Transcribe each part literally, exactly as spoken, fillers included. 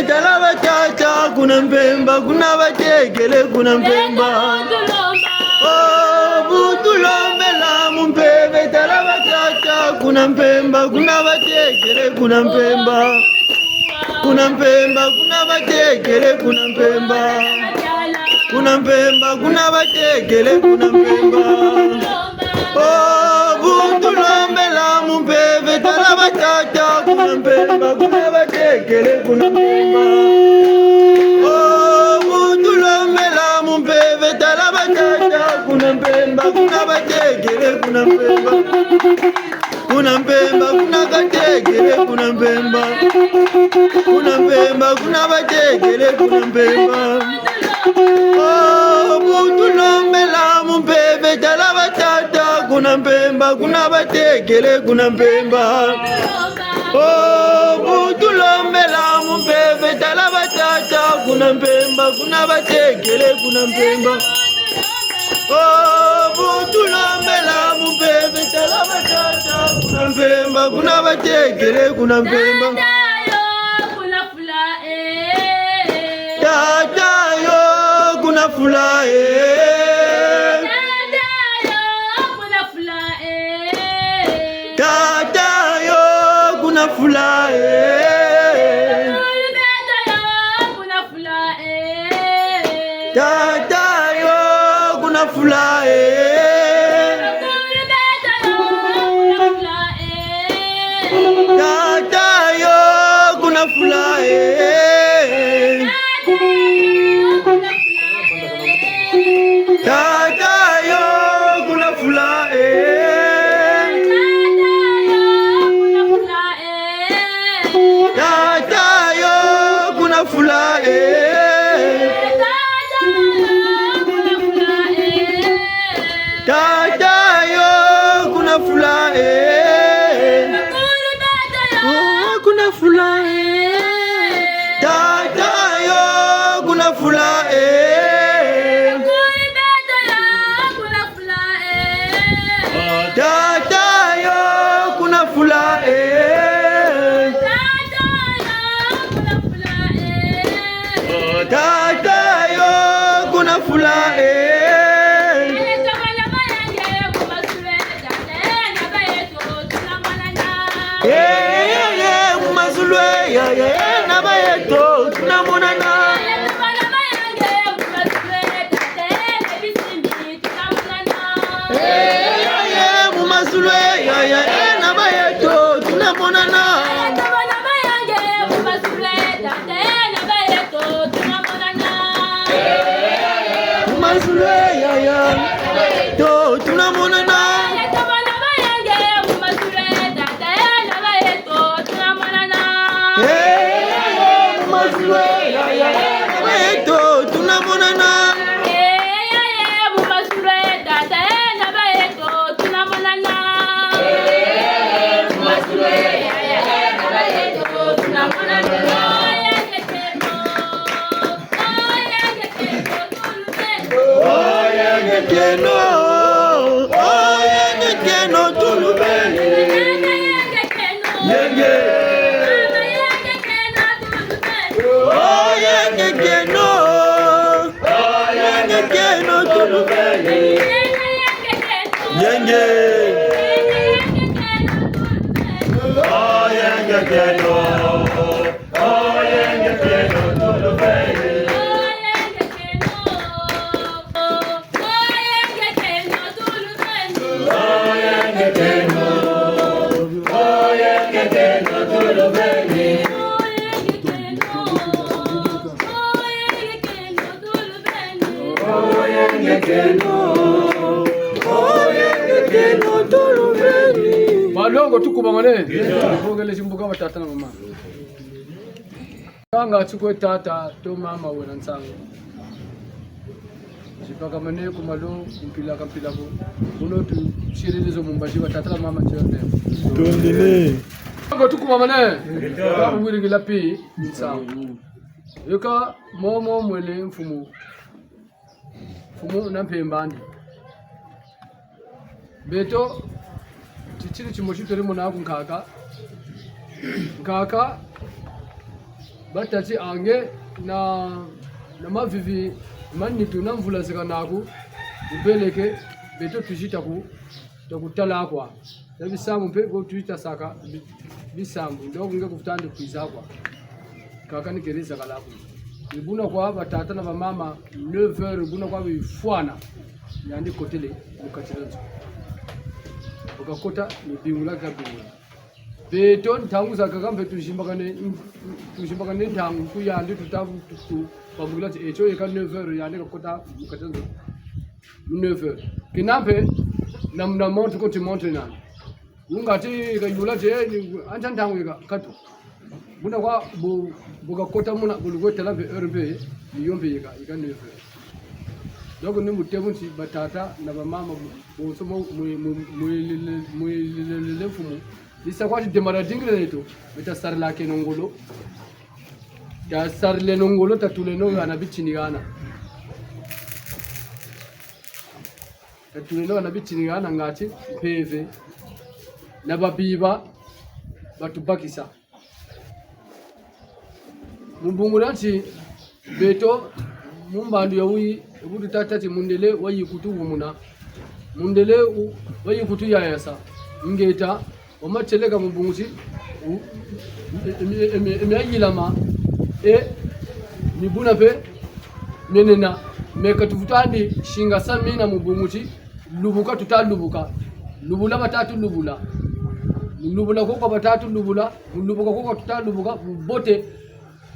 Tala batata kuna Mpemba, kuna batekele kuna Mpemba. Oh, bu tulombela mu mpeve, tala batata kuna Mpemba, kuna batekele kuna Mpemba. Kuna Mpemba, kuna batekele kuna Mpemba. Kuna Mpemba, kuna batekele kuna Mpemba. Oh, bu tulombela mu mpeve, tala batata kuna Mpemba, kuna batekele kuna Mpemba. Oh, bu tulombela mu mpeve, tala batata kuna Mpemba, kuna batekele kuna Mpemba. Kuna Mpemba, kuna batekele kuna Mpemba. Kuna Mpemba, kuna batekele kuna Mpemba. Oh, bu tulombela mu mpeve, tala batata kuna Mpemba, kuna batekele kuna Mpemba. Oh, bu tulombela mu mpeve, tala batata kuna Mpemba, kuna batekele kuna Mpemba. Oh, bu tulombela mu mpeve, tala batata kuna Mpemba, kuna batekele kuna Mpemba. Tata yo, kuna fula, eh. Tata yo, kuna fula, eh. Tata yo, kuna fula, eh. Tata yo, kuna fula, eh. Tata yo, kuna fula, eh. Tata yo, kuna fula, eh. Tata yo, kuna fula, eh. Tata yo, kuna fula, eh. Tata yo, kuna fula, eh. Tata yo, kuna fula, eh. Oh, kuna fula, eh. Tata yo, kuna fula, eh. Tata yo, kuna fula, eh. Tata yo, kuna fula, eh. Eh, eh, eh, mu mazulu, eh, ya, ya, eh, na ba yeto, tuna monana. Eh, eh, eh, mu mazulu, eh, ya, ya, eh, na ba yeto, tuna monana. Mu mazulu, eh, ya, ya, to, tuna monana. Eh, mu mazulu, eh, ya, ya, na ba yeto, tuna monana. Oyenge kieno, oyenge kieno tulubeni. Yenge. Oyenge kieno, oyenge kieno tulubeni. Yenge. Oyenge kieno. Balongo, tukubamane. Tukongele timbuka batata na bamama. Kanga ti kwe tata to mama wena nsangu. Zipakamane ku malu, mpila ka mpila ko. Kuno tusielele zo mu mbazi, batata na bamama, tiende. Tondele. Kanga tukubamane. Ka wiringila pi nsangu. Yoka momo mwele mfumu. Mfumu na mpemba andi. Beto, titini timosi tweri mona ku nkaka. Nkaka, Batâ ti ange na, na mavivi ma nitu na mvula zeka naku, bu beleke, beto twizi ta ku, ta kutala kwa. Na bisambu mpe, bo twizi ta saka bi-, bisambu. Donc, nge kufweti kwiza kwa. Kaka ni keri zakala ku. Ni buna kwa batata na bamama, neuf heures, buna kwa bifwana. Yandi kotele, mu kati dia nzo. Bu kakota, ni bingula kabingula. Beto ntangu zakaka mpe tuzimbakane, tuzimbakane ntangu ku yandi tuta, tu, tu, bambukila ti, eh, tio yeka neuf heures yandi kakota mu kati dia nzo. Mu neuf heures. Kena mpe na, na montre ko ti montre nani. Wunga ti kayula ti, eh, ni, antia ntangu yeka, katu. Buna kwa bu, bu kakota muna, bu lukwe tala mpe heure mpe, ni yo mpe yeka, yeka neuf heures. Donc ni mu tebu nti batata na bamama, bonso mu, mu, mu, mu, mu, mu, mu, mfumu. Ni sa kwa ti démarrer dingila neto, me tasarilakeno ngolo. Tasarileno ngolo, tatuleno hana bitini hana. Tatuleno hana bitini hana ngati mpeve. Na babiba, batubakisa. Mu bungu dia nti, beto, mu mbandu ya wuyi, bu tutâ ti mundele wayikutu wumuna. Mundele wu-, wayikutu yayasa. Ngeta, wa matieleka mu bungu ti, wu-, e, e, e, e, e, miayilama, e, mibuna mpe, mienena, me ka tufweti singasa mina mu bungu ti, lubuka tuta lubuka. Lubula bata tulubula. Mu lubula koko bata tulubula. Mu lubuka koko tuta lubuka. Bubote.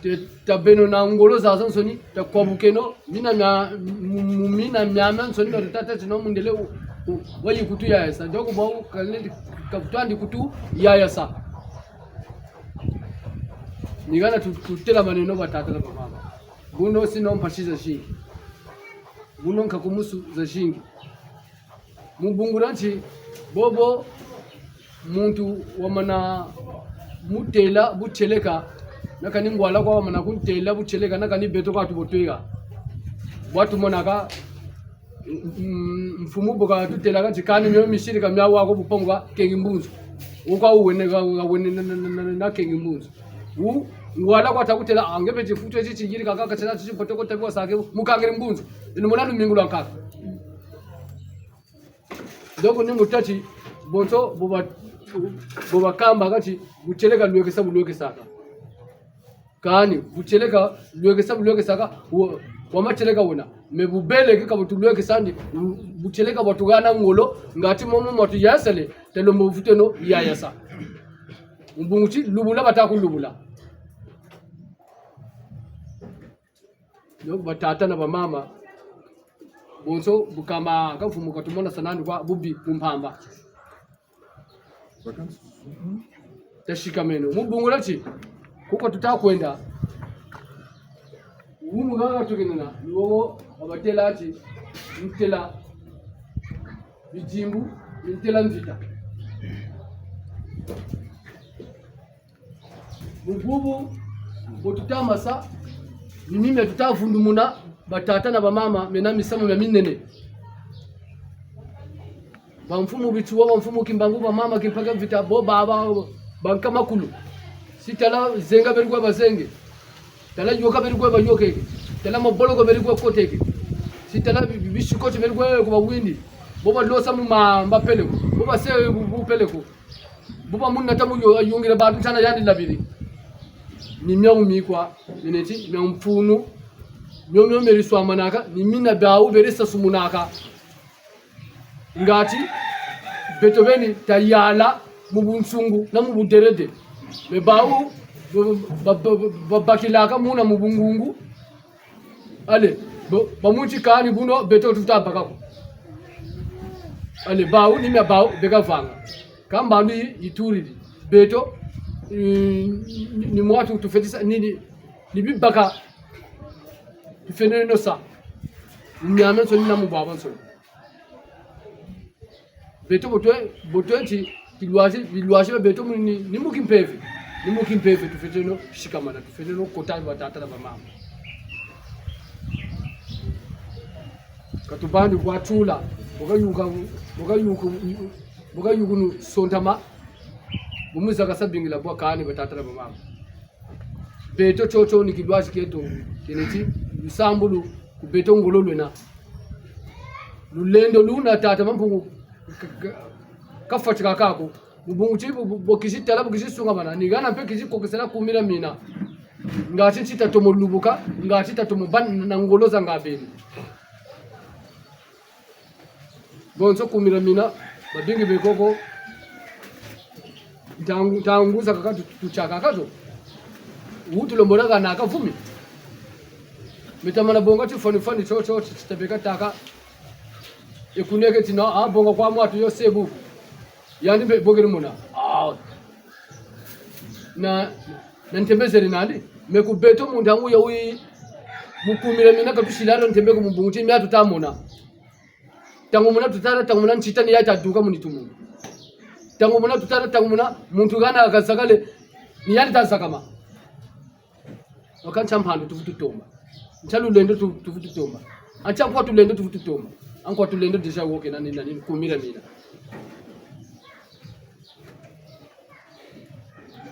Te, tabeno na ngolo zazansoni. Takwabukeno. Mina mia, mu, mu, mina miamiansoni na tutâ ti no mundele wu, wu, wayikutu yayasa. Donc, bwa wu, kalendi, kafweti kutu yayasa. Ni hana tu, tutelamaneno batata na bamama. Buno sino mpasi zazingi. Buno nkakumusu zazingi. Mu bungu dia nti, bobo, muntu wamana mutêla butieleka, na kani ngwala kwa wamana kuntêla butieleka, na kani beto kwa tubotweka. Bwa tumonaka, m-, m-, mfumu bu katutêlaka ti kani mio misirika mia wa ko bu pongo ba kengi mbunzu. Wu kwa wu wene, wa, wa wene na, na, na, na, na kengi mbunzu. Wu, ngwala kwa ta kutêla, ah, nge beti futu eti tingiri kaka, katêla ti potoko tabi wasake, mukangiri mbunzu. Inu mona lumingu lwa nkaka. Donc, ni mu tâ ti, bonso, bu ba, bu bakamba kati, butieleka lwekesa bu lwekesaka. Kani, butieleka lwekesa bu lwekesaka, wa, wa matieleka wena. Mais bu beleke ka bu tulwekesa ndi, bu, butieleka bwa tuhana ngolo, ngati momo mwa tuyasele, telombo bufuteno yayasa. Mu bungu ti, lubula bata kulubula. Donc, batata na bamama, bonso, bu kama, ka mfumu katumona sa nandi kwa bubi, ku mpamba. Tasikameno. Mu bungu dia ti, kuko tuta kwenda. Wu munganga tukinina, ni wowo, wabatêla ti, ntela, bidimbu, ntela mvita. Mu bubu, bu tuta masa, ni mimi tuta vundumuna, batata na bamama, mena misamu mia minene. Bamfumu Bitsuwa, bamfumu Kimbangu, bamama Kimpaka Vita, bo ba, ba, ba, bankama kulu. Si tala zenga beri kwe bazenge. Tala yoka beri kwe bayokeke. Tala maboloko beri kwe koteke. Si tala bi-, bi-, bisikoti beri kwe kubawindi. Bo balosa mu mamba peleko. Bo base bu, bu peleko. Bu bamunata mu yo, yungila bantu ntana yandi labiri. Ni miawu mikwa, nene ti, mia mfunu. Mio mio meri swamanaka, ni mina biawu beri sasumunaka. Ngati, beto beni tayala mu bunsungu na mu buderede. Mais bawu, ba, ba, ba, ba, babakilaka muna mu bungungu. Allez, bo, bamunti kani buno, beto tuta baka ko. Allez, bawu, ni mia bawu, beka vanga. Ka mbandu yi, yituriri. Beto, eh, ni, ni mwatu tufeti sa, ni, ni, ni bibaka. Tufeneno sa. Miamiansoni na mu bwabwansoni. Beto bu twe, bu twe ti, tilwazi, bilwazi bia beto mu ni, ni mu kimpeve. Ni mu kimpeve tufweteno sikamana, tufweteno kota batata na bamama. Ka tubandi kwa tula, bu kayuka, bu kayuka, bu kayuka nu sontama, bu mu zakasa bingila bwa kani batata na bamama. Beto tiotio ni kilwazi kieto, kena ti lusambulu ku beto ngolo lwena. Lulendo luna tata Mampungu ka, ka, kafwatika kaka ko. Mu bungu ti bu, bu, bu kizi tala, bu kizi sungamana, ni hana mpe kizi kokesela kumira mina. Ngati nti tatomo lubuka, ngati tatomo bâ na ngolo za nga beni. Bonso kumira mina, babingi be koko, ntangu, ntangu zakaka tu, tutiakaka zo. Wutu lombola hana kavumi. Meta mana bonga tifwani fwani tiotio, ti, ti tabeka tâka. E kuneke ti na, a bonga kwa mwatu yo sebu. Yandi mpe bokele mona. Ah. Na, na ntembe zeri nandi. Me ku beto mu ntangu ya wi, mu kumira mina ka tusila dio ntembe ku mu bungu ti mia tuta mona. Ntangu muna tutala, ntangu muna ntita ni ya taduka mu nitu muna. Ntangu muna tutala, ntangu muna muntu hana kazakale, ni yandi tazakama. Waka ntia mpandu tuvutu tomba. Ntia lulendo tu, tuvutu tomba. A ntia nkwa tulendo tuvutu tomba. A nkwa tulendo déjà wo kena ni, na ni kumira mina.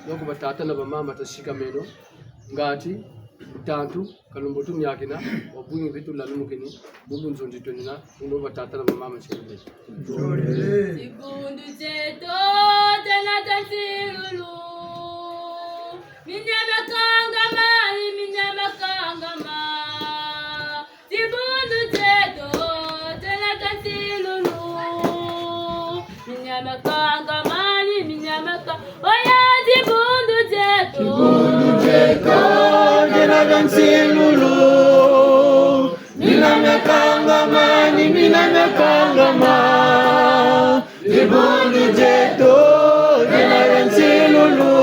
Donc batata na bamama tasikameno, ngati, ntantu, kalumbo tuniakina, wabwingi bitu lalumukini, bubu nzonzi twenina, uno batata na bamama nsikameno. Dibundu dieto, diena dia nsilulu. Minia miakangama, minia miakangama. Dibundu dieto, diena dia nsilulu. Minia miakangama, ni minia miaka-, oya dibundu dieto. Dibundu dieto, diena dia nsilulu. Mina miakangama, ni mina miakangama. Dibundu dieto, diena dia nsilulu.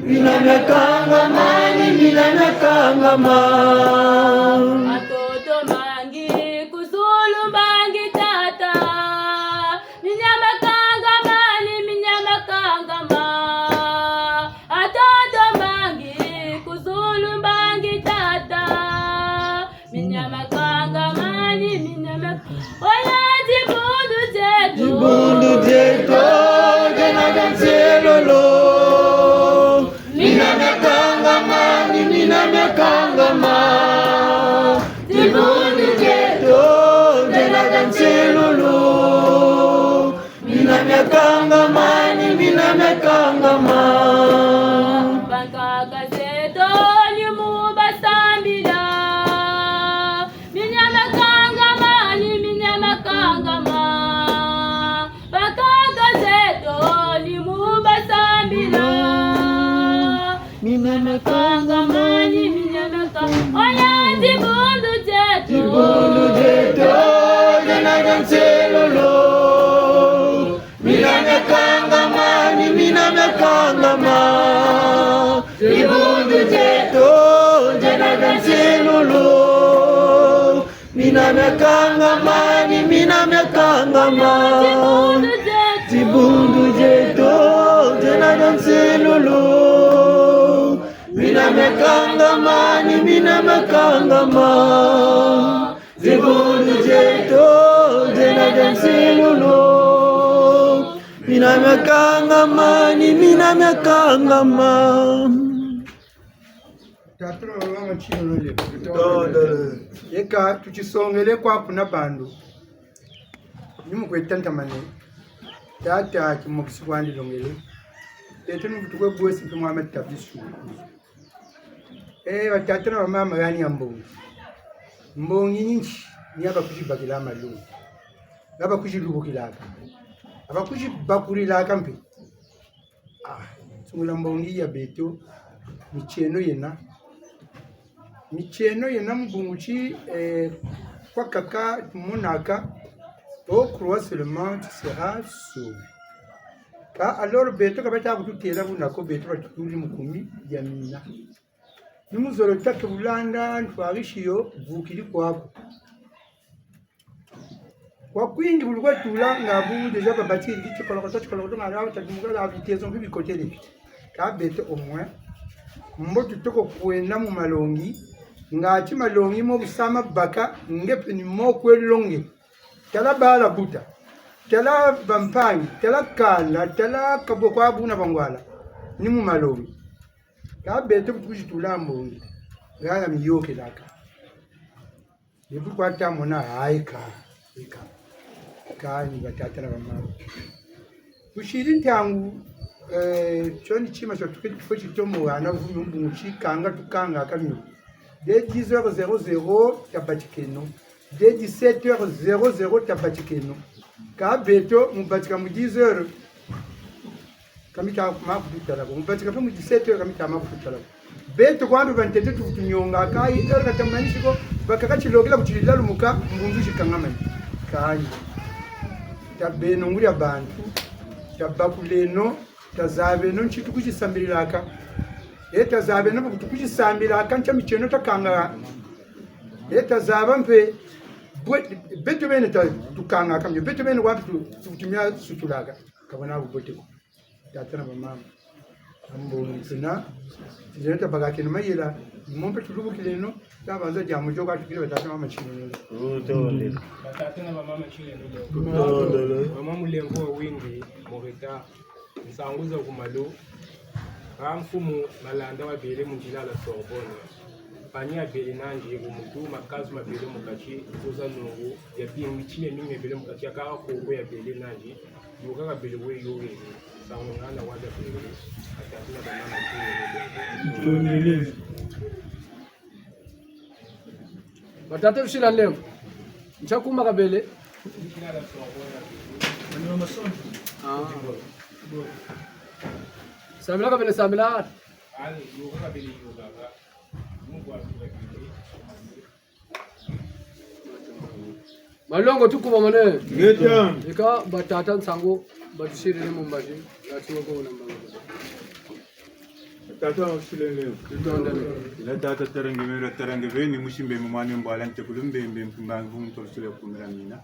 Mina miakangama, ni mina miakangama. A toto mbangi, ku zulu mbangi tata. Mina miakangama, ni mina miakangama. A toto mbangi, ku zulu mbangi tata. Mina miakangama, ni mina miaka-, oya dibundu dieto. Dibundu dieto, diena dia nsilulu. Mina miakangama, ni mina miakangama. Dibundu dieto, diena dia nsilulu. Mina miakangama, ni mina miakangama. Bankaka zeto ni mu basambila. Mina miakangama, ni mina miakangama. Bankaka zeto ni mu basambila. Mina miakangama, ni mina miakangama. Oya dibundu dieto. Dibundu dieto, diena dia nsilulu. Mina miakangama, ni mina miakangama. Dibundu dieto, diena dia nsilulu. Mina miakangama, ni mina miakangama. Dibundu dieto, diena dia nsilulu. Mina miakangama, ni mina miakangama. Dibundu dieto, diena dia nsilulu. Mina miakangama, ni mina miakangama. Tata na mama, ntinu nole. Tondele. Eka, tutisongele kwa kuna bandu. Ni mu kwe tantamane. Tata, kimokisi kwandi longele. Tete nuvutukwe bwesi mpe mwa matabisu. Eh, batata na bamama, hani ya mbongi. Mbongi ni nti? Ni ha bakuzibakila malongi. Ha bakuzilubukilaka. Ha bakuzibakulilaka mpe. Ah, sungula mbongi ya beto, mitieno yena. Mitieno yena mu bungu ti, eh, kwa kaka tumonaka, oh, crois seulement, tu seras sauvé. Ka, alors beto ka bata kututêla buna ko, beto batutuli mu kumi ya mina. Ni muzolo tata bulanda, ntwarisi yo, vukiri kwaku. Kwa kwingi bulu kwa tula nga bu déjà babatiri tikolokoto, tikolokoto nga laba tatumuka la vitesse mpe bikotele. Ka beto au moins, mbo tutoko kwenda mu malongi, ngati malongi mo bu sa ma baka, nge mpe ni mo kwe longe. Tala bala buta, tala bampangi, tala kanda, tala kabo kwa buna bangwala, ni mu malongi. Ka beto bu tukwizi tula mbongi, ngana miyokelaka. Ni bu kwa ta mona, ayi ka, ika. Kani batata na bamama. Tusiri ntangu, eh, tio ni tima tio tuketi fwe titomo wana vumi mbungu tikanga tukangaka mio. Dès dix heures zéro zéro tabatikeno. Dès dix-sept heures zéro zéro tabatikeno. Ka beto mu batika mu dix heures. Ka mita ma kututala ko. Mu batika mpe mu dix-sept heures ka mita ma kututala ko. Beto kwa mbe bantete tuvutu nionga, ka yi heure ka tamanisi ko, bakaka tilokela ku tilila lumuka, mbunzu zikangamani. Kani. Tabeno nguri ya bantu, tabakuleno, tazabeno nti tukwizi sambililaka. E tazabeno bu tukwizi sambililaka, ntia mitieno takanga. E tazaba mpe, bwe, beto bene ta, tukangaka mio, beto bene wapi tu, tuvutu mia sutulaka. Ka bwena bubote ko. Tata na bamama. Ambo mpena, tizena tabakakeno mayela, mo mpe tulubukileno, tabanza diambu dio ka tukiri batata na bamama tileno. Tutondele. Batata na bamama tileno. Tutondele. Mama Mulemvo wa Windi, Morita, nsangu za ku malu, ka mfumu Malanda wabele mu nzila la Sorbonne. Panier yabele nandi ku mutu, makazu mabele mu kati, nzo za nungu, ya bingi, mitima mingi mibele mu kati, ya kaka koko yabele nandi, yo kaka bele we yo we, nsangu ngana waza bele, batata na bamama tileno. Tutondele. Batata bisila nlemvo. Ntia kuma kabele. Ah. Sambila kabele, sambila. Malongo tukubamane. Ngeta. Ika batata nsangu batusiriri mu mbazi, ngati woko na mbangu. Tata wasilele. Tutondele. Ila tata tarange mera tarange beni musimbe mwana mbwala ntekulu mbembe mpimbangi vumu tolusile kumira mina.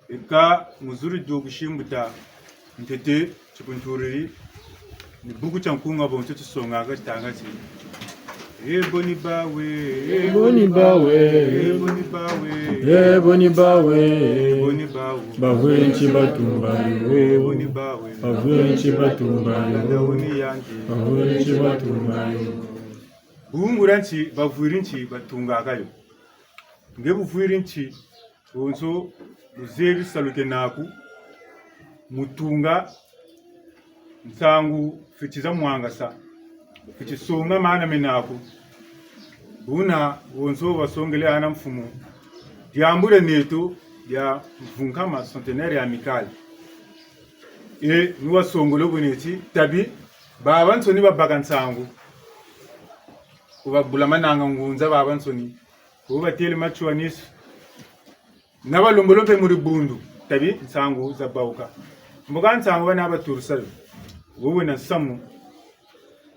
Eka muzuri dio kusimbuta ntete tikunturiri, ni buku tia nkunga bonso tusongaka titanga ti: Ebo ni bawe, ebo ni bawe, ebo ni bawe, ebo ni bawe, ebo ni bawe, bavwiri nti batumba yo, ebo ni bawe, bavwiri nti batumba yo, landa wuni yandi, bavwiri nti batumba yo. Bungura nti, bavwiri nti batungaka yo. Nge buvwiri nti, bonso buzebi salu kena naku, mu tunga nsangu fweti za mwangasa, fweti songa mana mena naku. Buna bonso basongele hana mfumu, diambu dia neto dia mvunkama centenaire ya Amicale. E, ni wasongolo bwe neti, tabi, babansoni babaka nsangu. Ku babula mananga ngunza babansoni. Ku batele matswanisu. Na balembolo mpe mu dibundu, tabi nsangu zabawuka. Mbo ka nsangu bana baturusa yo. Wo wena nsamu,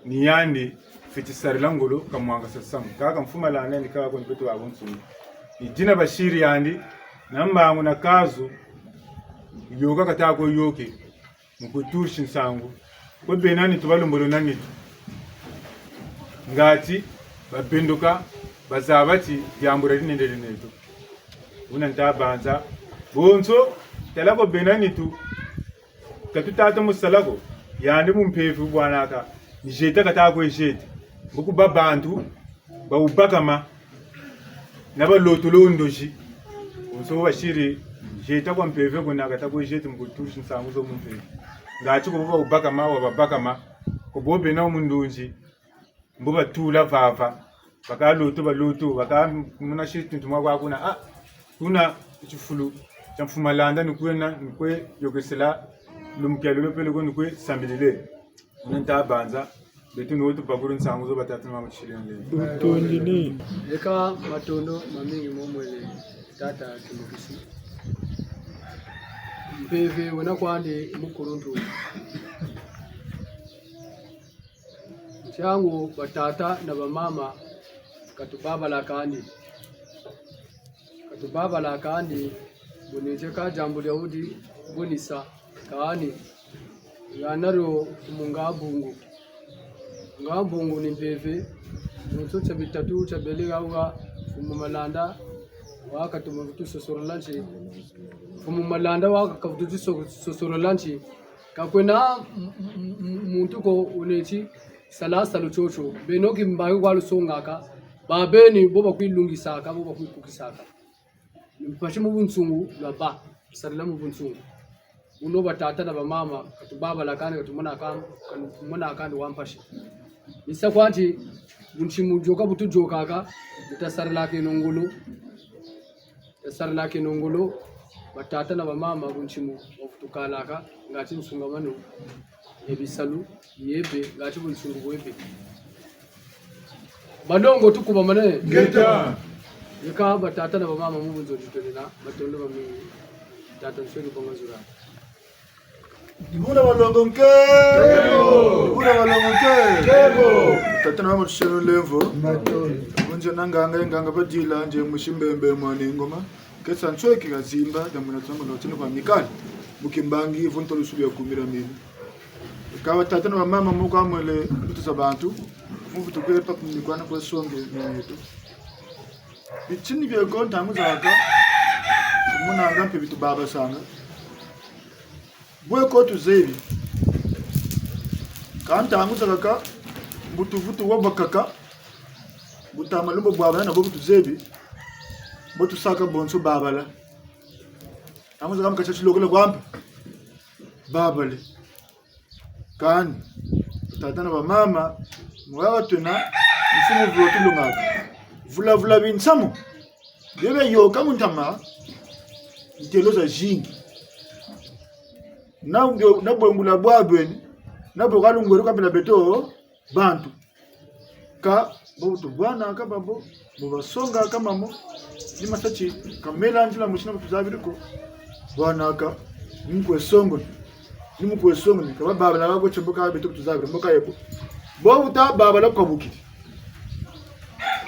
ni yandi fweti sarila ngolo kamwangasa nsamu. Kaka mfumu Malanda ni kaka ko ni beto babansoni. Ni dina basiri yandi, na mbangu na kazu, yoka kata ko yoke. Mu kutusi nsangu. Kwe bena nitu balembolo na nitu. Ngati, babenduka, bazaba ti diambu dia dinene dia neto. Buna nta banza. Bonso, tala ko bena nitu. Ka tuta ta mu sala ko. Yandi mu mpeve wubwanaka. Ni zieta kata kwe zieta. Mbo ku ba bantu. Bawubakama, na balotolo ndozi. Bonso basiri, zieta kwa mpeve kuna kata kwe zieta mu kutusi nsangu zo mu mpeve. Ngati ko bo bawubakama, wababakama, ko bo bena mu ndunzi, mbo batula vava, baka loto, baloto, baka muna siri tuntu mwa kwa kuna, ah, kuna tifulu tia mfumu Malanda ni kwena, ni kwe yokesela, lumbu kia lolo peleko ni kwe sambilile. Muna nta banza, beto ni wo tubakuri nsangu zo batata na mama tusilenge. Tutondele. Eka matondo mamingi mo mwele tata Kimukisi. Mpeve wena kwandi mukuluntu. Ntiangu batata na bamama, ka tubabala kandi. Ka tubabala kandi, buni nzeka diambu dia wudi bunisa, kani, ngana dio mfumu Ngambungu. Ngambungu ni mpeve, bonso tia bitatu tia bele hawa, mfumu Malanda, waka tuma vutu sosorola nti. Mfumu Malanda waka kavutu so-, sosorola nti. Ka kwena m-, m-, m-, muntu ko wuneti, Sala salu tiotio, beno ki mbayi kwa lusongaka, ba beni bo bakwilungisaka, bo bakwikukisaka. Mpasi mu bunsungu lwabâ, sarila mu bunsungu. Buno batata na bamama, ka tubabala kandi, ka tumona kandi, ka tumona kandi wa mpasi. Ni sa kwa ti, bunsimu yôka bu tuyôkaka, bu tasarilaka eno ngolo. Tasarilaka eno ngolo, batata na bamama, bunsimu bwa bu tukalaka, ngati nsungamano ya bisalu, yebe, ngati bunsungu bwebe. Balongo, tukubamane. Ngeta. Yeka batata na bamama mu bunzonzi twena, matondo mamingi. Tata nsweki bonga zura. Buna balongo nke. Buna balongo nke. Tata na mama tuseno lemvo. Matondo. Bunze na nganga, nganga badila, nze musi Mbembe mwana Ngoma. Kesa nsweki kazimba, da muna tsongo na tsino kwa mikali. Mu kimbangi, vunto lusubi ya kumira mina. Ka batata na bamama mu kamwele mbutu za bantu, mu vutu kwe pa kumikwana kwa songe mieto. Bitini bieko ntangu zakaka, munanga mpe bitubabasanga. Bwe ko tuzebi. Ka ntangu zakaka, mbutu vutu wabakaka, bu tama lumbu bwabana na bo bu tuzebi, bo tusaka bonso babala. Ntangu zakaka mu kati tilokela kwa mpe, babale. Kani, tata na bamama, mwa twena, mfumu vula tulungaka. Vula vula binsamu. Bebe yôka mu ntama, ntelo zazingi. Na bwe-, na bwengula bwa bweni, na bwe kalungweri ka mpila beto, bantu. Ka, bo tubwanaka babo, bo basongaka mamo, ni masa ti, ka mela nzila musi na bu tuzabiri ko. Bwanaka, ni mu kwe songona. Ni mu kwe songona, ka bababala ko ti mbo ka beto bu tuzabiri, mbo ka yebo. Bo bu tababala kwa bukiri.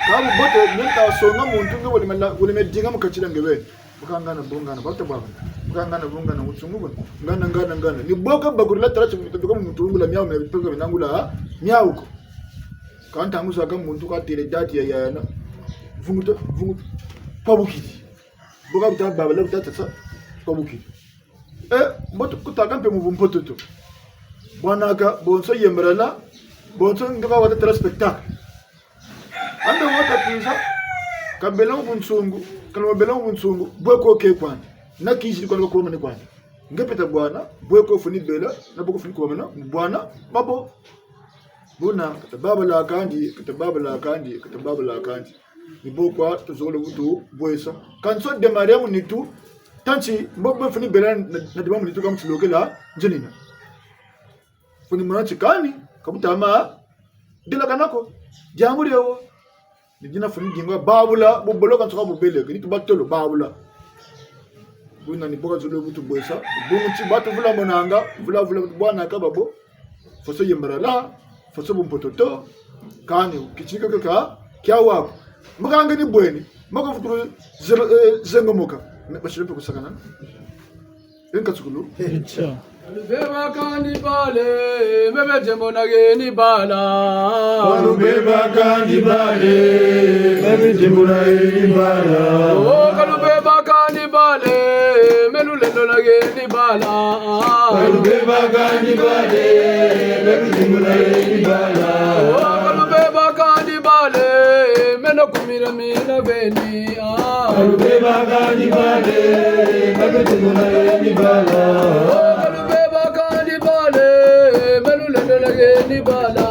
Ka bu bote, ni ta songa muntu nge wole mala, wole medinga mu kati dia nge beni. Mbo ka ngana bungana, bata bwabana. Mbo ka ngana bungana, mutsungu bana. Ngana, ngana, ngana. Ni bo ka bakurila tala ti muntu bika muntu wungula miawu, na bika binangula miawu ko. Ka ntangu zakaka muntu katele dati ya yana. Vunguta, vunguta. Kwa bukiri. Mbo ka buta babala, buta tasa. Kwa bukiri. Eh, mbo tukutaka mpe mu bumpototo. Bwanaka, bonso yembarala, bonso nge ka wata tala spectacle. Ande wata kwiza, ka bela mu bunsungu, ka lwa bela mu bunsungu, bwe ko ke kwandi. Na kiziri kwandi, ka kwamane kwandi. Nge mpe tabwana, bwe ko fweni bela, na bwe ko fweni kwamana, bwana, babo. Buna, ka tababala kandi, ka tababala kandi, ka tababala kandi. Ni bo kwa tuzolo bu tubwesa. Kansi démarrer mu nitu, tanti, mbo bwe fweni bela na, na démarrer mu nitu ka mu tilokela, nzenina. Fweni mona ti kani, ka bu tama, delakana ko. Diambu dio. Ni dina fweni dinga, babula, bu boloka nsoka bu beleke, nitu batolo, babula. Buna ni bo ka zolo bu tubwesa, bungu ti batu vula monanga, vula vula bwanaka babo. Faso yembarala, faso bumpototo, kani, kitika kaka, kia wako. Mbo ka nge ni bweni, mbo ka futuru zero, eh, zengomoka. Ne, basiri mpe kusakana. Enka tsukulu. Echa. Balubeba kandi bale, mebe diembo na geni bala. Balubeba kandi bale, mebe diembo na geni bala. Oh, kalubeba kandi bale, me lulendo na geni bala. Kalubeba kandi bale, mebe diembo na geni bala. Oh, kalubeba kandi bale, meno kumira mina beni, ah. Kalubeba kandi bale, mebe diembo na geni bala. Oh, kalubeba kandi bale, me lulendo na geni bala.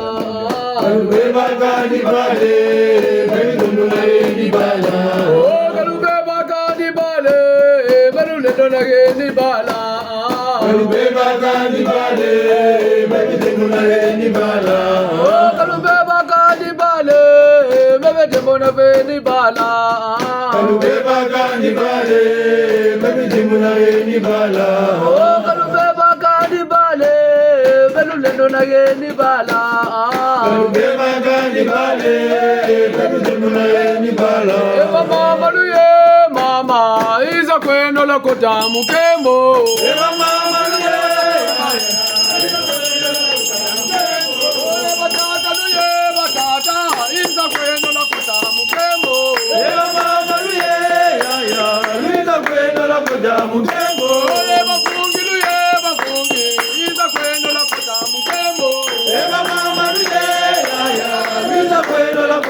Kalubeba kandi bale, mebe diembo na geni bala. Oh, kalubeba kandi bale, me lulendo na geni bala. Kalubeba kandi bale, mebe diembo na geni bala. Oh, kalubeba kandi bale, mebe diembo na geni bala. Kalubeba kandi bale, mebe diembo na geni bala. Oh, kalubeba kandi bale, me lulendo na geni bala. Kalubeba kandi bale, mebe diembo na geni bala. Ewa mama luye, mama, iza kweno lwa kota mu nkembo. Ewa mama luye, ewa tata luye, ewa tata, iza kweno lwa kota mu nkembo. Ewa mama luye, yaya, iza kweno lwa kota mu nkembo. Ewa bakungi luye, bakungi, iza kweno lwa kota mu nkembo. Ewa mama luye,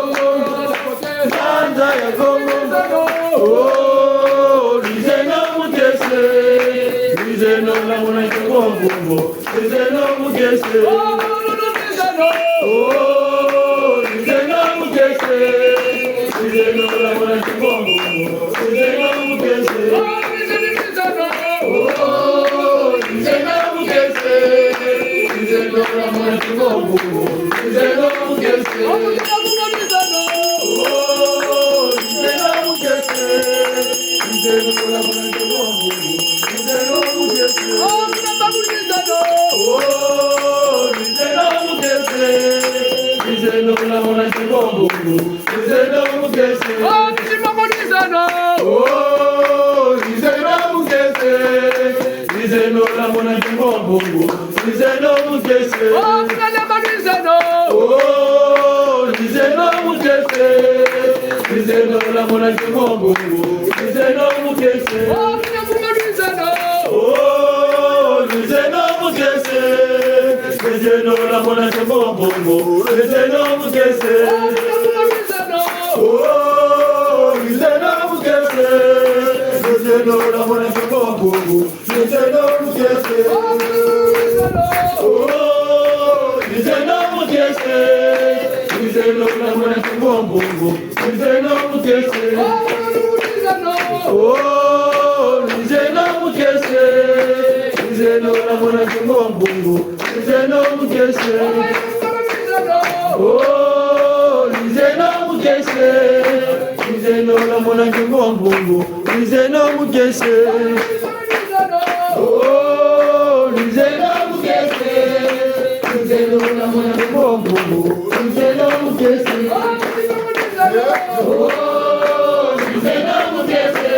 Kongo, Mbanza ya Kongo. Oh, Luzeno Mukese, Luzeno lwamona nkengo wa Mpungu. Luzeno Mukese. Oh, Luzeno Mukese. Luzeno lwamona nkengo wa Mpungu. Luzeno Mukese. Oh, Luzeno Mukese. Luzeno lwamona nkengo wa Mpungu. Luzeno Mukese. Oh, Luzeno Mukese. Luzeno lwamona nkengo wa Mpungu. Luzeno Mukese. Oh, Luzeno Mukese. Luzeno lwamona nkengo wa Mpungu. Luzeno Mukese. Oh, Luzeno Mukese. Luzeno lwamona nkengo wa Mpungu. Luzeno Mukese. Oh, Luzeno Mukese. Luzeno lwamona nkengo wa Mpungu. Luzeno Mukese. Oh, Luzeno Mukese. Luzeno lwamona nkengo wa Mpungu. Luzeno Mukese. Oh, Luzeno Mukese. Luzeno lwamona nkengo wa Mpungu. Luzeno Mukese. Oh, Luzeno Mukese. Luzeno lwamona nkengo wa Mpungu. Luzeno Mukese. Oh, Luzeno Mukese. Luzeno lwamona nkengo wa Mpungu. Luzeno Mukese. Oh, Luzeno Mukese. Luzeno lwamona nkengo wa Mpungu. Luzeno Mukese. Oh, Luzeno Mukese.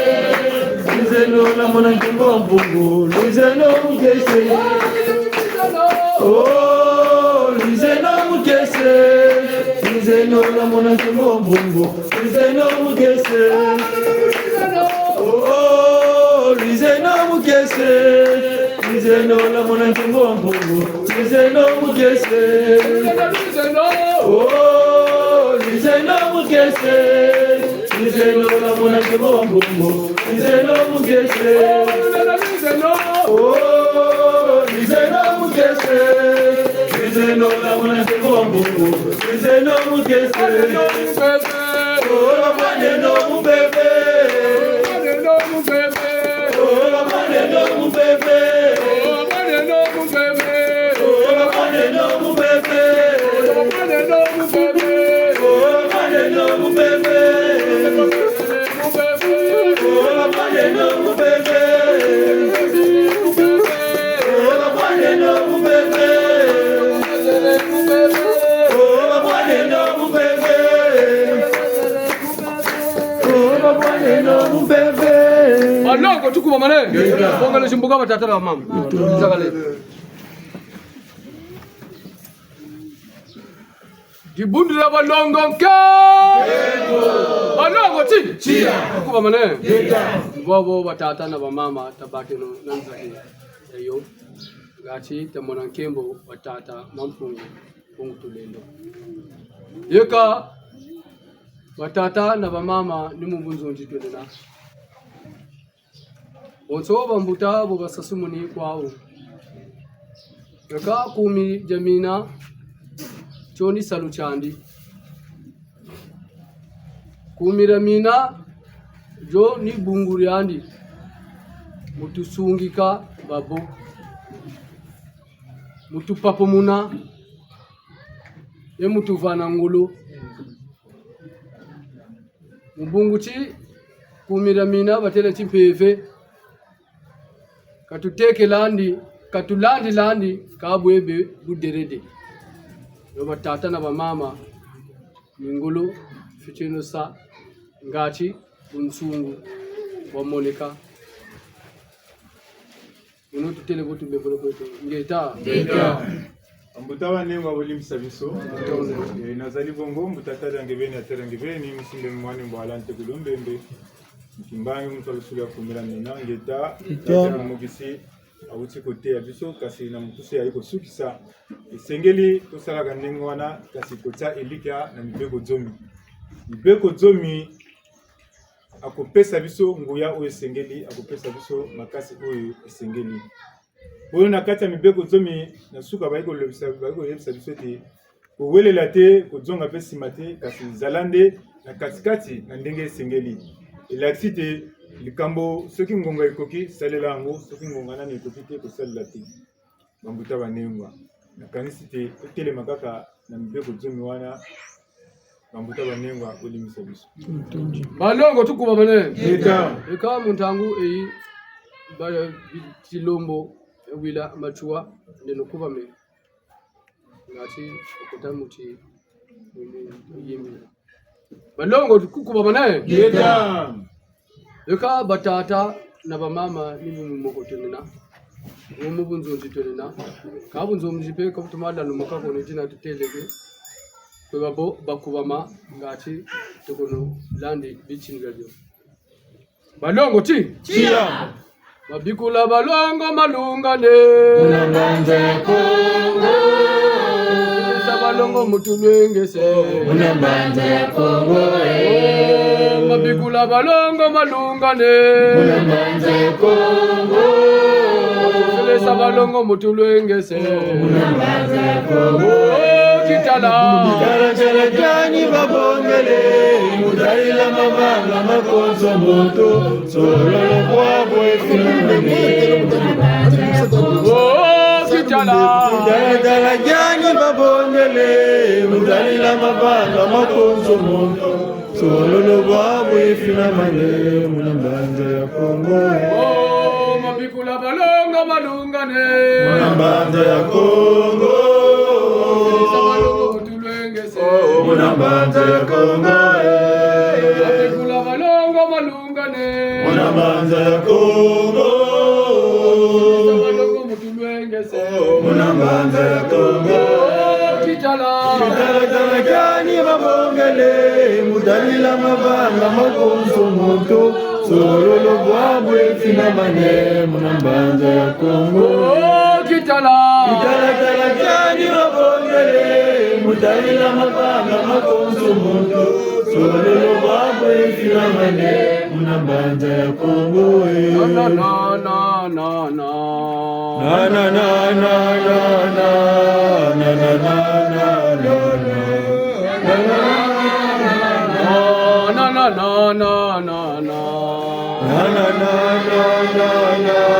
Luzeno lwamona nkengo wa Mpungu. Luzeno Mukese. Oh, Luzeno Mukese. Luzeno lwamona nkengo wa Mpungu. Luzeno Mukese. Oh, Luzeno Mukese. Luzeno lwamona nkengo wa Mpungu. Luzeno Mukese. Oh, Luzeno Mukese. Luzeno lwamona nkengo wa Mpungu. Luzeno Mukese. Oh, Luzeno Mukese. Luzeno lwamona nkengo wa Mpungu. Luzeno Mukese. Oh, Luzeno Mukese. Luzeno lwamona nkengo wa Mpungu. Luzeno Mukese. Oh, lwamwaneno mupepe. Oh, lwamwaneno mupepe. Tukubamane. Bongele timbuka batata na bamama. Nzakale. Dibundu dia balongo nke. Balongo ti. Tukubamane. Bobo batata na bamama tabakeno na nzaki. Eyo. Ngati tamona nkembo batata Mampungu, Mpungu Tulendo. Yeka batata na bamama ni mu bunzonzi twena. Bonso bambuta bo basasumuni kwawu. Yeka kumi dia mina, tio ni salu tiandi. Kumi dia mina, dio ni bungu diandi. Mu tusungika babo. Mu tupapumuna. E mu tuvana ngolo. Mu bungu ti kumi dia mina batêle ti mpeve. Ka tutekelandi, ka tulandilandi, ka bwebe buderede. Yo batata na bamama, ni ngolo fweti eno sa, ngati bunsungu bwamoneka. Buna tutêle bo tubembolo kweto. Ngeta. Ngeta. Bambuta banengwa, bolimbisa biso. Eh, nazali bongo, mbuta Tata Ngebeni, Atera Ngebeni, musimbe mwana mbwala ntekulu Mbembe. Kimbangi, muntu wa lusulu ya kumela mina, ngeta. Ngeta. Tata Mokisi, awuti koteya biso, kasi na mokuse aye kosukisa. Esengeli tosalaka ndenge wana, kasi kotia elikya na mibeko zomi. Mibeko zomi akopesa biso nguya oyo esengeli, akopesa biso makasi oyo esengeli. Oyo na kati ya mibeko zomi, na suka baye kolobisa, baye koyebisa biso ete kowelela te, kozonga mpe nsima te, kasi zala nde na katikati na ndenge esengeli. Elakisi te likambo soki ngonga ekoki, salela yango, soki ngonga nani ekoki te, kosalela te. Bambuta banengwa, nakanisi te totelema kaka na mibeko zomi wana. Bambuta banengwa, bolimbisa biso. Balongo, tukubamane. Ngeta. Eka mu ntangu eyi, ba, bi, tilombo, wila, matsua, ndeno kubame. Ngati, okota muti, mu, mu, mu yimbi. Balongo, tukubamane. Ngeta. Eka batata na bamama ni mu moko twenina. Mu bunzonzi twenina. Ka bunzonzi mpe ka butuma landa lumaka ko ni dina tutêleke. Kwe babo bakubama ngati tukono landi bitini biabio. Balongo ti. Tiya. Mabikula balongo malungane. Muna mbanza ya Kongo. Sa balongo mutulwengese. Muna mbanza ya Kongo, eh. Oh, mabikula balongo malungane. Muna mbanza ya Kongo. Sa balongo mutulwengese. Muna mbanza ya Kongo. Oh, kitala. Kitala, tala, tiani babongele. Mudalila mavanga makonso moto. Sololo bwabo efinamane. Oh, kitala. Kitala, tala, tiani babongele, mudalila mavanga makonso moto. Sololo bwabo efinamane, muna mbanza ya Kongo. Oh, mabikula balongo malungane. Muna mbanza ya Kongo. Sa balongo mutulwengese. Oh, muna mbanza ya Kongo, eh. Mabikula balongo malungane. Muna mbanza ya Kongo. Sa balongo mutulwengese. Oh, muna mbanza ya Kongo. Oh, kitala. Kitala, tala, tiani babongele, mudalila mavanga makonso moto. Sololo bwabo efinamane, muna mbanza ya Kongo. Oh, kitala. Kitala, tala, tiani babongele, mudalila mavanga makonso moto. Sololo bwabo efinamane, muna mbanza ya Kongo, eh. Na, na, na, na, na. Na, na, na, na, na, na. Na, na, na, na, na, na. Na, na, na, na, na, na. Na, na, na, na, na, na.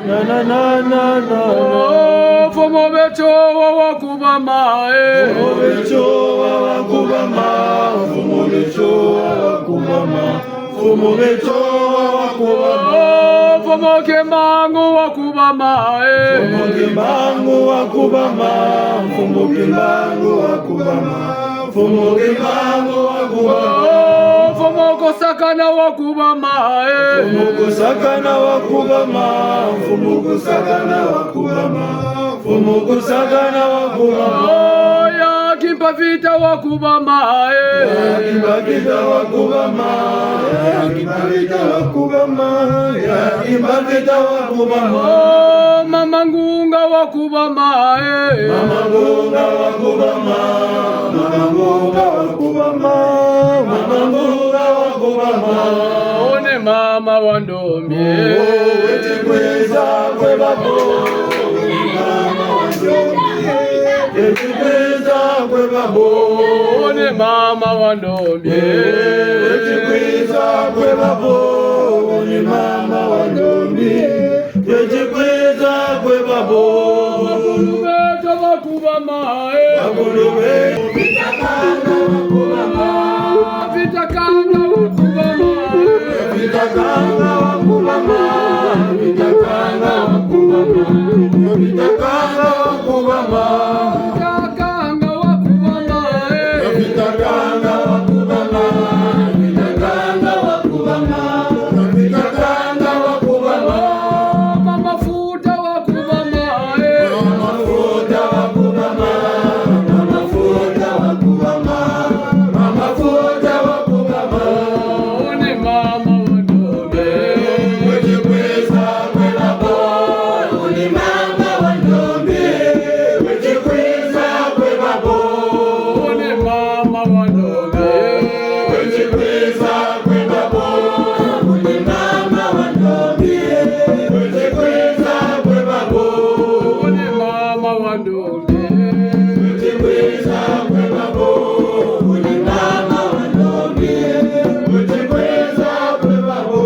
Na, na, na, na, na, na. Oh, mfumu beto wa wakubama, eh. Mfumu beto wa wakubama, mfumu beto wa wakubama, mfumu beto wa wakubama. Oh, Mfumu Kimbangu wa kubama, eh. Mfumu Kimbangu wa kubama, Mfumu Kimbangu wa kubama, Mfumu Kimbangu wa kubama. Oh, Mfumu Kusakana wa kubama, eh. Mfumu Kusakana wa kubama, Mfumu Kusakana wa kubama, Mfumu Kusakana wa kubama. Oh, ya Kimpa Vita wa kubama, eh. Ya Kimpa Vita wa kubama, ya Kimpa Vita wa kubama, ya Kimpa Vita wa kubama. Oh, Mama Ngunga wa kubama, eh. Mama Ngunga wa kubama, Mama Ngunga wa kubama, Mama Ngunga wa kubama. One mama wa ndombi. Oh, weti kwiza kwe babo. Mama wa ndombi. Weti kwiza kwe babo. One mama wa ndombi. Weti kwiza kwe babo. One mama wa ndombi. Weti kwiza kwe babo. Bakulu beto wa kubama, eh. Bakulu beto. Vita Kanga wa kubama. Vita Kanga wa kubama. Vita Kanga wa kubama. Vita Kanga wa kubama. Vita Kanga wa kubama. Vita Kanga wa kubama, eh. Vita Kanga wa kubama. Vita Kanga wa kubama. Vita Kanga wa kubama. Mama Futa wa kubama, eh. Mama Futa wa kubama, Mama Futa wa kubama, Mama Futa wa kubama. One mama wa ndombi. Weti kwiza kwe babo. One mama wa ndombi. Weti kwiza kwe babo. One mama wa ndombi. Weti kwiza kwe babo. One mama wa ndombi. Weti kwiza kwe babo. One mama wa ndombi. Weti kwiza kwe babo. One mama wa ndombi. Weti kwiza kwe babo.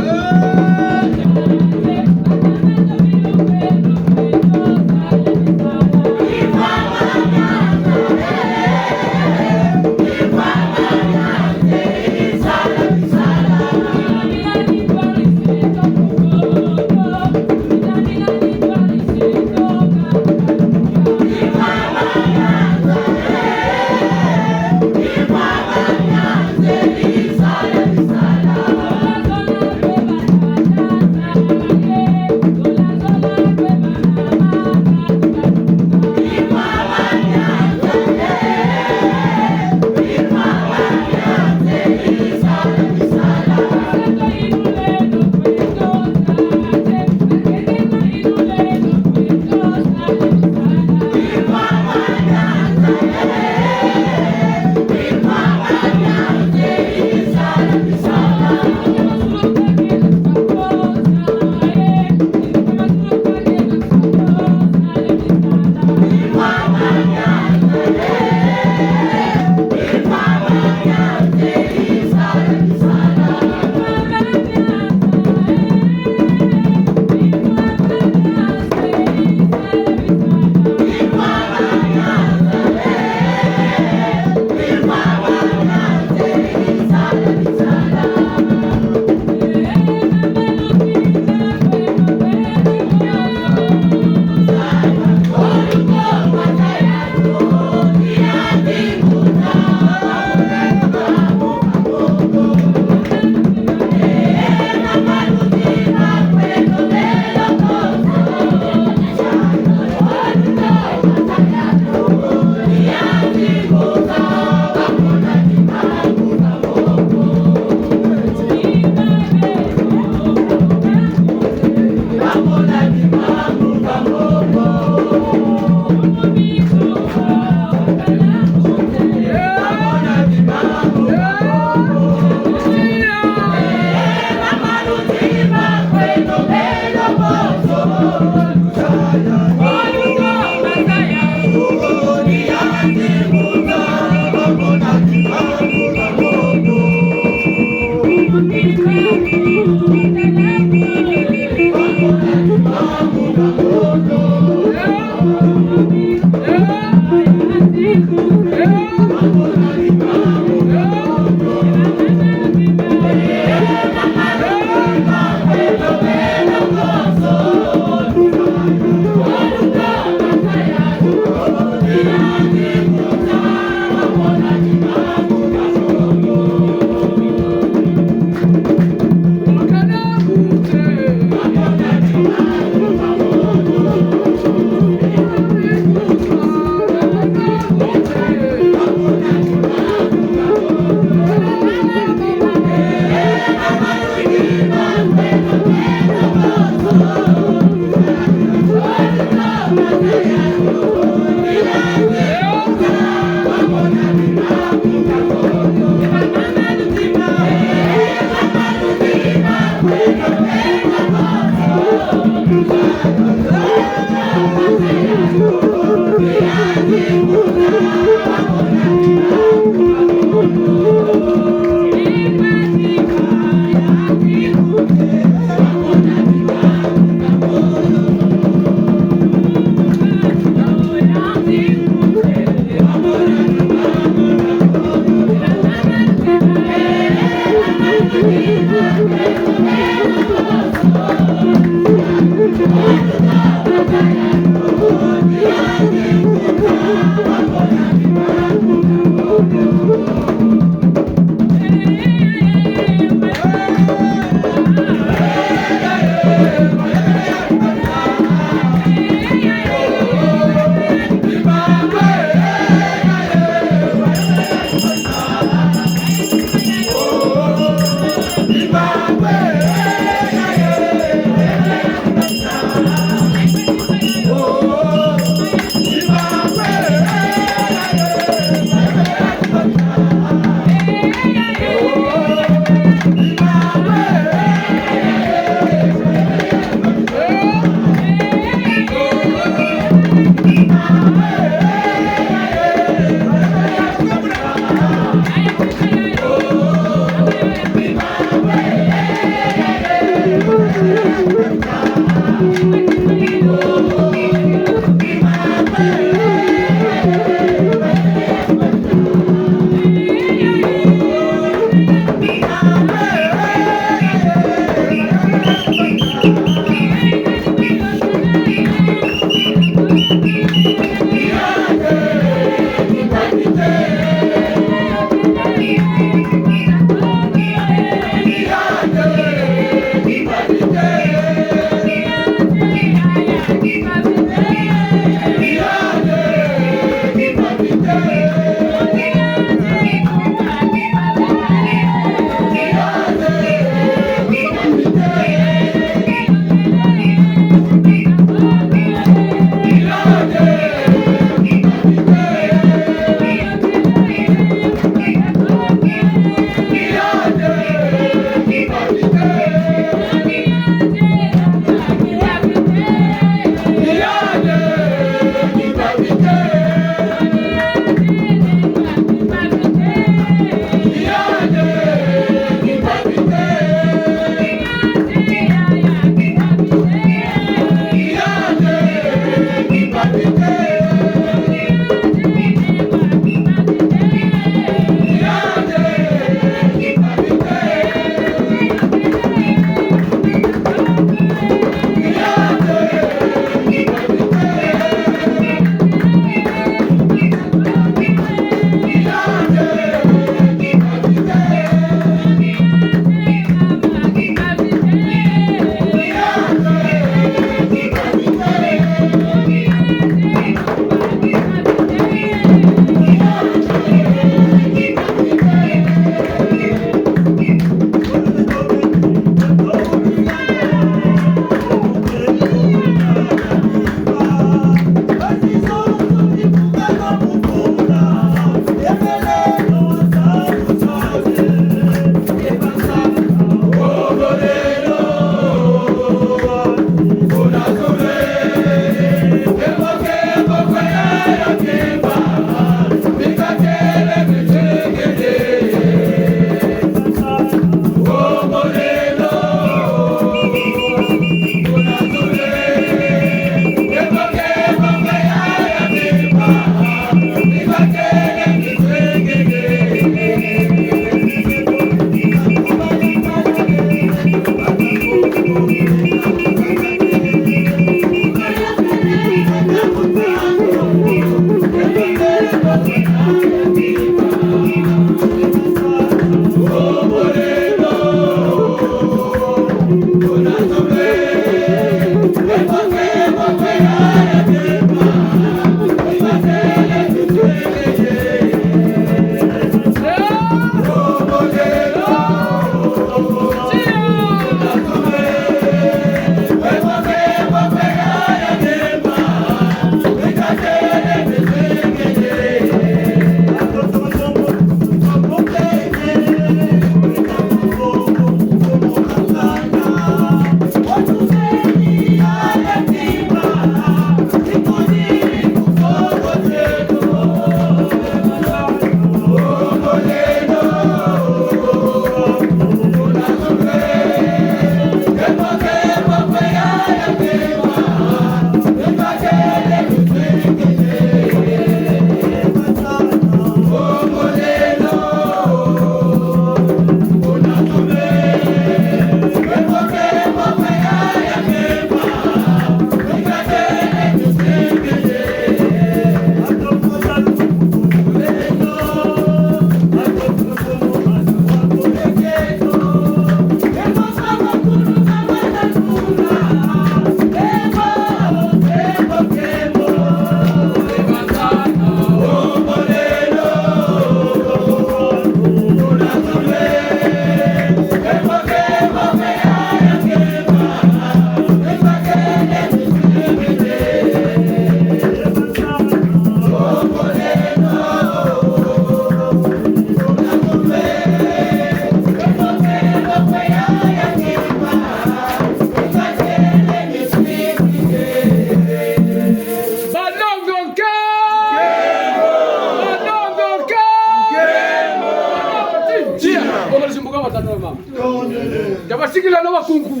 Tabasikila na bakunku.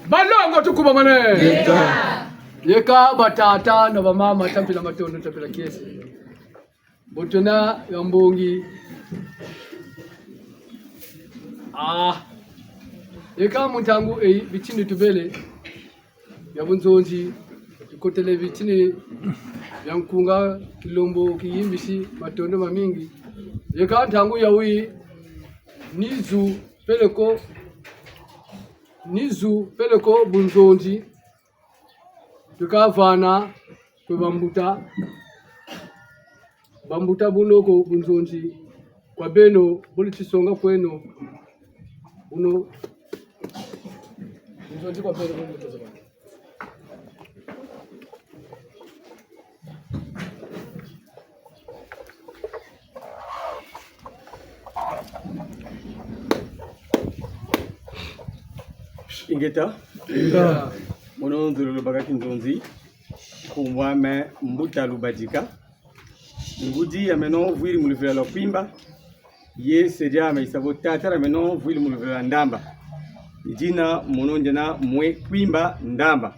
Balongo tukubamane. Yeka batata na bamama, ta mpila matondo, ta mpila kiese. Bo twena ya mbongi. Ah. Yeka mu ntangu eyi bitini tubele bia bunzonzi, tukotele bitini bia nkunga, kilombo kiyimbisi, matondo mamingi. Yeka ntangu yayi, ni zu peleko, ni zu peleko bunzonzi, tukavana kwe bambuta. Bambuta, buno ko bunzonzi kwa beno, buli tisonga kweno. Buno bunzonzi kwa beno, buli tisonga. Ingeta. Ingeta. Mono nzololo baka kinzonzi. Nkumbu ame Mbuta Lubadika. Ngudi ya meno vwiri mu luvila lwa Kwimba. Ye se diame isa vo tata na meno vwiri mu luvila lwa Ndamba. Ni dina mono ndiena mwe Kwimba Ndamba.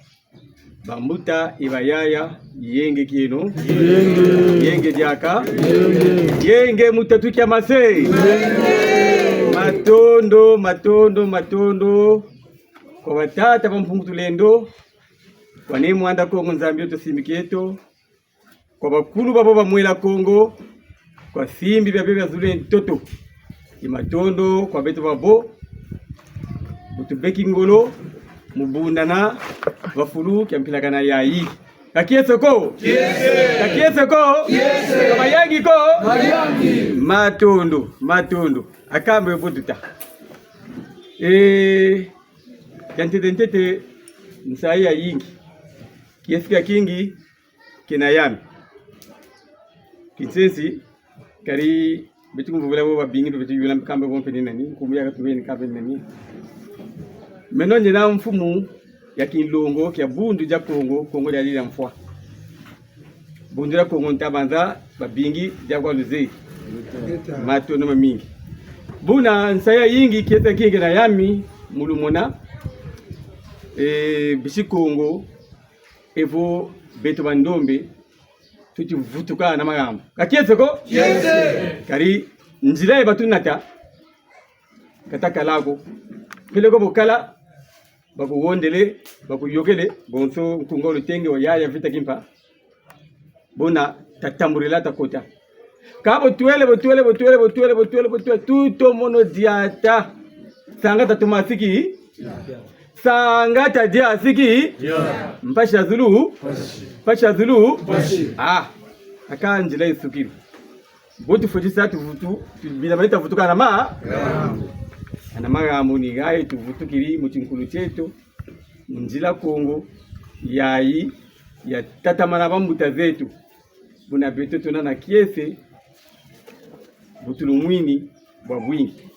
Bambuta e bayaya, yenge kieno. Yenge. Yenge diaka. Yenge. Yenge mu tatu kia mase. Yenge. Matondo, matondo, matondo. Kwa batata ba Mpungu Tulendo, kwa Ne Mwanda Kongo Nzambi yo tusimbi kieto. Kwa bakulu babo ba Mwela Kongo, kwa simbi biabio bia zulu ntoto. Ni matondo kwa beto babo, bu tubeki ngolo mu bundana va fulu kia mpilakana yayi. Ka kiese ko? Kiese. Ka kiese ko? Kiese. Ka mayangi ko? Mayangi. Matondo, matondo. Akambe bututa. Eh, kia ntete ntete, nsayi yayingi. Kiese kia kingi, kena yami. Kinsensi, kari beti kumvovela bo babingi, beti yula kambe bo mpe ni nani, nkumbu ya katuwe ni kambe ni nani. Meno ndiena mfumu ya kinlongo kia Bundu dia Kongo, Kongo diadi dia mfwa. Bundu dia Kongo nta banza, babingi dia kwa luze. Matondo mamingi. Buna nsayi yayingi kiese kingi kena yami, mu lumona, eh, bisi Kongo, evo beto bandombe, tuti vutuka na magambu. Ka kiese ko? Kiese. Kari nzila ye batunata, ka takala ko. Peleko bo kala, bakuhondele, bakuyokele, bonso nkunga lutenge wa yaya Vita Kimpa. Buna tatambulila takota. Ka bo twele, bo twele, bo twele, tuto mono diata. Sanga tatuma siki. Sanga tadia siki. Mpasi ya zulu. Mpasi ya zulu. Ah, aka nzila yisukiri. Bo tufweti sa tuvutu, tubila bani tavutuka na ma. Ana magambu ni hayi tuvutukiri mu tinkulu tieto. Mu nzila Kongo yayi yatatamana bambuta zeto. Buna beto twena na kiese, bu tulumwini bwa bwingi.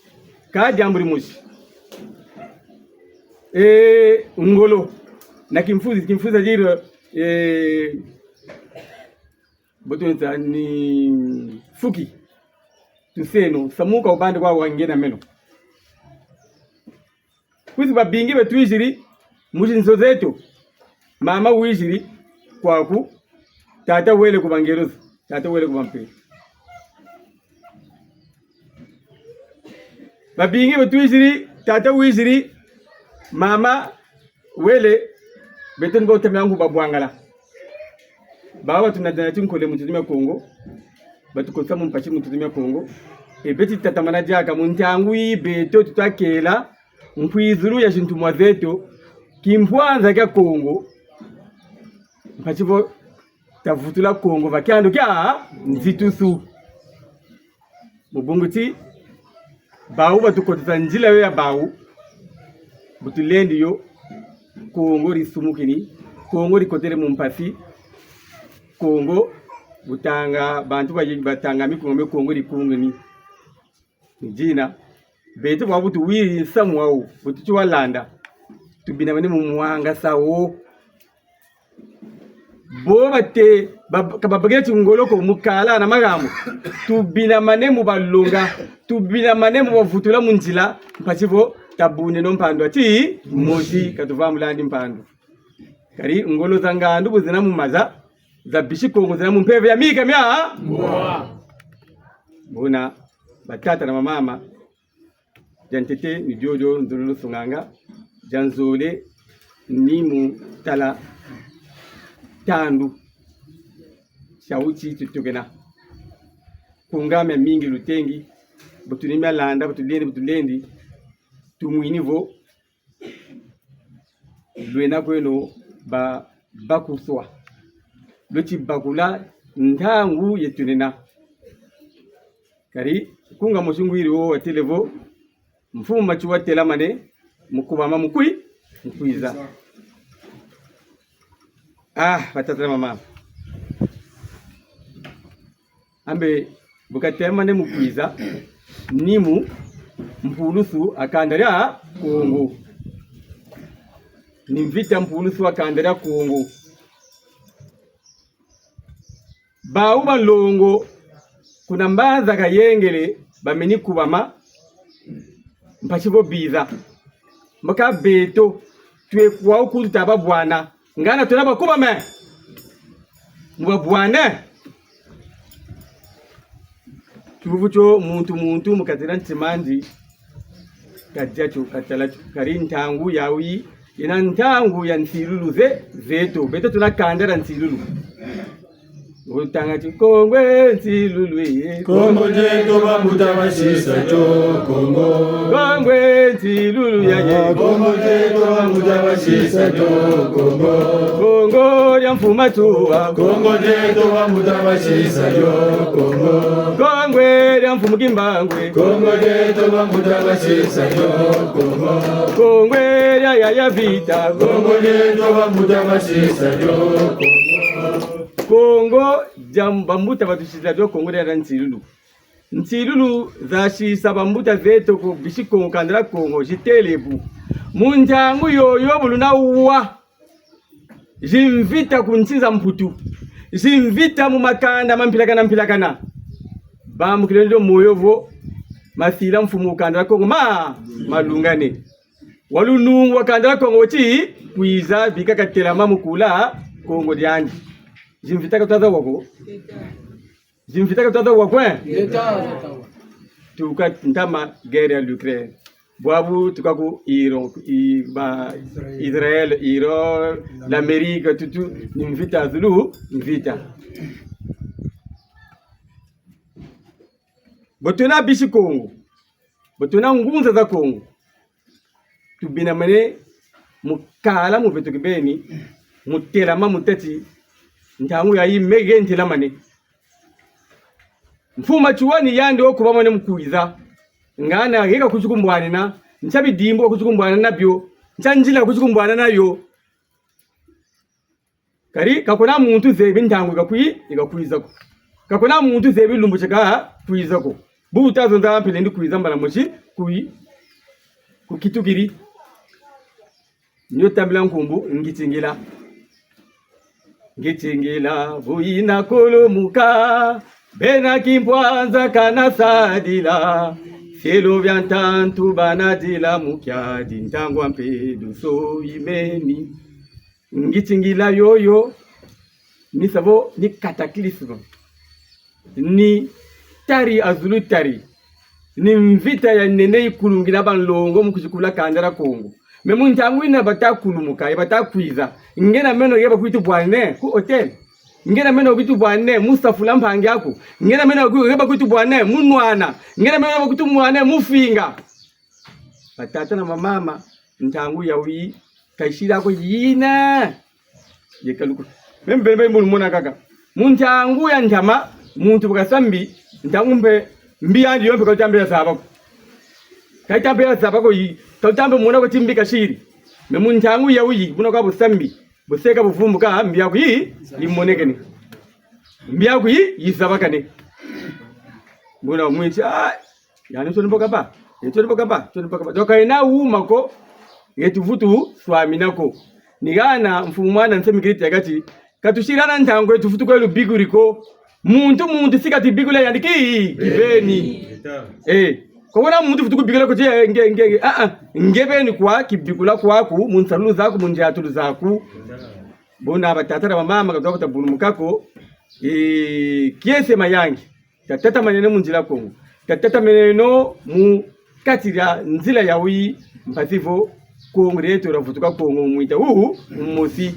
Ka diambu dimosi. Eh, ngolo. Na kimfuzi, kimfuzi dire, eh, bo twenza ni fuki. Tuseno, samuka ubande kwa wange na meno. Kwizi babingi be twiziri mu zinzo zeto. Mama wiziri kwaku, tata wele ku bangelozi, tata wele ku bampelo. Babingi be twiziri, tata wiziri, mama wele, beto ni bo tamia ngu babwangala. Bawu batunatana tinkole mu ntoto mia Kongo, batukotisa mu mpasi mu ntoto mia Kongo. E beti tatamana diaka mu ntangu yi beto tutakela nkwizulu ya zintumwa zeto, kimpwanza kia Kongo, mpasi vo tavutula Kongo va kiandu kia nzitusu. Mu bungu ti, bawu batukotisa nzila yo ya bawu, bu tulendi yo, Kongo disumukini, Kongo dikotele mu mpasi, Kongo, bu tanga, bantu ba, batanga mikunga mio Kongo dikungini. Ni dina, beto bwabu tuwiri nsamu wawu, bu tuti walanda, tubinamene mu mwangasa wo. Bo bate Ba-, ka babakila ti ngolo ko mu kala na magambu. Tubinamane mu balonga. Tubinamane mu bavutula mu nzila. Mpasi vo tabuneno mpandu ati mosi, ka tuvambulandi mpandu. Kadi ngolo za ngandu bu zena mu maza, za bisi Kongo zena mu mpeve ya mika mia. Buna, batata na bamama, dia ntete ni diodio nzololo sunganga, dia nzole ni mu tala tandu tia wuti tutukena. Kunga mia mingi lutengi, bu tuni mia landa, bu tulendi, bu tulendi, tumwini vo lwena kweno ba bakuswa. Lweti bakula ntangu ye tunena. Kadi kunga mosi ngwiri wo watêle vo, Mfumu Matsoua telamane, mu kubama mu kwi-, mu kwiza. Ah, batata na bamama. Ambe bu katelamane mu kwiza, ni mu mpulusu a kanda dia Kongo. Ni mvita mpulusu a kanda dia Kongo. Bawu banlongo, kuna mbanza kayengele, bameni kubama, mpasi vo biza. Mbaka beto, twe kwawu kutu tababwana. Ngana twena bakubame. Mu babwane. Tiuvu tio muntu muntu mu kati dia ntima'andi. Kadia tio, katala tio. Kadi ntangu yawu yi, yena ntangu ya nsilulu ze, zeto. Beto twena kanda dia nsilulu. Wutanga ti Kongo e nsilulu e. Kongo dieto bambuta basisa dio Kongo. Kongo e nsilulu ya ye. Kongo dieto bambuta basisa dio Kongo. Kongo dia Mfumu Matsoua. Kongo dieto bambuta basisa dio Kongo. Kongo e dia Mfumu Kimbangu e. Kongo dieto bambuta basisa dio Kongo. Kongo e dia Yaya Vita. Kongo dieto bambuta basisa dio Kongo. Kongo dia bambuta batusisa dio Kongo dia, dia nsilulu. Nsilulu zasisa bambuta zeto ko bisi Kongo, kanda dia Kongo, zitêle bu. Mu ntangu yoyo bu luna wa. Zimvita ku nsi za Mputu. Zimvita mu makanda ma mpilakana mpilakana. Bambukila dio moyo vo, masila mfumu kanda dia Kongo ma, malungane. Wa lunungu wa kanda dia Kongo weti kwiza, bika katelama mu kula Kongo diandi. Zimvita ka twaza wa ko. Zimvita ka twaza wa ko, eh? Tuka ntama guerre ya l'Ukraine. Bwabu tuka ku Iran, i, ba, Israël, Iran, l'Amérique, tutu, ni mvita zulu, mvita. Bo twena bisi Kongo. Bo twena ngunza za Kongo. Tubinamane mu kala mu beto kibeni, mu telama mu tâ ti, ntangu yayi mege ntelamane. Mfumu Matsoua ni yandi wo kubamane mu kwiza. Ngana yeka kuzi kumbwanina, ntia bidimbu kuzi kumbwanina nabio, ntia nzila kuzi kumbwanina nayo. Kadi, ka kuna muntu zebi ntangu yika kwi-, yika kwiza ko. Ka kuna muntu zebi lumbu tia ka kwiza ko. Bu wuta zonza mpe lendi kwiza mbala mosi, kwi-, ku kitukiri. Nio tambila nkumbu, Ngitingila. Ngitingila, bu yina kulumuka, bena Kimpwanza kana sadila. Fielo bia ntantu bana dila mu kiadi, ntangu a mpe duso yimeni. Ngitingila yoyo, ni sa vo ni cataclysme. Ni tari a zulu tari. Ni mvita ya nene yikulungila banlongo mu kuzikula kanda dia Kongo. Mais mu ntangu yina bata kulumuka, ye bata kwiza. Nge na meno ye bakwitu bwane ku hôtel. Nge na meno bakwitu bwane mu safula mpangi aku. Nge na meno bakwi-, ye bakwitu bwane mu nwana. Nge na meno bakwitu bwane mu finga. Batata na bamama, ntangu yayi, kayisila ko yina. Yeka luku. Meno beno beno mona kaka. Mu ntangu ya ntama, muntu bu kasa mbi, ntangu mpe, mbi yandi yo mpe ka luta mpe ya zaba ko. Ka luta mpe ya zaba ko yi, ka luta mpe mona ko ti mbi kasiri. Mais mu ntangu yayi, buna kwa bu sa mbi, bu seka bu vumbuka, mbi yaku yi, yimonekene. Mbi yaku yi, yizabakane. Buna mwinti, ah, yandi nsoni mbo kaba. Yandi nsoni mbo kaba. Nsoni mbo kaba. Donc, ka yena wuma ko. Ye tuvutu swamina ko. Ni hana mfumu mwana Nsemi Giriti ya kati. Ka tusila na ntangu e tufutu kwe lubikuri ko. Muntu, muntu si ka tibikula yandi ki, kibeni. Eh, ko wena muntu futu kubikula ko ti, eh, nge, nge, nge, ah, ah, nge beni kwa, kibikula kwaku, mu nsalulu zaku, mu ndiatulu zaku. Buna batata na bamama, ka twa bata bulumuka ko, eh, kiese mayangi. Tatatamaneno mu nzila Kongo. Tatatamaneno mu kati dia nzila yayi, mpasi vo Kongo dieto dia vutuka Kongo mwita wu mosi.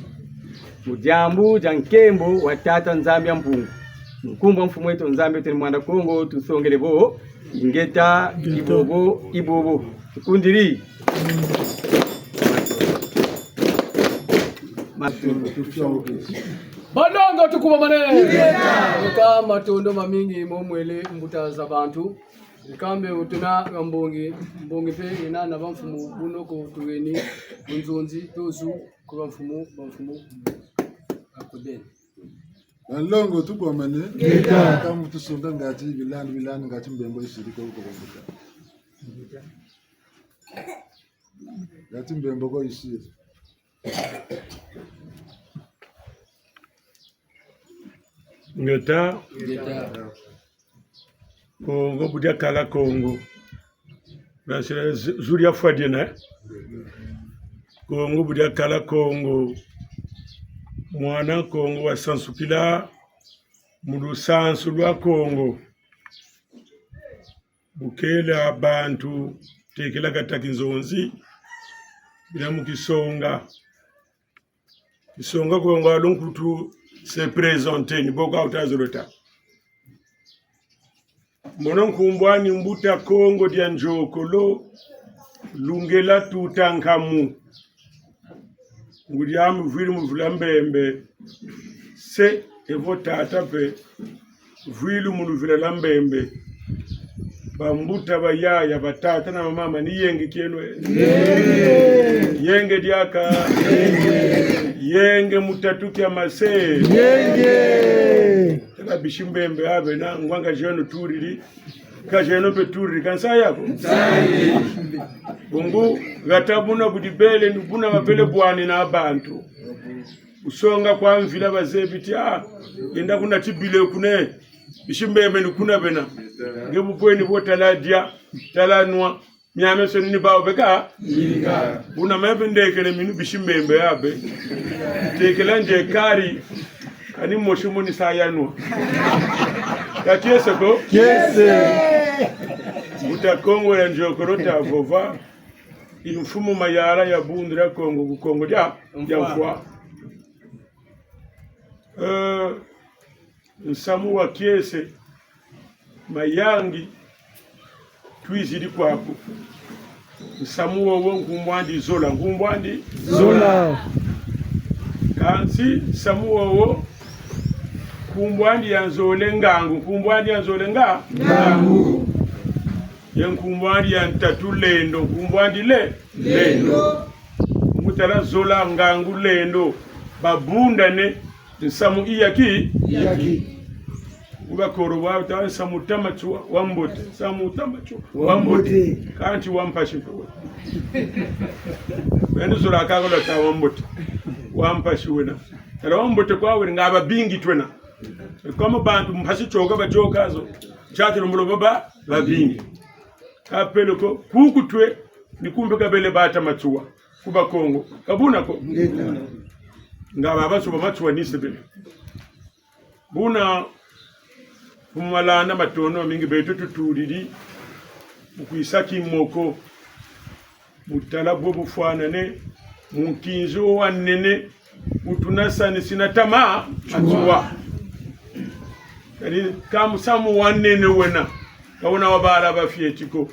Mu diambu dia nkembo wa Tata Nzambi a Mpungu. Nkumbu a Mfumu eto Nzambi eto ni Mwanda Kongo, tusongele bo, ingeta, ingeta. Ibobo, ibobo. Tukundiri. Matondo. Banlongo, tukubamane. Ingeta. Ingeta, matondo mamingi mo mwele mbuta za bantu. Nkambe utuna mbongi, mbongi mpe yena na bamfumu bunoko tuweni, bunzonzi, tozu, ku bamfumu, bamfumu. Akudeni. Banlongo, tukubamane. Ingeta. Ka mu tusonga ngati bilandi, bilandi ngati mbembo yisiri ko ko bambuta. Ngati mbembo ko yisiri. Ingeta. Ingeta. Kongo bu diakala Kongo. Nasila zu-, zu diafwa diena, eh? Kongo bu diakala Kongo. Mwana Kongo wasansukila mu lusansu lwa Kongo. Bu kela bantu tekela kata kinzonzi, bila mu kisonga. Kisonga Kongo a lunkutu se présenter, ni bo ka wuta zolo ta. Mono nkumbu ani Mbuta Kongo dia Nzokolo, Lungela Tutankamu. Ngudi ami vwiri mu vila Mbembe. Se, evo tata mpe, vwiri mu luvila lwa Mbembe. Bambuta, bayaya, batata na bamama, ni yenge kieno. Yenge. Yenge diaka. Yenge. Yenge mu tatu kia mase. Yenge. Tala bisi Mbembe abe na ngwanga zeno turiri. Ka zeno mpe turiri, ka nsayi ko? Nsayi. Bungu, hata buna budi bele, ni buna babele bwani na bantu. Kusonga kwa mvila bazebi ti, ah, yenda kuna tibile kune. Bisi Mbembe ni kuna bena. Nge bu bweni bo tala dia, tala nwa. Miamiansoni ni bawu beka. Buna mebe ndekele minu bisi Mbembe abe. Tekela nze kari. Kani mosi mo ni sa ya nwa. Ka tiese ko? Tiese. Mbuta Kongo ya Nzokolo ta vova. I mfumu mayala ya Bundu dia Kongo, ku Kongo dia, dia mfwa. Eh, nsamu wa kiese, mayangi, twizidi kwaku. Nsamu wowo nkumbu andi Zola, nkumbu andi? Zola. Kansi nsamu wowo nkumbu andi ya nzole Ngangu, nkumbu andi ya nzole nga? Ngangu. Ye nkumbu andi ya ntatu Lendo, nkumbu andi le? Lendo. Mu tala Zola, Ngangu, Lendo, babundane, nsamu i yaki? Yaki. Ku bakoro bwa ta nsamu ta Matsoua wa mbote, nsamu ta Matsoua wa mbote. Wa mbote. Kansi wa mpasi mpe wena. Beno Zola ka ko lwa ta wa mbote. Wa mpasi wena. Tala wa mbote kwa wena nga babingi twena. Kama bantu mpasi tsoka batsoka zo. Tsatilo mulo baba babingi. Ka peleko, kuku twe, ni kumbe kabele bata Matsoua. Ku Bakongo. Ka buna ko? Ngeta. Nga babansoni ba Matsoua ni sebele. Buna, ku malanda matondo mamingi beto tutulidi, mu kwisa kimoko, mu tala bwe bufwanane, mu nkinzi wo wa nene, wu tuna sani sina tama, Matsoua. Kani ka musamu wa nene wena, ka wena wa bala ba fioti ko.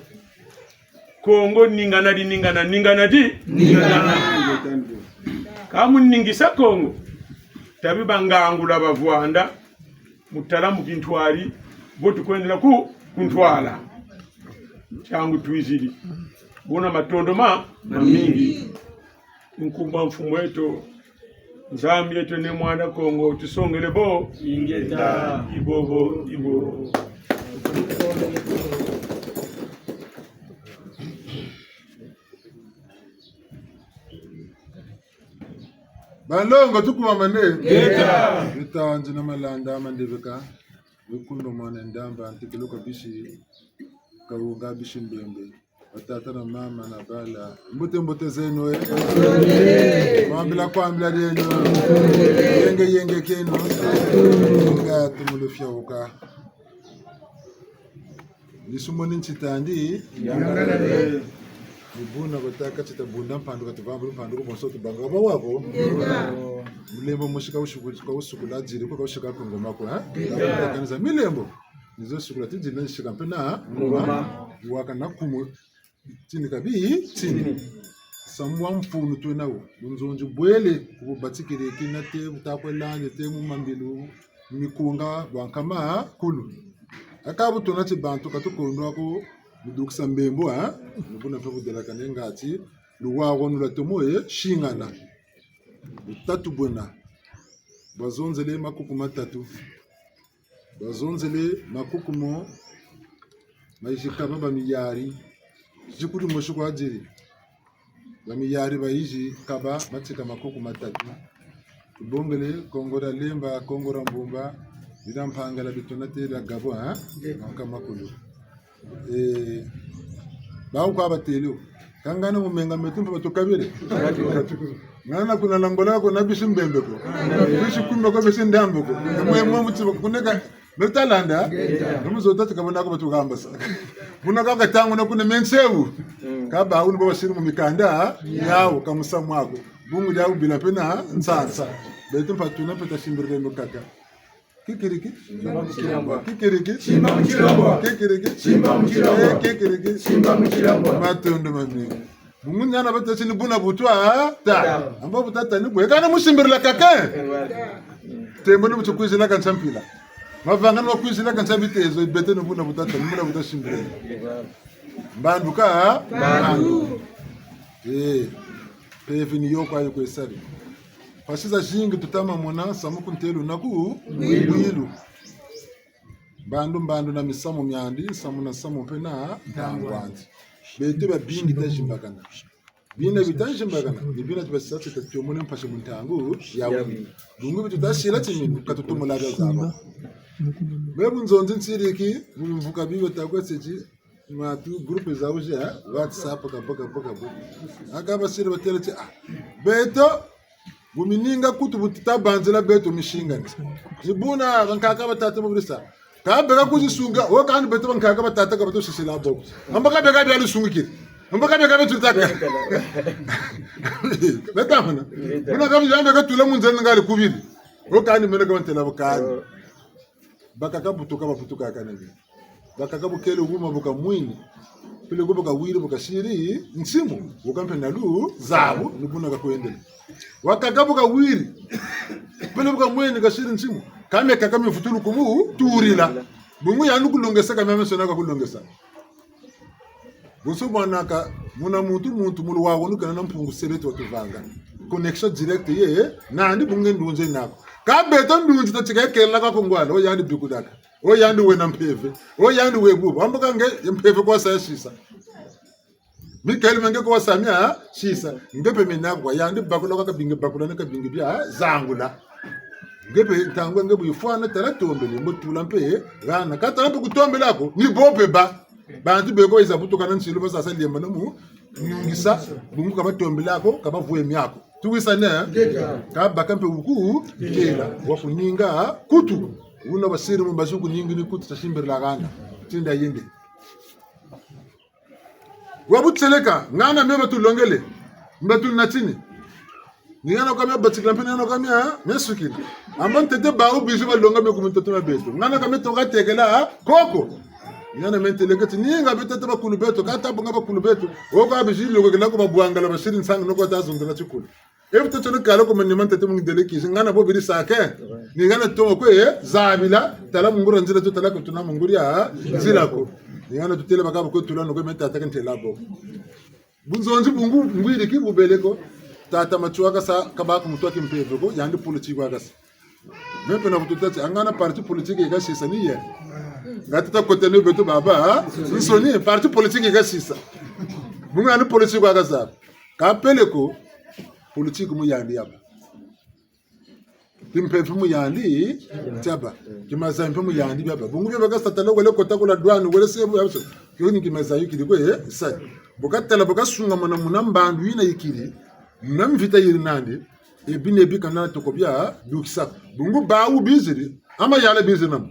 Kongo ningana di ningana, ningana di ningana. Ka mu ningisa Kongo, tabi bangangula bavwanda, mu tala mu kintwari, bo tukwendela ku, ku ntwala. Ntiangu twizidi. Buna matondo ma, mamingi. Nkumbu a Mfumu eto, Nzambi eto ni Mwanda Kongo, tusongele bo. Ingeta. Ibobo, ibobo. Alongo, tukuwamane. Ngeta. Ngeta, nzina Malanda Mandebeka. Wikundwa mwana Ndamba, ntekelo kwa bisi Kawunga, bisi Mbembe. Batata na mama na bala. Mbote mbote zeno, eh? Kwambila kwambila dieno. Yenge yenge kieno. Nga tumulu fiawuka. Ni sumo ni ntita andi. Ni buna batâka ti tabunda mpandu, ka tuvambula mpandu ko, bonso tubanga ba wabo. Mulembo mosi ka wusuku-, ka wusukula diri ko, ka wusika ku ngoma ko, eh? Kanisa milembo. Ni zo sukula ti diri na sika mpe na ngoma. Ngoma. Waka na kumu. Tini kabi, tini. Samu wa mfunu twena wo. Bunzonzi bwele, ku bubatikiri kina te, bu takwe lande te, mu mambilu, mu mikunga, bwa nkama kulu. Aka bu tuna ti bantu ka tukondwa ko, mu dukisa mbembo, eh? Ni buna mpe budelakane ngatu, luwawanu lwatomo, eh, singana. Butatu bwena. Bazonzele makuku matatu. Bazonzele makuku mo, mayizi kaba ba miyari. Zikulu mosi kwa diri. Ba miyari bayizi kaba matsika makuku matatu. Tubongele Kongo dia Lemba, Kongo dia Mbumba, bina Mpangala, bitona tela Gabon, hein? Manka makulu. Eh, bawu kwa batêle wo. Ka ngana mu menga meto mpe batukabile. Ngana kuna na Ngola ko na bisi Mbembe ko. Bisi Kumba ko, bisi Ndamba ko. Mwe mwe muti ko kuneka meto talanda. Ngeta. Namu zo tati kabona ko batugambasa. Buna ka katangu na kuna mensewu. Mm. Ka bawu ni bo basiri mu mikanda, yawu ka musamu ko. Bungu diawu bila mpe na nsansa. Beto mpe tuna mpe tasimbirila mukaka. Kikiriki? Simba mu tshilombo. Kikiriki? Simba mu tshilombo. Kikiriki? Simba mu tshilombo. Eh, kikiriki? Simba mu tshilombo. Matondo mamingi. Bungu ni hana batâ ti ni buna bu tata. Tata. Mbo bu tata ni bwe. Kana musimbirila kaka. Ewa. Tembo ni bu tukwizila ka nsa mpila. Mavanga ni wakwizila ka nsa bitezo, beto ni buna bu tata, ni buna bu tasimbirila. Ewa. Mbandu ka? Mbandu. Mbandu. Eh, mpeve ni yo kwa yo kwe sari. Mpasi zazingi tuta ma mona, nsamu ku ntelo na ku bwilu. Bwilu. Mbandu, mbandu na misamu miandi, nsamu na nsamu mpe na ntangu andi. Beto babingi tazimbakana. Bina bitazimbakana, ni bina tubasisa ti tatiomone mpasi mu ntangu yawu. Yawu. Bungu bi tutasila timinu, ka tutumula bia zaba. Me bunzonzi ntiriki, mu mvuka bibi takwe seti, matu groupe za uze, eh? WhatsApp, kabo, kabo, kabo. Aka basiri batêle ti, ah, beto, bu mininga kutu bu tita banzila beto misingani. Ni buna, bankaka batata mu birisa. Ka beka kuzisunga, wo kani beto bankaka batata ka batusisila bo ko. Mbo ka beka bia lusungikiri. Mbo ka beka beto taka. Beta mona. Buna ka bia beka tula mu nzeni ngali kubiri. Wo kani mene ka bantela bo kani. Bakaka butuka, babutuka kani bi. Bakaka bukele wuma bu kamwini. Peleko bu kawiri, bu kasiri nsimu. Wo kampe na luzabu, ni buna kakwendele. Wakaka bu kawiri. Peleko bu kamwini, kasiri nsimu. Ka me kaka mivutulu kumu tulila. Bungu yandi kulongesa ka me me sona kakulongesa. Bonso bwanaka, muna muntu, muntu, mu luwawanu kena na Mpungu Sele tu watuvanga. Connexion directe ye, nandi bungu nge ndunzi nako. Ka beto ndunzi tatika ye kela ka ku ngwala, wo yandi bikudaka. Wo yandi wena mpeve. Wo yandi we bubu. Ambo ka nge, ye mpeve kwa sa ya sisa. Michael me nge kwa sa mia sisa. Nge mpe mena kwa yandi bakula kwa kabingi bakula na kabingi bia zangula. Nge mpe ntangu nge bu yifwana tala tombele, mbo tula mpe, hana. Ka tala mpe kutombela ko, ni bo mpe ba. Bantu beko iza butuka na nsilu basasa liemba na mu, nyungisa, bungu ka batombela ko, ka bavwemi ko. Tuwisane, eh? Ngeta. Ka baka mpe wuku, ngeta. Wa kuninga, kutu. Wuna basiri mu mbazi kuningi ni kutu tasimbirila hana. Tinda yenge. Wa butseleka, ngana me batulongele, mbe tunatini. Ni ngana kwa me batikila mpe ni ngana kwa me, ha? Me sukina. Amba ntete bawu bizi balonga me ku mitoto mia beto. Ngana kwa me toka tekela, ha? Koko. Ni ngana me nteleke ti, ni nga beto tata bakulu beto, ka tabunga bakulu beto. Wo kwa bizi loko kena ku babwangala basiri nsangu no kwa tazonzela tikulu. E bu tata no kala ku manima ntete mu ngindele kizi, ngana bo biri sake. Ni ngana tomo kwe, eh, zabila, tala mu nguri ya nzila tu, tala kwe tuna mu nguri ya nzila ko. Ni ngana tutele baka bo kwe tula no kwe me tata ke ntela bo. Bunzonzi bungu ngwiri ki bubele ko. Tata Matsoua kasa, kabâ ku mutu wa kimpeve ko, yandi politique wa kasa. Me mpe na kututa ti, ngana parti politique yi kasisa ni ye. Nga tata kotele beto baba, ha? Nsoni, parti politique yi kasisa. Bungu yandi politique wa kasa. Ka peleko, politique mu yandi yaba. Kimpeve mu yandi tiabâ. Kimazayi mpe mu yandi biabâ. Bungu bia baka satala wele kota kula douane, wele sebu ya biso. Kio ni kimazayi kidi kwe, eh, sa. Bu katala, bu kasungamana muna mbandu yina yikiri. Muna mvita yiri nandi. E bina bi kana toko bia dukisa. Bungu bawu biziri. A mayala biziri namu.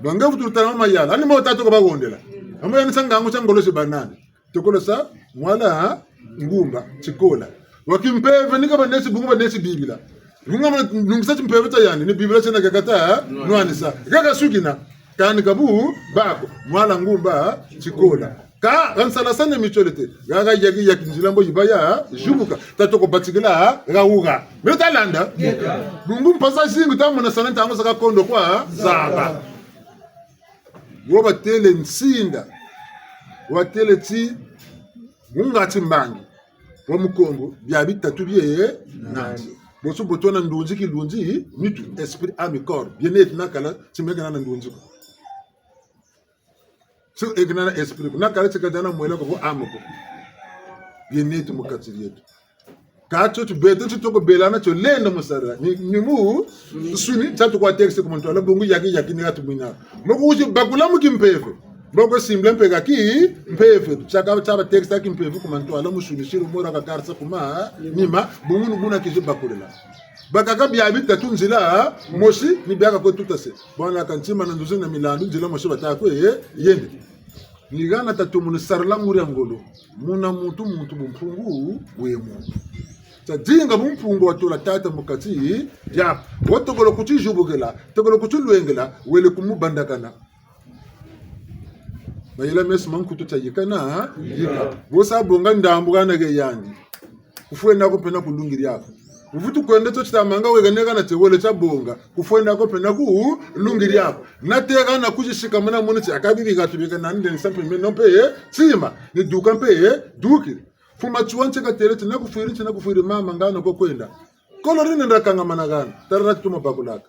Ba nge vutu tala a mayala. Ani mo tatu ko bahondela. A mayala ni sa ngangu tia ngolo si ba nandi. Tokolo sa, mwala, ha? Ngumba, tikola. Wa kimpeve ni ka banesi bungu banesi Bibila. Bungu ma nungisa timpeve tia yandi, ni Bibila tiena kakata, ha? Nwanisa. Kaka sukina, kani kabu, bako, mwala ngumba, tikola. Ka, ka nsalasane mitiole te. Kaka yaki yaki nzila mbo yiba ya, zubuka. Tatoko batikila, ha? Kawuka. Mele talanda? Bungu mpasi zingi tamona sana ntangu zakaka kondo kwa, zaba. Wo batele nsinda, watele ti, mu ngati mbangi wa Mukongo, bia bitatu bie nandi. Bonso bo tuna ndunzi kilunzi, nitu, esprit, âme, corps. Bien-être nakala, ti meka na ndunzi ko. Ti eka na esprit ko. Nakala ti ka diana mwela ko, âme ko. Bien-être mu kati dieto. Ka tio ti beto ti toko belana tio lenda mu sarila. Ni, ni mu, nsuni, tia tukwa texte ku mantwala bungu yaki yaki ni ka tumwina. Moko wuti bakula mu kimpeve. Moko simbila mpe ka kimpeve. Tiaka, tiaba texte ya kimpeve ku mantwala mu nsuni siri mora kakarisa ku manima. Bungu ni buna kizi bakulela. Bakaka bia bitatu nzila, mosi, ni biaka kwe tutase. Bwana ka ntima na nduzi na milandu, nzila mosi bata kwe, eh, yende. Ni hana tatu munu sarila nguri ya ngolo. Muna muntu, muntu bumpungu bwe muntu. Tia dinga bumpungu watula tata mu kati diaku. Watokolo kutizubukila, tokolo kutilwengela, wele kumubandakana. Mayela mesi ma nkutu tia yikana, yika. Bo sa bonga ndambu hana he yandi. Kufwena ko mpe na ku lungi diaku. Wuvutu kwenda tio tita manga weka neka na tie wele tia bonga. Kufwena ko mpe na ku lungi diaku. Na teka na kuzisika muna munu ti akabibi ka tubika na nde nsa mpe meno mpe, eh, tima. Ni duka mpe, eh, dukiri. Mfumu Matsoua ntie katele ti na kufwiri, ntie na kufwiri mama ngano ko kwenda. Kolo dina nda kangamana hana. Tala na ti tuma bakulaka.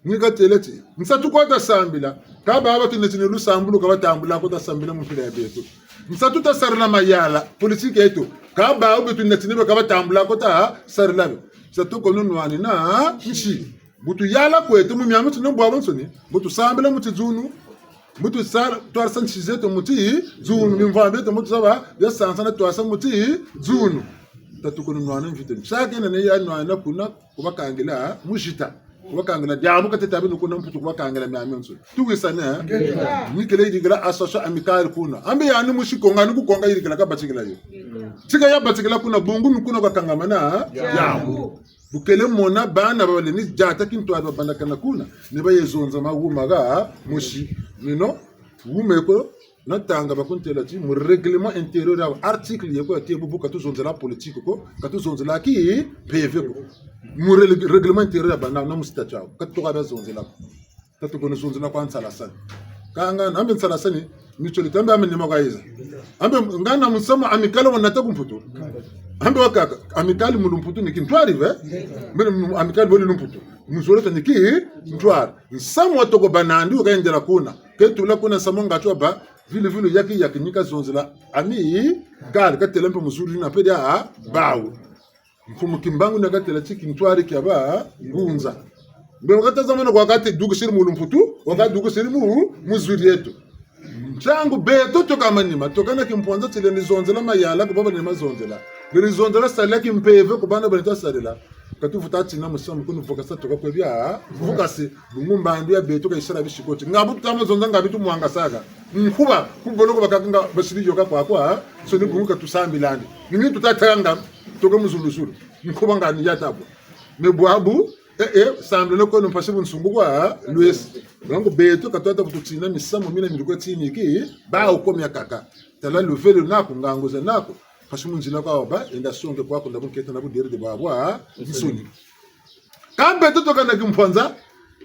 Ni katele ti, nsatu kwa tasambila. Ka baba tuneti ni lusambulu ka batambula ko tasambila mu mpila ya beto. Nsatu tasarila mayala, politique yeto. Ka baba beto tuneti ni be ka batambula ko tasarila be. Nsatu ko nunwani na nsi. Bu tuyala kweto mu miamiansoni, bu tusambila mu tidzunu. Bu tusala, twarisa nsi zeto mu tidzunu. Bimvwama bieto bu tusaba, bia sansana twarisa mu tidzunu. Tatu ko nunwana mvita. Nsakena ne ya nwana kuna, kubakangila muzita. Kubakangila diambu kateta bino kuna Mputu kubakangila miamiansoni. Tuwisane, eh? Ngeta. Ni kele yirikila association amicale kuna. Ambe yani musi Kongo, ni ku Kongo yirikila kabatikila yo. Tika yabatikila kuna bungu ni kuna kwakangamana, eh? Diambu. Bu kele mona bana babale ni diata kintwari babandakana kuna. Ni baye zonza ma wuma ha, musi. Mino, wuma ko, natanga bakuntela ti, mu règlement intérieur ya article ye ko ya tie bubu ka tuzonzela politique ko, ka tuzonzela kimpeve ko. Mu règle-, règlement intérieur ya bana na mu statut yawu, ka tuka bazonzela ko. Tatu ko nzonzela kwa nsalasani. Ka ngana, ambe nsalasani, mitiole ti ambe ame ni ma kayiza. Ambe ngana musamu amicale wanata ku Mputu. Ambe wakaka, amicale mu lumputu ni kintwari ve. Mbe amicale bole lumputu. Muzolo ta ni kintwari. Nsamu watoko bâ nandi wakayendela kuna. Ke tula kuna nsamu ngatu wabâ, vilu vilu yaki yaki ni kazonzela amicale, katêle mpe muzulu na mpe dia bawu. Mfumu Kimbangu na katêla ti kintwari kia bangunza. Mbe wakatazamana kwa kati dukisiri mu lumputu, wakadukisiri mu, mu zulu dieto. Ntangu beto toka manima, toka na kimpwanza tilendi zonzela mayala ku baba ni mazonzela. Lendi zonzela sarila kimpeve ku bana balendi sarila. Ka tuvutu tina musamu kunu vukasa toka kwe bia, vukasi, bungu mbandu ya beto ka yisala bisikoti. Nga bu tutama zonza nga bi tumwangasaka. Nkuba, ku boloko bakaka nga basiri yoka kwakwa, nsoni bungu ka tusambilandi. Ni ni tutatanga, toka mu zuluzulu. Nkuba nga ni ya tabu. Me bwabu, eh, eh, sambila no kono mpasi bunsungu kwa, lwesi. Donc beto ka twata vutu tina misamu mina mi lukwe tiniki, bawu ko miakaka. Tala luvelo naku, ngangu za naku. Mpasi mu nzila kwa wabâ, enda songe kwaku nda bunkete na buderede bwabwansoni. Ka beto toka na kimpwanza,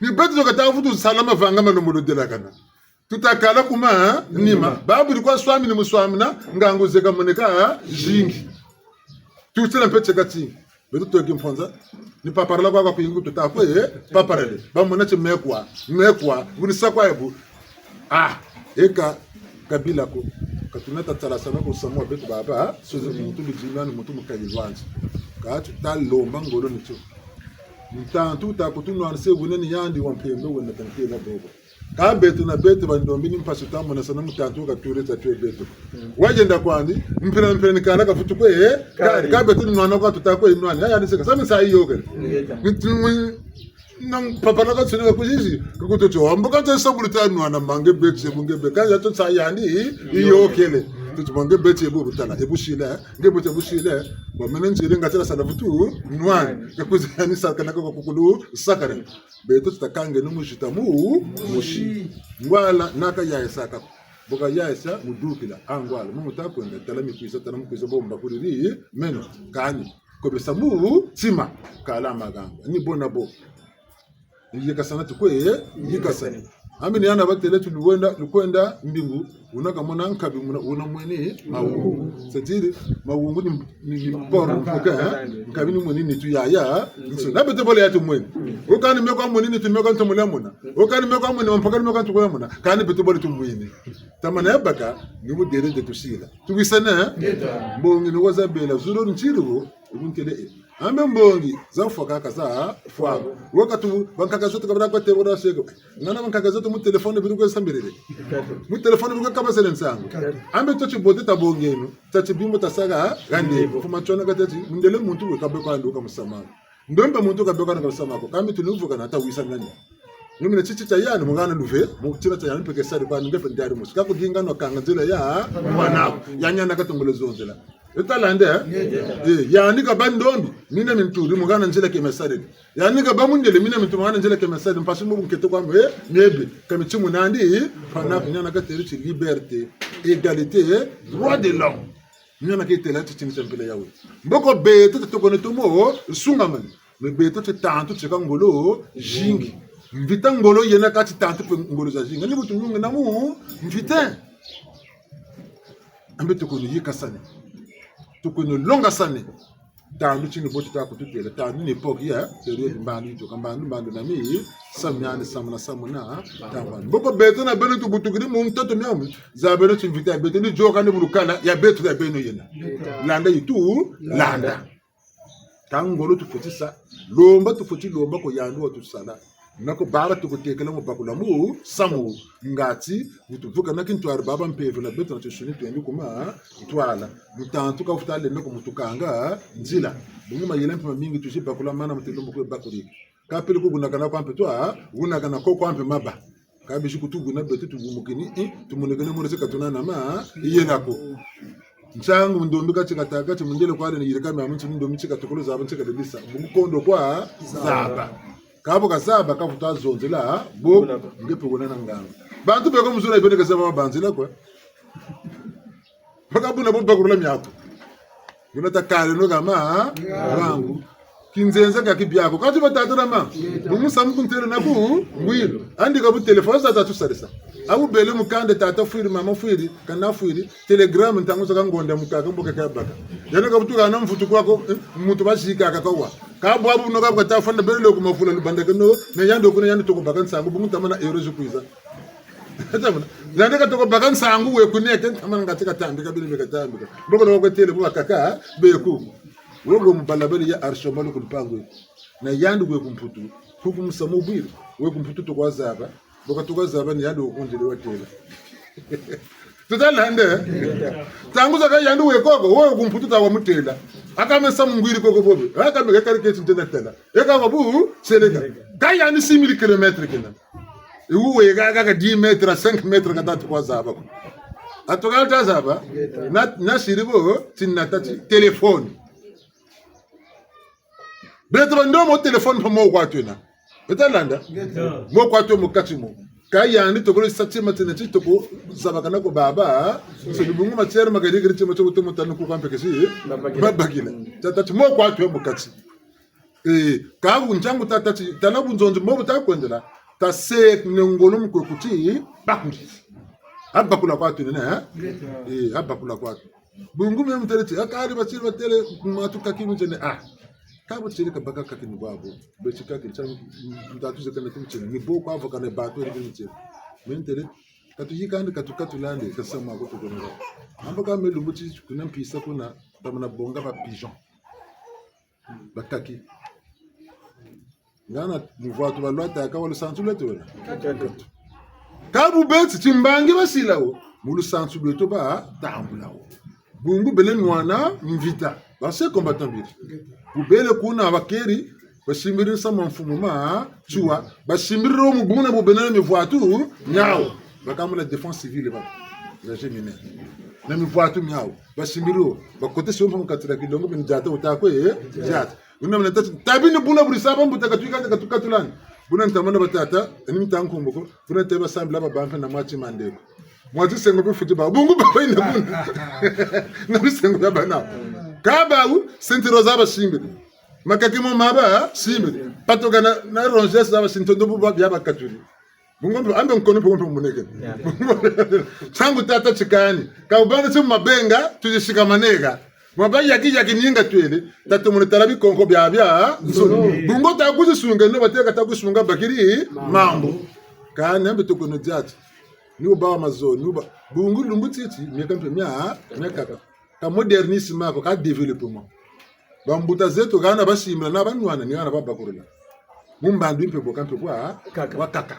ni beto toka ta vutu sala mavanga malombolo delakana. Tutakala ku manima. Babu di kwa swamini mu swamina, ngangu zeka moneka zingi. Tutila mpe tieka tingi. Beto toki mponza. Ni paparala kwa kwa kuyingu tuta kwe, eh, paparale. Bamona ti mekwa, mekwa, bu ni sa kwa ebu. Ah, eka, kabila ko. Ka tuna ta tala sana ko samu wa beto baba, soze muntu bidimani, muntu mukayilwanzi. Ka tuta lomba ngolo ni tio. Mutantu wuta kutunwanisa wena ni yandi wa mpembe wena ta ntela bobo. Kâ beto na beto bandombi ni mpasi tamona sana mutantu ka tule ta twe beto. Wayenda kwandi, mpila mpila ni kala kavutu kwe, eh? Kari. Kari, kâ beto ni nwana kwa tuta kwe nwana. Ya, ya, ni seka. Sa mi sa yiyôkele. Ngeta. Nti mwi-, na papa na katsune ka kuzizi, ka kutu tio. Mbo ka nta sabulu ta nwana, ma nge beti, bu nge beti. Kâ ya to sa yandi, yiyôkele. Tuti ma nge beti bu butala, e busila, eh? Nge beti busila, eh? Bo mene nziri nga tela sala vutu, nwana. Ka kuzi yani sakana ka kukulu, sakana. Beto tuta kangeno mu zita mu, musi. Ngwala, naka yayisaka. Bu kayayisa, mu dukila. Ah, ngwala, mu muta kwenda, tala mi kwiza, tala mu kwiza, bo mbakuliri, meno, kani. Kobesa mu, tima, kala magamba. Ni bo na bo. Yikasana tukwe, yikasana. Ambi ni yana batêle ti luwenda, lukwenda mbingu, wuna kamona nkabi muna, wuna mweni mawungu. C'est-à-dire, mawungu ni, ni, ni port mfuka, eh? Nkabi ni mweni nitu yaya. Nso, na beto bole ya tumweni. Wo kani meko mweni nitu meko ntomola mona. Wo kani meko mweni mampaka meko ntomola mona. Kani beto bole tumweni. Tamana ya baka, ni bu dere de tusila. Tuwisane, eh? Ngeta. Mbongi ni waza bela, zulu ntiri wo, ubuntele e. Ambe mbongi, za fwa kaka za fwa. Wo katu, bankaka zoto kabla kwa te wala seko. Ngana bankaka zoto mu téléphone biri kwe sambirire. Mu téléphone biri kwe kabasele nsangu. Ambe to tibote tabongeno, ta tibimbo tasaka, gande, fuma tiona ka tati, mundele muntu we kabe kwa nduka musamu. Ndombe muntu kabe kwa nduka musamu ko, kâ mi tunuvukana tawisanani. Numi na titi tia yani, mungana luve, mu tina tia yani, mpeke sari kwa nunge pe ndiari musi. Ka kudinga no kanga nzila ya, mwana, ya nyana katongole zonzela. Wuta landa, eh? Eh, yani kabâ ndombi, mina minturi, mungana nzila ke mesari. Yani kabâ mundele, mina mintu mungana nzila ke mesari, mpasi mu bunkete kwa mwe, eh, miebe, kami timu nandi, fana, nyana katêle ti liberté, égalité, eh, droit de l'homme. Nyana katêla ti tini tia mpila yawe. Mboko beto ti tukone tumo, sungamani. Mais beto ti tantu tieka ngolo, zingi. Mvita ngolo yena kati tantu pe ngolo zazingi. Ni bu tunungi na mu, mvita. Ambe tukone yikasane. Tukone longasane. Tandu tini bo ti ta kututêla. Tandu ni époque ya, période mbandu yituka mbandu, mbandu na mi, samu yani, samu na, samu na, tamba. Mboko beto na beno tubutukiri mu ntoto miamu. Zabeno ti mvita ya beto ni yôka ni bu lukala, ya beto ya beno yena. Landa yitu, landa. Ka ngolo tufweti sa, lomba tufweti lomba ko yandi watusala. Nako baba tukutekela mu bakula musamu, ngati, bu tuvuka na kintwari baba mpeve na beto na tinsuni twendi ku ma, ntwala. Mutantu ka futa lenda ko mu tukanga, nzila. Bungu mayela mpe mamingi tuzi bakula mana mu tilumbu kwe bakuri. Ka pele ku gunakana kwa mpe twa, gunakana ko kwa mpe maba. Ka bisi kutuguna beto tugumukini, eh, tumonekene mure se katuna na ma, yena ko. Nsangu ndombi kati katâka, ti mundele kwa le ni yirika mia muntu ndombi ti katukulu zaba, ti kalebisa. Bungu kondo kwa zaba. Ka bo kazaba, ka futa zonzela, bo, nge pe wena na nganga. Bantu beko mu zulu beno kazaba babanzila kwa. Baka buna bo bakurula miaku. Buna takaleno kama, ha? Ngangu. Kinzenza ka kibiako. Kati batata na ma. Bungu samu kuntele na ku, ngwilo. Andi ka bu téléphone za tatu sarisa. Abu bele mukanda tata fwiri, mama fwiri, kana fwiri, télégramme ntangu zaka ngonda mukaka mboka kabaka. Yandi ka butuka na mvutu kwako, eh, muntu bazika kaka wa. Ka bwabu no ka bukata fanda bele ku mafula lubanda keno, na yandi kuna yandi toko baka nsangu, bungu tamana euro zikwiza. Tamana. Yandi katoko baka nsangu we kunete, tamana ngati katambika, bini katambika. Mboko no kwetele bu bakaka, beku. Wo ngo mu balabala ya Arsenal ku lupangu. Na yandi we ku Mputu. Kuku musamu bwiri. We ku Mputu toko zaba. Boka toko zaba ni yandi wo kundele watela. Tutalande. Ntangu zaka yandi we koko, wo ku Mputu ta wamutela. Aka mesa mungwiri koko bobe. Aka meka kari keti ntena tela. Eka wabu, seleka. Ka yandi six mille kilomètres kena. Iwu we ka, ka, ka dix mètres à cinq mètres kata toko zaba ko. Atoka ta zaba. Na, na siri bo, tina tâ ti téléphone. Beto bandombi téléphone mpe mo kwa twena. Beta landa? Ngeta. Mo kwa twe mu kati mo. Ka yandi tokolo sa tima tiena ti toko zabakana ko baba. So ni bungu matière makarikiri tima toko tomo tanu ku kwa mpekesi. Babakila. Babakila. Tata ti mo kwa twe mu kati. Eh, ka bu ntangu tata ti, tala bunzonzi mo buta kwendela. Taseke ne ngolo mu kwe kuti, bakuri. Abakula kwa twe nene, eh? Ngeta. Eh, abakula kwa twe. Bungu me mutele ti, akari batiri batele, matu kaki mutene, ah. Ka butiri kabaka kaki ni bwabo. Beti kaki ntia, ntatu zekana ti mutene. Ni bo kwa vo kana batu eri mutene. Me ntele, katu yikandi, katu, katu landi, kasa mwa ko tukonera. Amba ka me lumbu ti, kuna mpisa kuna, tamana bonga ba pigeon. Ba kaki. Ngana muvwatu balwataka wa lusansu lweto wena. Ka bubeti timbangi basila wo, mu lusansu lweto batambula wo. Bungu bele nwana mvita. Ba se combattant biri. Bubele kuna bakeri, basimbiri nsamu a mfumu Matsoua, basimbiri wo mu buna bubena na mivwatu miawu. Bakamula défense civile ba. Régime mine. Na mivwatu miawu. Basimbiri wo. Bakotesi wo mpe mu kati dia kilongo, bini diata wuta kwe, eh? Diata. Wuna mene tâ ti, tabi ni buna buri sa bambuta katuika, katu-, katulani. Buna ntamana batata, ni nta nkumbu ko, buna teba sambila ba bampe na mwa ti mandeko. Mwa ti sengo mpe fweti ba, bungu ba bayina buna. Na bisengo bia bana. Ka bawu, ceinture za basimbiri. Makaki mo ma basimbiri. Patoka na, na rongesse za basimbiri, ntondo bu ba bia bakaturi. Bungu mpe, ambe nkono mpe, mpe muneke. Nsangu tata tikani. Ka wubana ti mabenga, tuzisika maneka. Mwa ba yaki yaki ninga twele, tatu mune tala bikonko bia bia, nsoni. Bungu ta kuzisunga, no bateka ta kusunga bakiri, mambu. Kani ambe toko no diati. Ni wuba wa mazo, ni wuba. Bungu lumbu titi, mieka mpe mia, miakaka. Ka modernisme ako, ka développement. Bambuta zeto hana basimbila na banwana, ni hana babakurila. Mu mbandu mpe boka mpe bwa, kaka. Bwa kaka.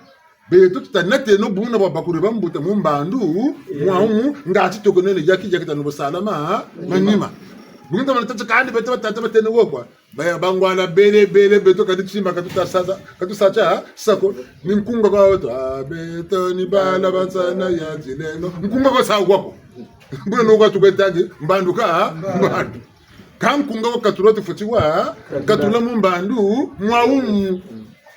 Beto tuta nateno buna bwa bakuri bambuta mu mbandu, mwa umu, ngati tokonele yaki, yaki tanu basala ma, manima. Bungu ta mana tata kandi beto batata batene wo kwa. Baya bangwala bele, bele, beto kadi timba katuta sasa, katusa tia, sako, ni nkunga kwa beto, ah, beto ni bala bansana ya dileno. Nkunga kwa sa kwa ko. Buna no kwa tukwe tangi, mbandu ka, mbandu. Ka nkunga wa katula tufweti wa, katula mu mbandu, mwa umu.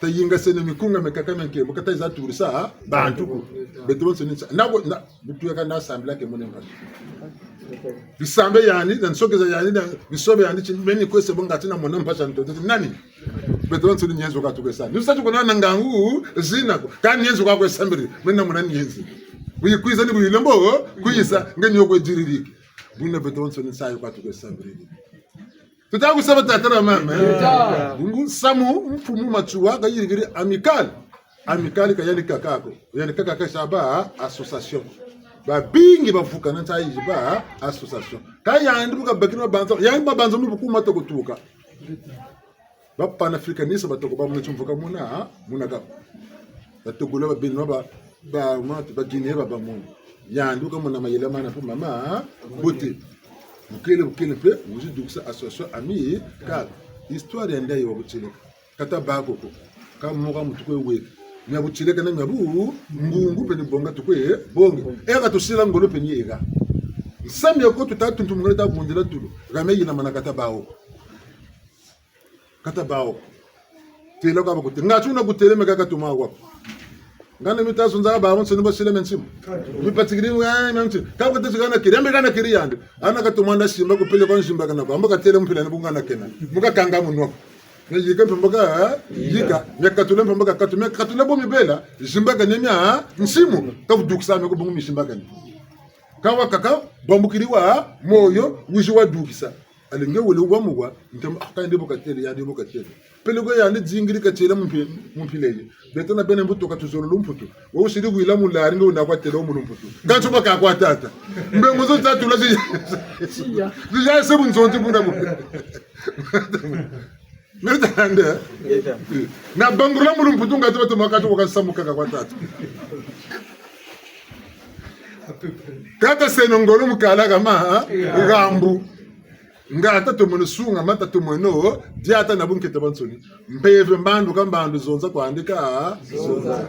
Tayingasene mikunga miakaka mia nkembo, ka tayiza turisa, bantu ko. Beto bansoni nsa. Na ko, na, butu yaka na sambila ke mone mpasi. Bisambe yandi, na nsokeza yandi, na bisobe yandi, ti meni kwese bo ngati na mona mpasi ntoto, ti nani? Beto bansoni nienzo ka tukwe sa. Ni sa tukwe na ngangu, zina ko. Ka nienzo ka kwe sambiri, meni na mona nienzi. Buyi kwiza ni buyi lembo, kwiza, nge ni yo kwe diririki. Buna beto bansoni nsayi kwa tukwe sambiri. Tuta kusaba tata na mama, eh? Tuta. Bungu nsamu mfumu Matsoua kayirikiri Amicale. Amicale ka yandi kaka ko. Yandi kaka ka sa ba association. Babingi bavukana nsayi zi ba association. Ka yandi bu kabakiri mabanza, yandi mabanza mu bu kuma toko tuka. Ba panafricanistes batoko bamona timvuka muna, muna kaka. Batogolais, ba Béninois, ba, ba, ma, ba Guinéens ba, bamona. Yandi bu kamona mayela mana mpe mama, mbote. Bukele, bukele mpe, wizi dukisa association Amicale. Histoire yandi yayi wa butieleka. Ka tabâ ko ko. Ka moka muntu kwe weka. Mia butieleka na mia bu, ngungu mpe ni bonga tukwe, bonga. E ka tusila ngolo mpe ni eka. Nsamu ya ko tuta tuntu mungele ta bundila tulu. Ka mia yina mana ka tabâ wo ko. Ka tabâ wo ko. Têla kwa bakutêle. Nga tuna kutêle me ka katuma wa ko. Ngana mita zonza babansoni basila me ntima. Mipatikiri wa me ntima. Ka bakutêle kana kiri, ambe kana kiri yandi. Hana katuma nda simba ko, peleko nzimba kana ko. Ambo katêle mpila ni bu ngana kena. Mbo kakanga munwa ko. Me yika mpe mbo ka, ha? Yika. Me katula mpe mbo kakatu. Me katula bo mibela. Zimba kane mia, ha? Nsimu. Ka vudukisa me ko bungu mizimba kane. Ka wakaka, bambukiri wa, moyo, wizi wa dukisa. Allez nge wele wa mu wa, ntama, ah, ka yandi bo katêle, yandi bo katêle. Peleko yandi zingiri katêla mu mpi-, mu mpila yi. Beto na beno mbutu ka tuzololo mputu. Wo wusiri wila mu lari nge wuna kwa têla wo mu lumputu. Ka nsoba ka kwa tata. Mbe muzo tatula zi-, zi ya se bu nzonzi buna bu. Nge tande. Na bangurula mu lumputu nga tuba tuma katu waka samu kaka kwa tata. Kata seno ngolo mu kala kama, ha? Ngambu. Nga tatomono sunga, ma tatomono, diata na bunkete bansoni. Mpeve mbandu ka mbandu zonza kwandi ka, zonza.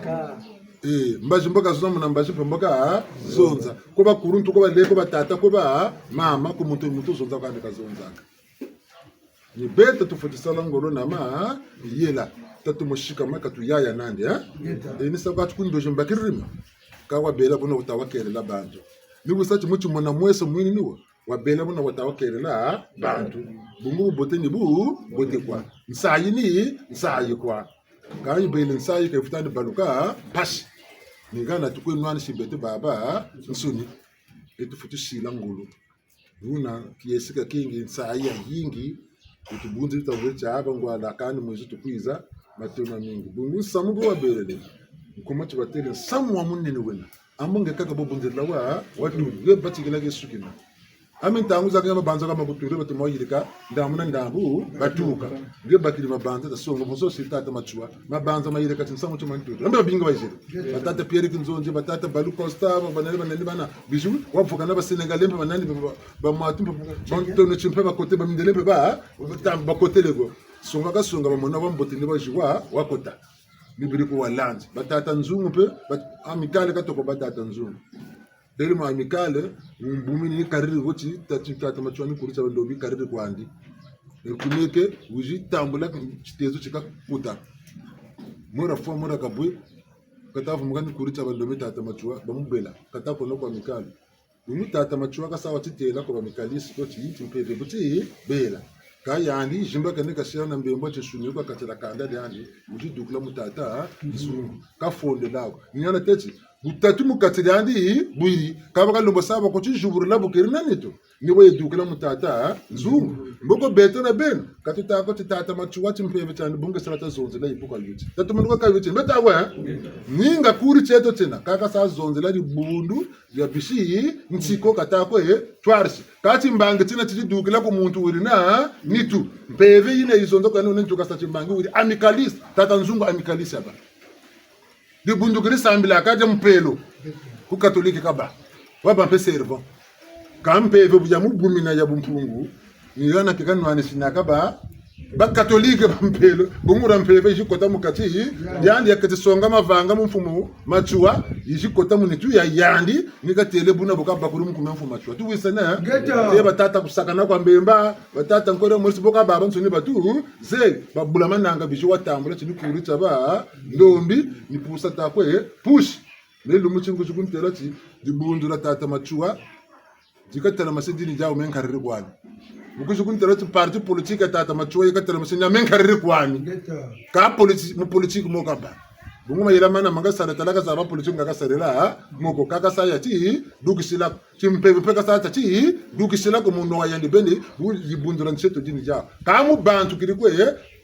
Eh, mbazi mbo kazonza muna mbazi mpe mbo kazonza. Ko bakuluntu, ko baleko, batata, ko bamama, ko muntu, muntu zonza kwandi kazonzaka. Ni beto tufweti sala ngolo na mayela, tatomo sikama ka tuyaya nandi, eh? Ngeta. Eh, ni sa kwa tukundozi mbakirima. Ka wabela buna wuta wakelela bantu. Ni bu sa ti muti mona mweso mwini ni wo. Wabela buna wata wakelela bantu. Bungu bubote ni bubote kwa. Nsayi ni nsayi kwa. Ka yibele nsayi ka yifweti ni baluka mpasi. Ni hana tukwe nwanisi beto babansoni. E tufweti sila ngolo. Buna kiese ka kingi, nsayi ya yingi. Ku tubunzi bita wele tia aba ngwala kani mwizi tukwiza, matondo mamingi. Bungu nsamu bu wabelele. Nkuma ti batêle nsamu wa munene wena. Ambo nge kaka bo bunzila wa, wa tulu. Nge batikila ke sukina. Ami ntangu zakaka mabanza ka ma kutula, batoma yirika ndambu na ndambu, batuka. Nge bakiri mabanza ta songa, bonso si tata Matsoua. Mabanza mayirika ti nsamu tio ma ntutu. Ambe babingi bayizire. Ba tata Pierre Kinzonzi, ba tata Balou Constat, ba banani, banani bana. Bijou, wavukana ba Sénégalais mpe banani, ba, ba, ba Matu mpe, ba Ntoni Tshimpe ba kote, ba mindele mpe ba, ba tam-, ba kote lego. Songa ka songa bamona wa mbote ni baziwa, wakota. Ni biri ku walandi. Ba tata Nzungu mpe, ba, Amicale katoko ba tata Nzungu. Tellement Amicale, mbumi ni kariri ko ti, tata, tata Matsoua ni kuri tia bandombi kariri kwandi. E kuneke, wizi tambula titezo ti kakuta. Mora fwa, mora kabwe, kata vumuka ni kuri tia bandombi tata Matsoua, bamubela, kata kono kwa Amicale. Bungu tata Matsoua kasa wa titela kwa ba amicalistes ko ti, ti mpeve bu ti bela. Ka yandi, zimbakane kasila na mbembo ti nsuni kwa kati dia kanda diandi, wizi dukila mu tata Nzungu. Kafondela ko. Ni hana teti, butatu mu kati diandi, bwiri. Ka bakalombo sa ba ko ti zubulula bukiri na nitu. Ni bo ye dukila mu tata Nzungu. Mboko beto na beno, ka tuta ko ti tata Matsoua ti mpeve tiandi bungu sala ta zonzela yi bu ka yuti. Tata Matsoua ka yuti. Mbeta we? Ninga kuri tieto tiena, kaka sa zonzela dibundu, ya bisi, ntiko kata kwe, twarisi. Kati mbangi tina titi dukila ku muntu wiri na nitu. Mpeve yina yizonza kwa nani nitu kasa ti mbangi wiri amicaliste, tata Nzungu amicaliste ya ba. Dibundu kiri sambila ka dia mpelo. Ku catholique kabâ. Wabâ mpe servant. Ka mpeve bu ya mu bumina ya bumpungu. Ni hana ke kanwanisinaka ba, ba catholique ba mpelo, bungu dia mpeve yizi kota mu kati, yandi ya keti songa mavanga mu mfumu Matsoua, yizi kota mu nitu ya yandi, ni katele buna bu kabakuri mu kuma mfumu Matsoua. Tuwisane? Ngeta. Te ba tata Kusakana kwa Mbemba, ba tata Nkore Maurice bo ka babansoni batu, ze, babula mananga bizi watambula ti ni kuri tia ba, ndombi, ni pusa ta kwe, push. Me lumbu ti nkuzi kuntela ti, dibundu dia tata Matsoua, di katelamase dini diawu me nkariri kwani. Mu kuzi kuntela ti parti politique ya tata Matsoua yi katelamase nia me nkariri kwani. Ngeta. Ka politi-, mu politique mo kabâ. Bungu mayela mana ma ngasala tala kazaba politique nga kasalela, ha? Moko kaka sa ya ti, dukisila, ti mpeve mpe kasa ta ti, dukisila ko munu wa yandi beni, bu-, dibundu dia nsi eto dini diawu. Ka mu bantu kiri kwe,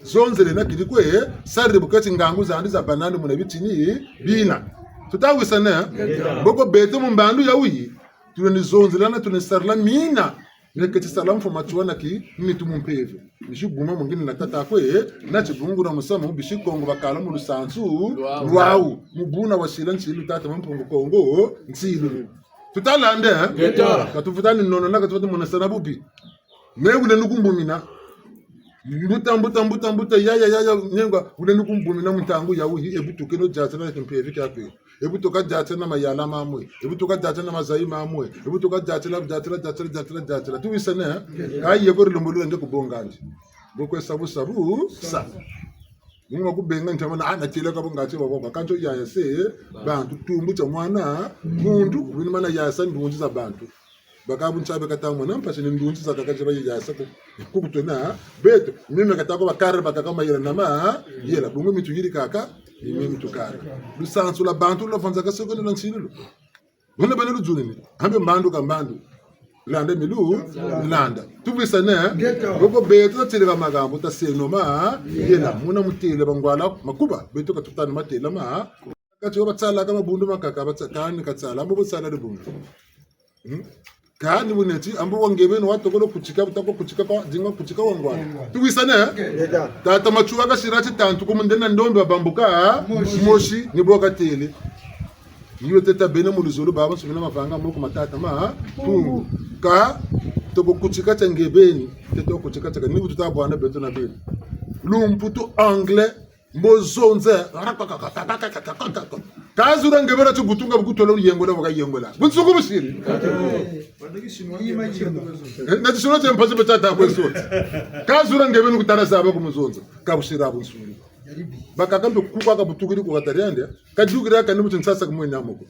zonzele na kiri kwe, sariri bu keti ngangu zandi za banandi muna bitini, bina. Tutawisane? Ngeta. Mboko beto mu mbandu ya wuyi. Tulendi zonzela na tulendi sarila mina. Neke ti sala mfumu Matsoua na ki nitu mu mpeve. Nzi guma mu ngini na tata kwe, na ti bungu dia musamu, bisi Kongo bakala mu lusansu, lwawu. Lwawu. Mu buna wasila nsilu tata Mampungu Kongo, nsilu. Tutalande, eh? Ngeta. Ka tufweti ni nona na ka tufweti monasana bubi. Me wulendi kumbumina. Mbuta, mbuta, mbuta, mbuta, ya, ya, ya, ya, nengwa, wulendi kumbumina mu ntangu ya wuyi, e bu tukeno diatila na kimpeve kia kwe. E bu tuka diatila na mayala mamwe. E bu tuka diatila na mazayi mamwe. E bu tuka diatila, diatila, diatila, diatila, diatila. Tuwisane, eh? Ka ye ko ri lombo lula nge ku bonga ndi. Bo kwe sa bu sa bu, sa. Bungu ma kubenga ntamana, ah, na tela ka bonga ti ba bonga. Kanto ya ya se, bantu tumbu tia mwana, muntu, wini mana ya sa ndunzi za bantu. Bakaka bu ntia be kata mwana mpasi ni ndunzi zakaka zi ba yiyasa ku, ku kutona, beto, mimi kata ko bakari bakaka mayela na ma, yela, bungu mi tuyirikaka, ni mimi tukari. Lusansu lwa bantu lwa fwanzaka soko ni lwa nsilulu. Luna bani luzunini, ambe mbandu ka mbandu. Landa milu, landa. Tuwisane, ngeta. Boko beto tatele ka makambu, taseno ma, yela, muna mutele bangwala, makuba, beto ka tutani matela ma. Kati wa batsalaka mabundu makaka, batsa-, kani katsala, ambo batsala dibundu. Hmm? Kani buneti, ambo wa nge beni watokolo kutika, butako kutika kwa, dinga kutika wa ngwala. Tuwisane, eh? Ngeta. Tata Matsoua kasila ti tantu ku mundena ndombi wa bambuka, mosi, mosi, ni bo katele. Ni yo teta bena mu luzolo baba, nsumina mavanga moko ma tata ma, tungu. Ka, toko kutika tia nge beni, teta kutika tia, ni bu tuta bwana beto na beni. Lumputu anglais, mbo zonze. Ka zula nge beni ti butunga bu kutolo yengola, waka yengola. Bunsungu busiri. Eh, na tisolo tie mpasi be tata kwe soti. Ka zula nge beni kutala zaba ku muzonza. Ka busira bunsungu. Bakaka mpe kuku aka butukiri ku katariande. Kadukira kani buti nsasa kumwena moko.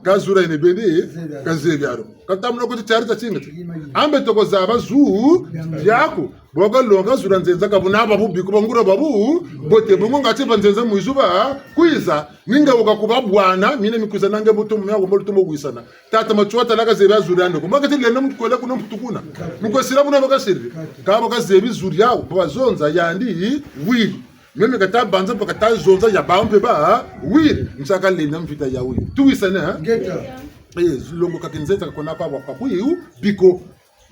Ka zula yene beni, kazebi aro. Katamuna kuti tiari tatinga ti. Ambe toko zaba zu, diaku. Boka longa zula nzenza ka buna babubi, ku bangura babu, bote bungu ngati banzenza mwizu ba, kwiza, ninga waka kuba bwana, mina mikwiza nange butu mwa wombo lutumo wisana. Tata Matsoua tala kazebi zulu yandi ko. Mbaka ti lenda mutu kwela kuna mutu kuna. Mukwesila buna bakasiri. Ka bakazebi zulu yawu, bazonza yandi, wiri. Meme kata banza mpe kata zonza ya bawu mpe ba, wiri. Nsaka lenda mvita ya wiri. Tuwisane, ha? Ngeta. Eh, longo ka kinzenza ka kona pa wa kwa kuyu, biko.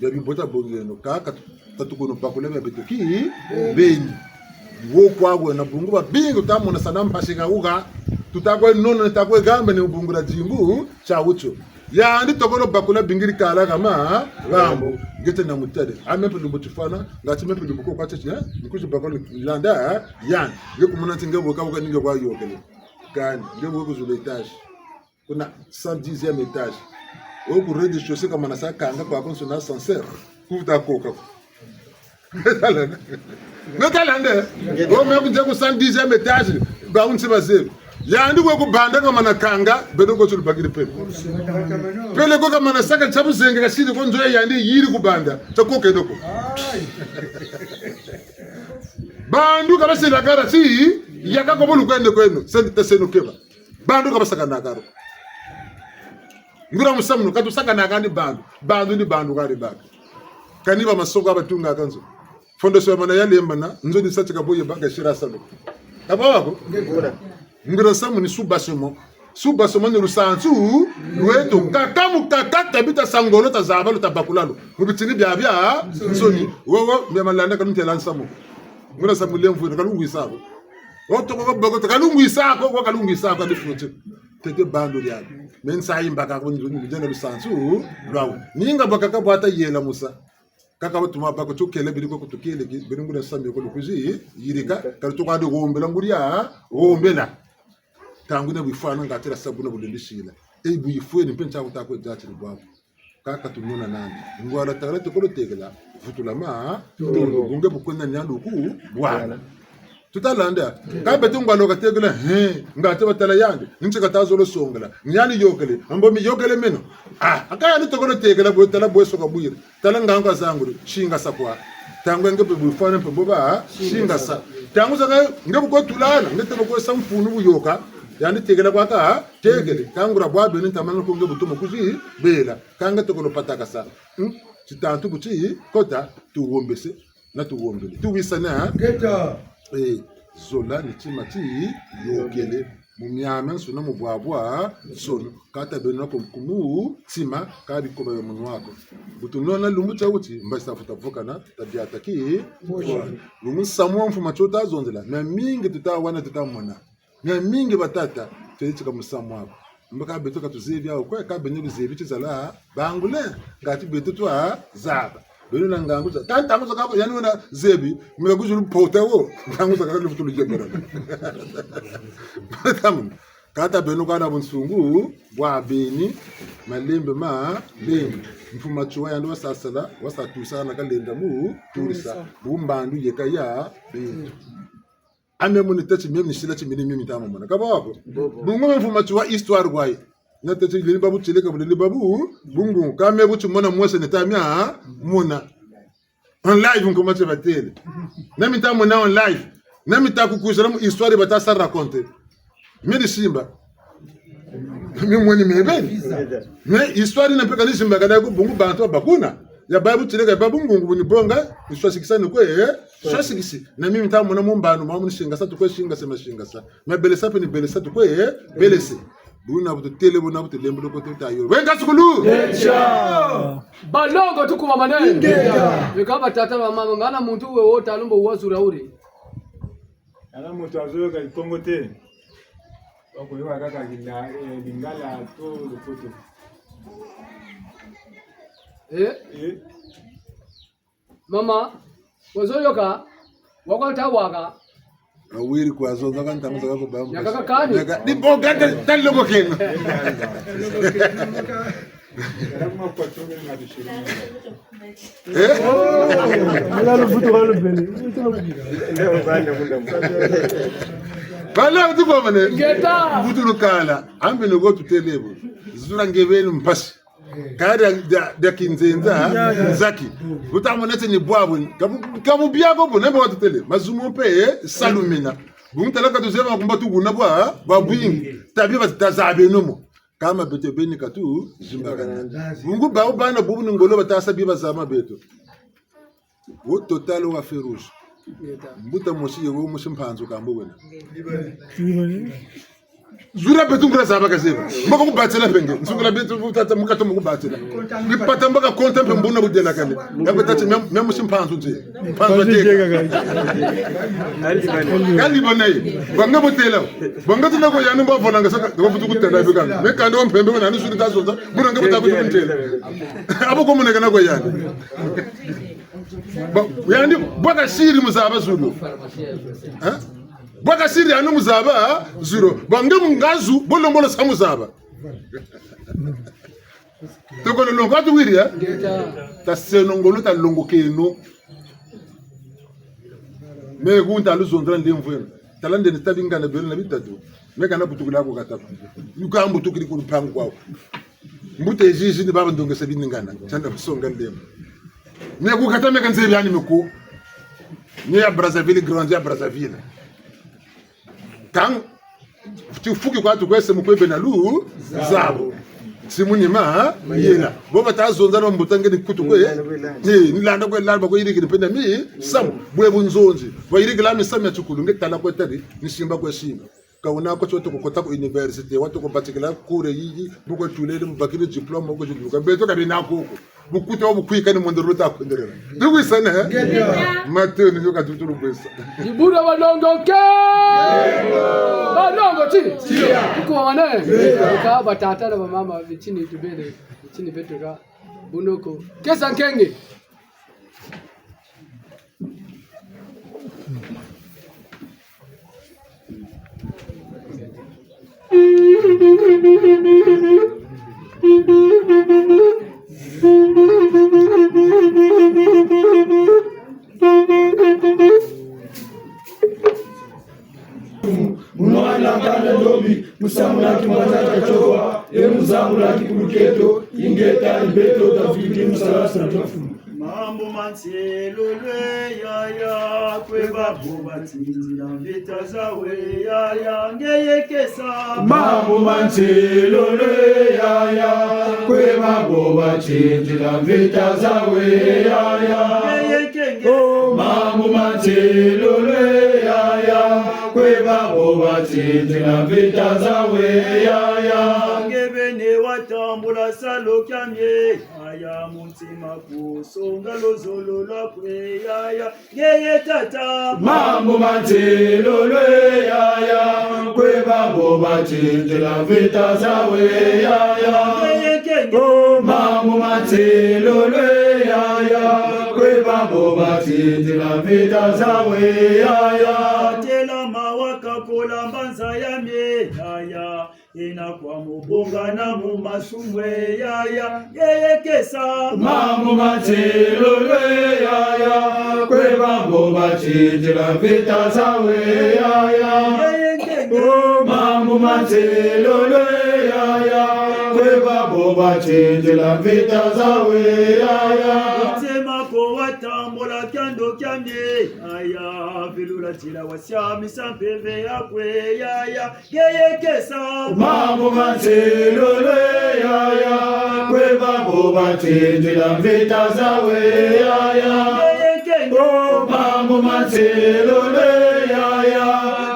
Bia bibo tabongeno, kâ ka tu-, ka tukono bakula bia beto ki beni. Wo kwa wena bungu babingi tuta mona sana mpasi ka wuka. Tuta kwe nono, tuta kwe gamba ni bungula dimbu tia wutio. Yandi tokolo bakula bingiri kala kama, gambo. Nge tena mutêle. A me mpe lumbu tifwana, ngati me mpe lumbu ko kwa tete, eh? Nkuzi bakula landa, eh? Yandi. Nge kumona ti nge bo ka wuka ni nge kwa yôkele. Kani, nge bo ku zulu étage. Kuna cent dixième étage. Wo ku rez-de-chaussée kamana sa kanga kwa konso na ascenseur. Kuta koka. Nge tala nde. Nge tala nde. Wo me kunze ku cent dixième étage. Ba unsi bazebi. Yandi we ku banda kamana kanga, beno ko tulu bakiri pele. Pele ko kamana saka tiabu zenge kasiri ko nzo yandi yiri ku banda. Tia koke doko. Bandu kabasila kara si, yaka ko bulu kwende kweno. Sende te seno keba. Bandu ka basakanaka ko. Nguria musamu, ka tusakanaka ni bandu. Bandu ni bandu kari baka. Kani ba masoko abatungaka nzo. Fondation ya mana ya lembana, nzo ni sa ti ka boye baka sira salu. Ka bwa ko? Nguria musamu ni sous-bassement. Sous-bassement ni lusansu lweto. Kaka mu kaka tabita sa ngolo tazaba lo tabakula lo. Mu bitini biabiansoni. Wo, wo, mia malanda ka luntela nsamu. Nguria musamu lemvweno, ka lungwisa ko. Wo toko ko boko, ka lungwisa ko, ko ka lungwisa ko, ka difuti. Tete bandu diabi. Me nsayi mbaka ko nzo ni jana lusansu lwawu. Ninga bakaka bwa tayela musa. Kaka batuma bako tukele biri ko kutukele ki, biri nguria musamu ko lukwizi yirika, ka lutuka di wombela nguria, wombela. Ntangu na bifwana ngati la sabu na bulendi sila. E bifweni mpe ntia kuta kwe dzatiri bwabu. Kaka tunona nandi. Ngwala tala tokolo tekela, vutula ma, tondo, bu nge bu kwenda ni andi ku bwana. Tuta landa. Ka beto ngwala katekela, he, ngati batala yandi. Nti kata zolo songela. Ni yandi yôkele. Ambo mi yôkele meno. Ah, aka yandi tokolo tekela, bwe tala bwe soka bwire. Tala ngangu kazanguri, singasa kwa. Ntangu nge mpe bifwana mpe bo ba, singasa. Ntangu zakaka, nge bu ko tulana, nge tena kwe sa mfunu bu yôka. Yandi tekela kwa ka, tekele. Ka nguria bwa beni ntamana ko nge bu tuma kwizi bela. Ka nge tokolo patakasa. Hmm? Titantu bu ti kota, tuwombese, na tuwombele. Tuwisane, ha? Ngeta. Eh, zola ni tima ti yôkele. Mu miamiansoni na mu bwabwansoni. Kâ tabeno nako ku mutima, kâ bikoba bia munwa ko. Bu tunona lumbu tia wuti, mbazi tafuta vukana, tabiata ki. Bungu musamu wa mfumu tio tazonzela. Miamingi tuta wana tuta mona. Miamingi batata, tuyitika musamu waku. Mbo ka beto ka tuzebi yawu kwe, ka beno luzebi tizala, bangule, ngati beto twazaba. Beno na ngangu za, ka ntangu zakaka ko, yandi wena zebi, mila kuzulu pota wo, ntangu zakaka lufutulu yembera. Tamu, kata beno kana bunsungu, bwa beni, malembe ma, lembe. Mfumu tio yandi wasasala, wasa tusa na kalenda mu, turisa, bu mbandu yeka ya, beno. A me muni tâ ti mie ni sila ti mini mie mita mona. Ka bwa ko? Bobo. Bungu me mfumu tio wa histoire kwa yi. Na tâ ti lendi babu tieleka bu lendi babu bungu. Ka me bu ti mona mwese ni ta mia mona. En live nkumbu ti batêle. Na mita mona en live. Na mita kukwizila mu histoire bata sa raconter. Mie ni simba. Mie mweni mie beni. Mais histoire yina mpe ka ni simbakana ko bungu bantu ba kuna. Ya babu tieleka babu ngungu bu ni bonga, ni swasikisa ni kwe, eh? Swasikisi. Na mie mita mona mu mbandu, mwa mu ni singasa tu kwe singasa ma singasa. Ma belesa mpe ni belesa tu kwe, eh? Belese. Buna bu tutêle, buna bu tulembolo ko tuta yo. Wenga sukulu! Balongo tukuma mane. Ingeta. Eka batata bamama, ngana muntu we wo talumbo wazura uri. Ngana muntu azoyoka Kikongo te. Wakoyoka kaka Kinda-, eh, Lingala to Lukutu. Eh? Eh? Mama, wazoyoka, wako ta waka. Awiri kwa zo, zaka ntangu zaka ko bamba. Yakaka kani? Yaka, di bo gata, talo ko kena. Eh? Ala lo vutu, ala lo bele. Bala vutu kwa mane. Ngeta. Vutu lukala. Ambe no go tutêle bo. Zula nge beni mpasi. Kâ dia, dia, dia kinzenza, nzaki. Buta mona ti ni bwabu. Ka bu, ka bu bia ko bu, na mbe watutêle. Mazumu mpe, eh, salumina. Bungu tala ka tuzebi makumba tu buna bwa, bwa bwingi. Tabi ba tazabeno mo. Kâ ma beto beni ka tuzimbakana. Bungu bawu bana bubu ni ngolo bata sa bi bazaba beto. Wo Total wa feu rouge. Mbuta mosi ye wo mosi mpanzu ka mbo wena. Zula beto ngula zaba ka zeba. Mbaka kubatela mpe nge. Nsungula beto tata mu kata mu kubatela. Bipata mbaka konta mpe mbuna budelakane. Ya beto tâ ti mia, mia musi mpanzu nze. Mpanzu nze. Kali bana ye. Banga botela. Banga tuna ko yandi mbo volanga saka. Ko futu kutela bikanga. Me kanda wa mpembe ko nani suri ta zonza. Buna nge bota kutu ntela. Abo ko mona kana ko yandi. Bon, yandi, bwa kasiri mu zaba zulu. Hein? Bwa kasiri yandi mu zaba zulu. Bon, nge mu ngazu, bo longolo sa mu zaba. Toko lolongo, atu wiri, eh? Taseno ngolo, talongokeno. Me ku nta luzonzela ndemvweno. Tala ndeni tabi ngana beno na bitatu. Me kana butukila ko kata ko. Yuka mbutukiri ku lupangu kwawu. Mbuta zizi ni baba ndongesa biningana. Tianda kusonga ndembo. Me ku kata me ka nzebi yani me ko. Ni ya Brazzaville, grandi ya Brazzaville. Ntangu tifuki kwa tukwese mu kwe bena lu zabo. Timu ni ma, ha? Mayela. Bo bata zonza na mbuta nge ni kutu kwe. Ni, ni landa kwe landa kwe yirikiri mpe na misamu. Bwe bunzonzi. Bwe yirikila misamu ya tikulu nge tala kwe tari, ni simba kwe simba. Ka wuna ko ti watoko kota ku université, watoko batikila cours yiyi, bu kwe tulele mu bakiri diplôme, ko ti duka. Beto ka bena koko. Bu kuta wa bu kwika ni mondoro ta kwenderela. Tuwisane, eh? Ngeta. Matoni yo ka tutulu kwesa. Dibula balongo ke! Balongo ti? Tia. Iko wane? Ngeta. Ka batata na bamama, bitini tubele, bitini beto ka. Bunoko. Kesa nkenge. Mwana kanda ndombi, musamuna ki mwana ta tioka, e muzangula ki kuluketo, ingeta ibeto tafiki musalasa twafu. Mambu ma nselolo e yaya, kwe babo batindila mvita zawu e yaya, ngeye kesa. Mambu ma nselolo e yaya, kwe babo batindila mvita zawu e yaya. Ngeye nkenge. Oh, mambu ma nselolo e yaya, kwe babo batindila mvita zawu e yaya. Nge beni watambula salu kiamie, yaya, mu ntima kusonga luzolo lwaku e yaya, ngeye tata. Mambu ma nselolo e yaya, kwe babo batindila mvita zawu e yaya. Ngeye nkenge. Oh, mambu ma nselolo e yaya, kwe babo batindila mvita zawu e yaya. Tela mawa kakola mbanza ya mie yaya. Yina kwa mubonga na mu masumu e yaya, ngeye kesa. Mambu ma nselolo e yaya, kwe babo batindila mvita zawu e yaya. Ngeye nkenge. Oh, mambu ma nselolo e yaya, kwe babo batindila mvita zawu e yaya. Nzema ko watambula kiando kiamie yaya, vilula nzila wasiamisa mpeve yaku e yaya. Ngeye kesa. Mambu ma nselolo e yaya, kwe babo batindila mvita zawu e yaya. Ngeye nkenge. Oh, mambu ma nselolo e yaya,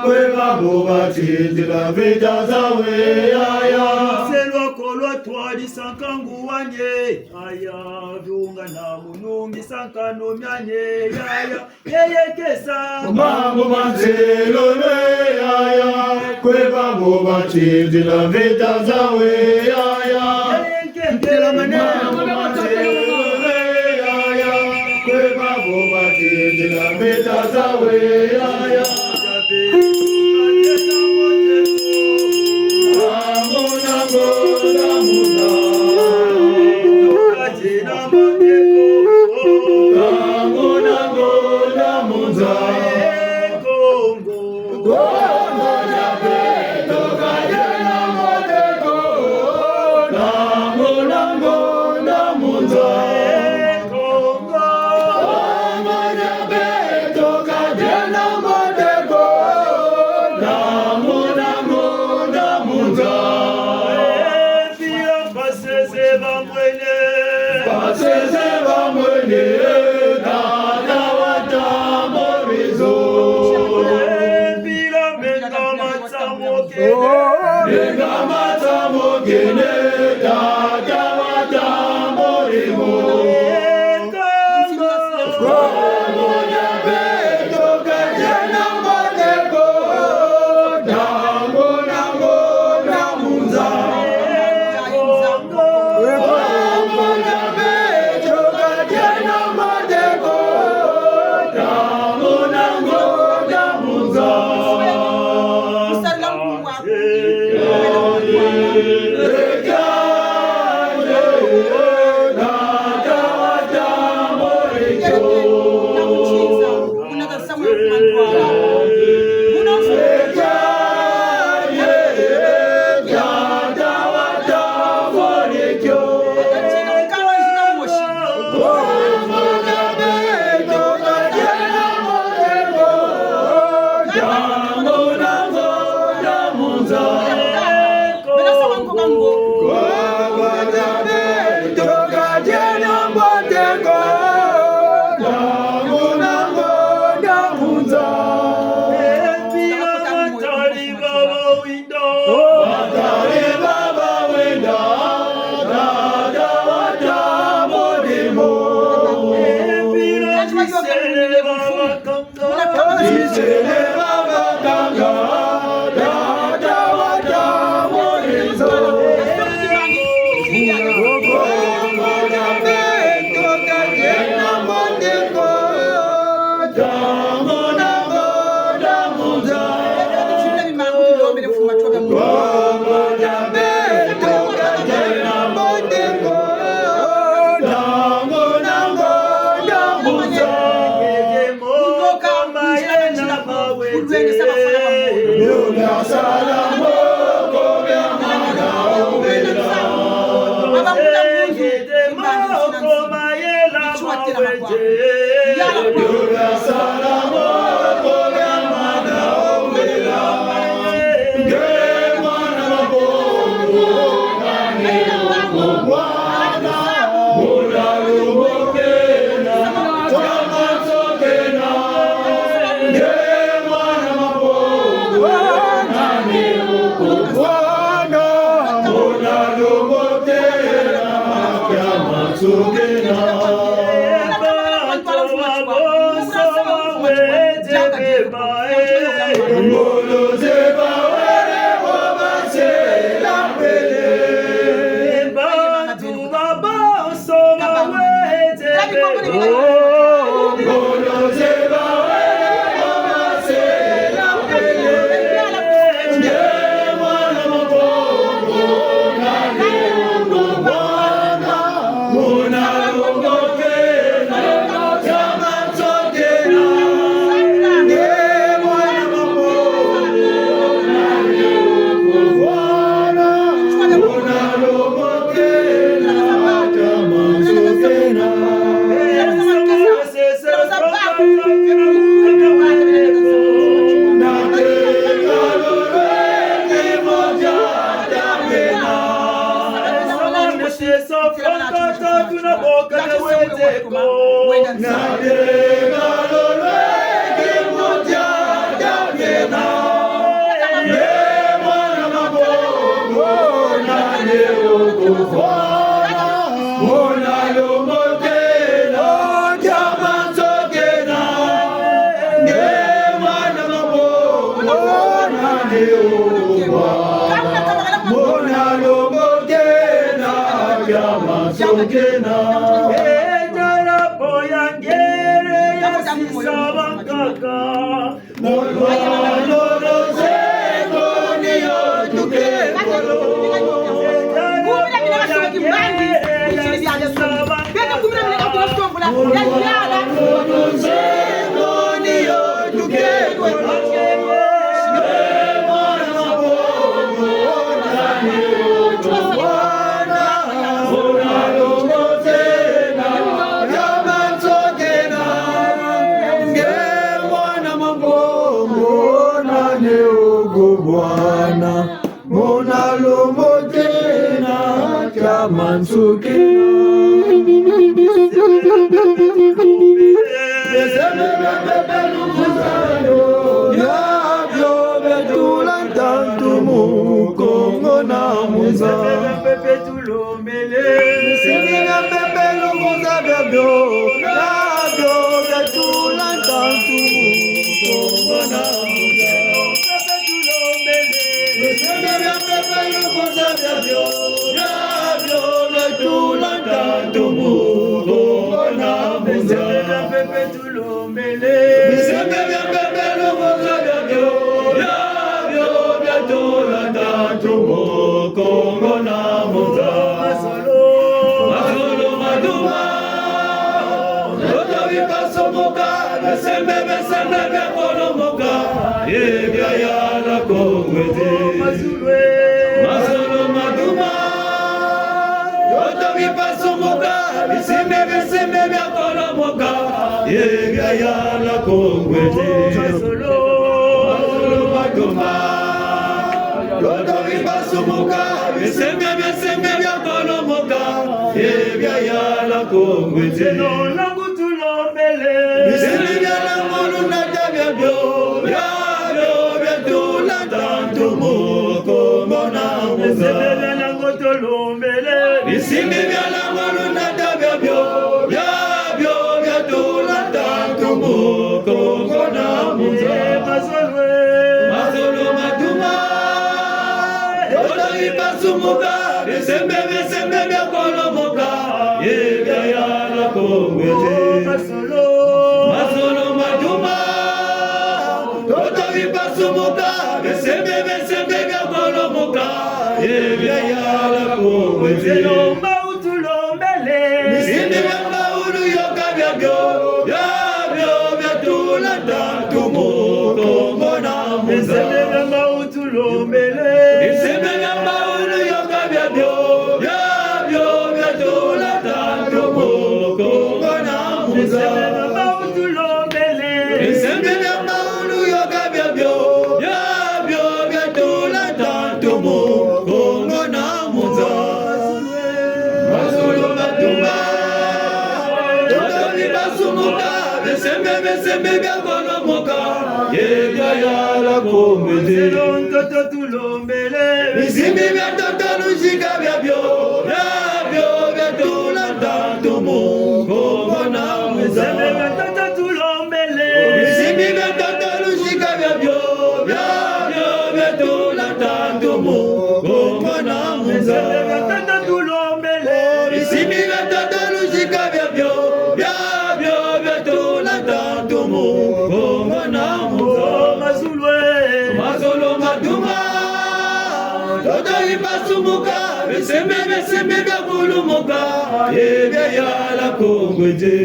kwe babo batindila mvita zawu e yaya. Selwa ko lwatwadisa nkangu wani e yaya, viungana mu nungisa nkanu miani e yaya. Ngeye kesa. Mambu ma nselolo e yaya, kwe babo batindila mvita zawu e yaya. Ngeye nkenge. Mambu ma nselolo e yaya, kwe babo batindila mvita zawu e yaya. Baseze bamwene. Baseze bamwene, tata wa Tamborizo. Mpila menga matsamokele. Oh. Mona lombo kena, kia manso kena. Beseme bebe lukuzalo, ya bio betula ntantu muko. Bisembe bia mpeve tulombele. Bisembe bia mpeve lukonza biabio, biabio biatula ntantu mu Kongo na mu nza. Bisembe bia mpeve lukonza biabio, biabio biatula ntantu mu Kongo na mu nza. Bisembe bia mpeve lukonza biabio, biabio biatula ntantu mu Kongo na mu nza. Mazulu ma duma, ntoto bipasumuka, bisembe, bisembe biakolomoka, ye biayala Kongo eti. Mazulu ma duma, ntoto bipasumuka, bisembe, bisembe biakolomoka, ye biayala Kongo eti. Mazulu ma duma, ntoto bipasumuka, bisembe, bisembe biakolomoka, ye biayala Kongo eti. Bisembe bia lango lunata biabio, biabio biatula ntantu mu Kongo na mu nza. Bisembe bia lango lunata biabio, biabio biatula ntantu mu Kongo na mu nza. Mazulu ma duma, ntoto bipasumuka, bisembe, bisembe biakolomoka, ye biayala Kongo eti. Mazulu ma duma, ntoto bipasumuka, bisembe, bisembe biakolomoka, ye biayala Kongo eti. Lomba utulombele. Bisembe bia mbaulu yoka biabio, biabio biatula ntantu mu Kongo na mu nza. Bisembe bia mbaulu tulombele. Bisembe bia mbaulu yoka biabio, biabio biatula ntantu mu Kongo na mu nza. Bisembe bia mbaulu tulombele. Bisembe bia mbaulu yoka biabio, biabio biatula ntantu mu Kongo na mu nza. Mazulu ma duma, ntoto bipasumuka, bisembe, bisembe biakolomoka, ye biayala Kongo eti. Ntoto tulombele. Bisembe bia ntoto luzika biabio, biabio biatula ntantu mu Kongo na mu nza. Bisembe bia ntoto tulombele. Bisembe bia ntoto luzika biabio, biabio biatula ntantu mu Kongo na mu nza. Bisembe bia ntoto tulombele. Bisembe bia ntoto luzika biabio, biabio biatula ntantu mu Kongo na mu nza. Mazulu e. Mazulu ma duma, ntoto bipasumuka, bisembe, bisembe biakulumuka, ye biayala Kongo eti.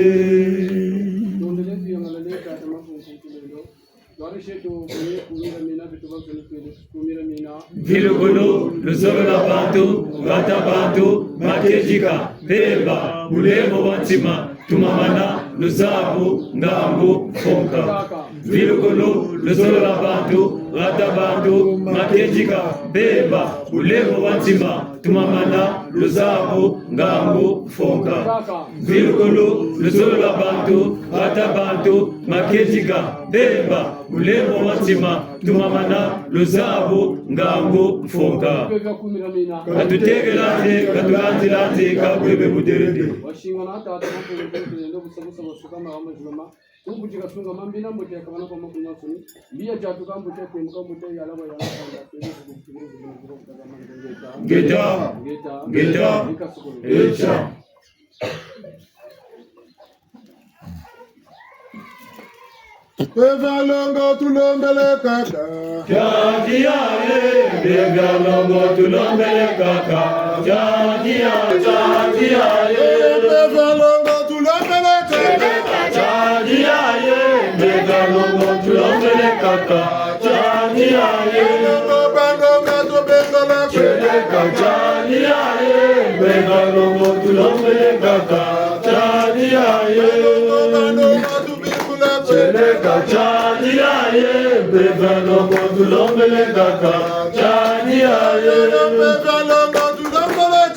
Mvilukulu, luzolo lwa bantu, ngata bantu, makedika, mpemba, bulembo bwa ntima, tumamana, luzabu, ngangu, mfunka. Mvilukulu, luzolo lwa bantu, ngata bantu, makedika, mpemba, bulembo bwa ntima, tumamana, luzabu, ngangu, mfunka. Mvilukulu, luzolo lwa bantu, ngata bantu, makedika, mpemba, bulembo bwa ntima, tumamana, luzabu, ngangu, mfunka. Katutekelandi, katulandilandi, ka bwebe buderede. Mbuti kasunga mambi na mbuti ya kabana kwa makulu mansoni. Mbi ya tiatuka mbuti ya temuka mbuti ya yala kwa yala kwa yala. Ngeta. Ngeta. Ngeta. Ngeta. Echa. Mpeve ya longo tulombele kaka. Tiatia ye, mpeve ya longo tulombele kaka. Tiatia, tiatia ye. Mpeve ya longo tulombele kaka. Tiatia ye, mpeve ya longo tulombele kaka. Tiatia ye. Longo bango ka tubengala. Tieleka tiatia ye, mpeve ya longo tulombele kaka. Tiatia ye. Longo bango ka tubengala. Tieleka tiatia ye, mpeve ya longo tulombele kaka. Tiatia ye.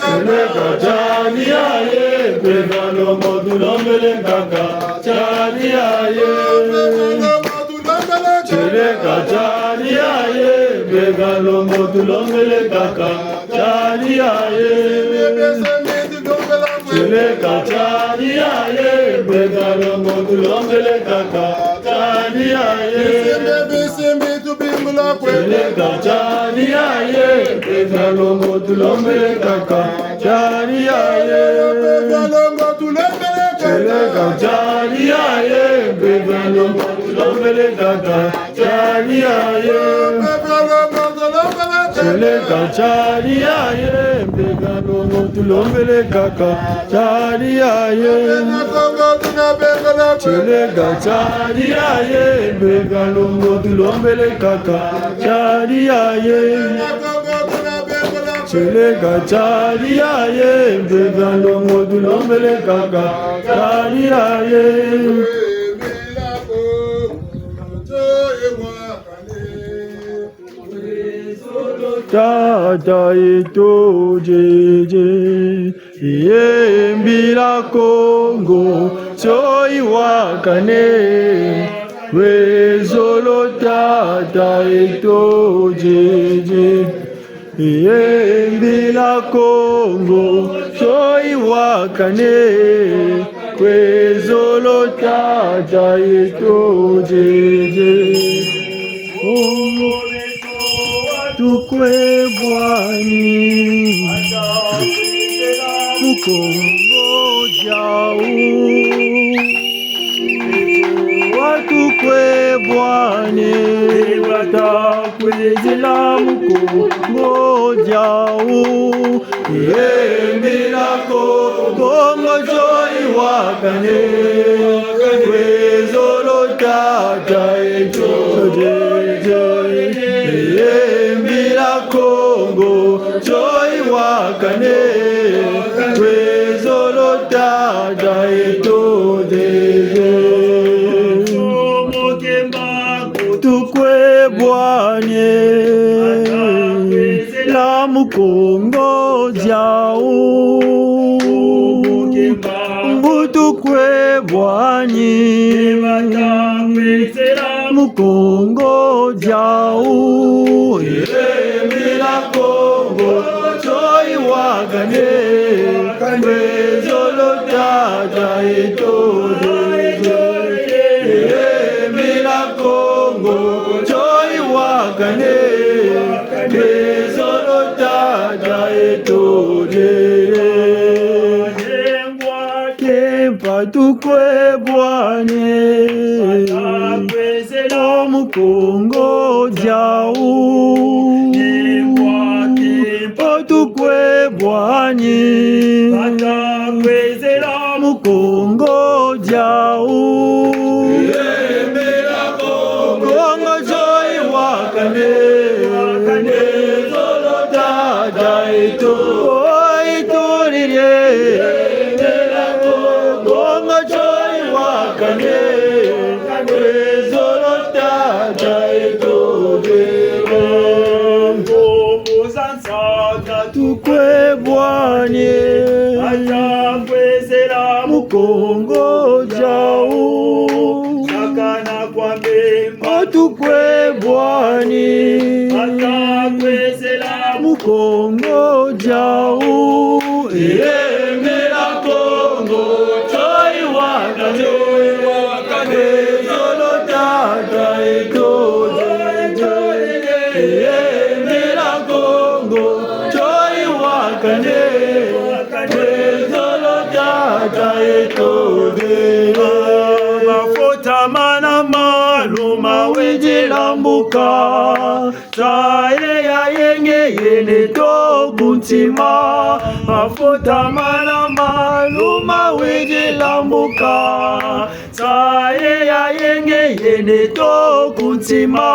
Tieleka tiatia ye, mpeve ya longo tulombele kaka. Tiatia ye. Tieleka tiatia ye, mpeve ya longo Tulombele kaka, tari yaye. Tieleka tari yaye, mpeve ya longo tulombele kaka, tari yaye. Tieleka tari yaye, mpeve ya longo tulombele kaka, tari yaye. Tieleka tari yaye, mpeve ya longo tulombele kaka, tari yaye. Tieleka tari yaye, mpeve ya longo tulombele kaka, tari yaye. Tieleka tari yaye, mpeve ya longo tulombele kaka, tari yaye. Tieleka tari yaye, mpeve ya longo tulombele kaka, tari yaye. Tata eto Jeje, ye mbila Kongo, tio yiwakane. Kwe zolo Tata eto Jeje, ye mbila Kongo, tio yiwakane. Kwe zolo Tata eto Jeje. Kongo beto watukwebwani, mu Kongo diawu. Watukwebwani, bata kwizila mu Kongo diawu. Ye mbila Kongo, Kongo tio yiwakane. Kwe zolo Tata eto Jeje. Ye mbila Kongo, tio yiwakane. Kwe zolo Tata eto Jeje. Tukwebwani, la mu Kongo diawu. Mbo tukwebwani, mu Kongo diawu. Ye mbila Kongo, tio yiwakane. Kwe zolo Tata eto Jeje. Ye mbila Kongo, tio yiwakane. Kwe zolo Tata eto Jeje. Kempa tukwebwani, o mu Kongo diawu. O tukwebwani, mu Kongo diawu. Kongo tio yiwakane. Kwe zolo Tata eto. O eto Jeje. Kongo tio yiwakane. Kwe zolo Tata eto Jeje. Kongo za Nsaka tukwebwani, mu Kongo diawu. Mbo tukwebwani, mu Kongo diawu. Ye mbila Kongo, tio yiwakane. Kwe zolo Tata eto Jeje. Ye mbila Kongo, tio yiwakane. Kwe zolo Tata eto Jeje. Mafota mana malu mawidila mbuka. Nsayi ya yenge yena neto ku ntima. Mafota mana malu mawidila mbuka. Nsayi ya yenge yena neto ku ntima.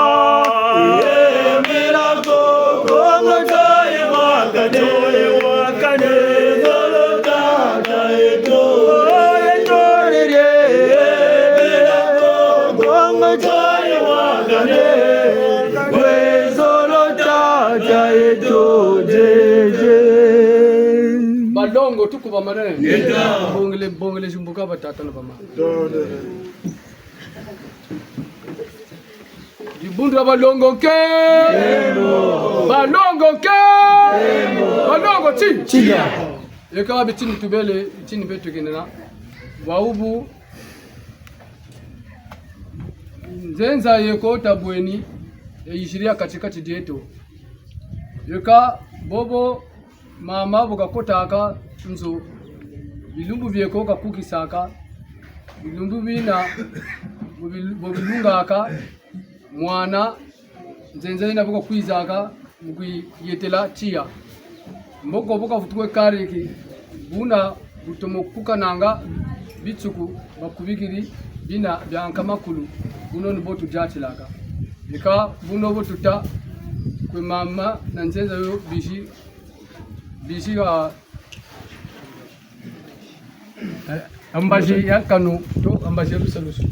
Ye mbila Kongo, Kongo tio yiwakane. Kwe zolo Tata eto. Ye mbila Kongo, Kongo tio yiwakane. Kwe zolo Tata eto Jeje. Balongo, tukubamane. Ngeta. Bongele, bongele zimbuka batata na bamama. Dibundu dia balongo nke. Balongo nke. Balongo ti. Tiya. Eka bitini tubele, bitini beto kenena. Bwabu nzenza yeko tabweni, yayiziri ha kati-kati dieto. Eka bobo mama bu kakotaka nzo, bilumbu bieko kakukisaka, bilumbu bina bu bil-, bu bilungaka, mwana, nzenza yina bu kakwizaka, mu kuyetela tiya. Mboko bu kavutukwe kariki, buna bu tomo kukananga bitsuku bakubikiri bina bia nkama kulu, buno ni bo tudiatilaka. Eka buno bu tuta kwe mama na nzenza yo bizi, bizi ha, eh, ha mbazi ya nkanu to ha mbazi ya lusalusu.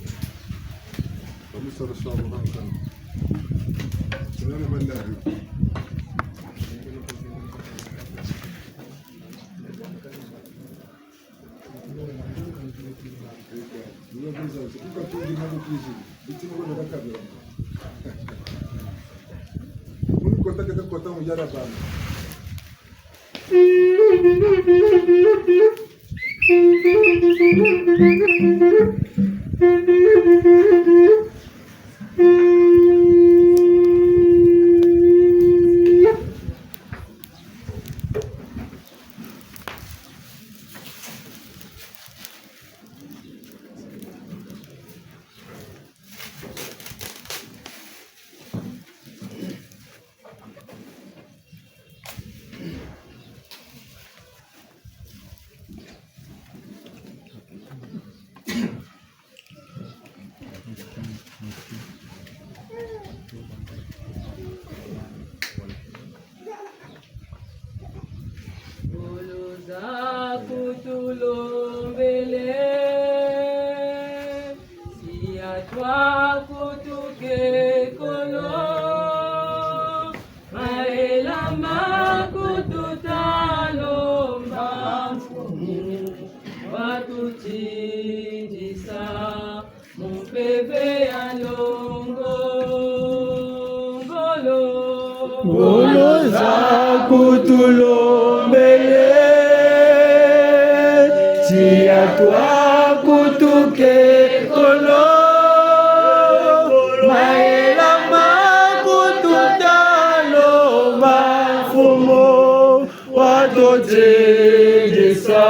Ngolo za kutulombele, tiya twa kutuke kolo, mayela ma kututalomba, Mfumu, watutindisa mu mpeve ya longo. Ngolo. Ngolo za kutulombele, tiya twa kutuke kolo, mayela ma kututalomba, Mfumu, watutindisa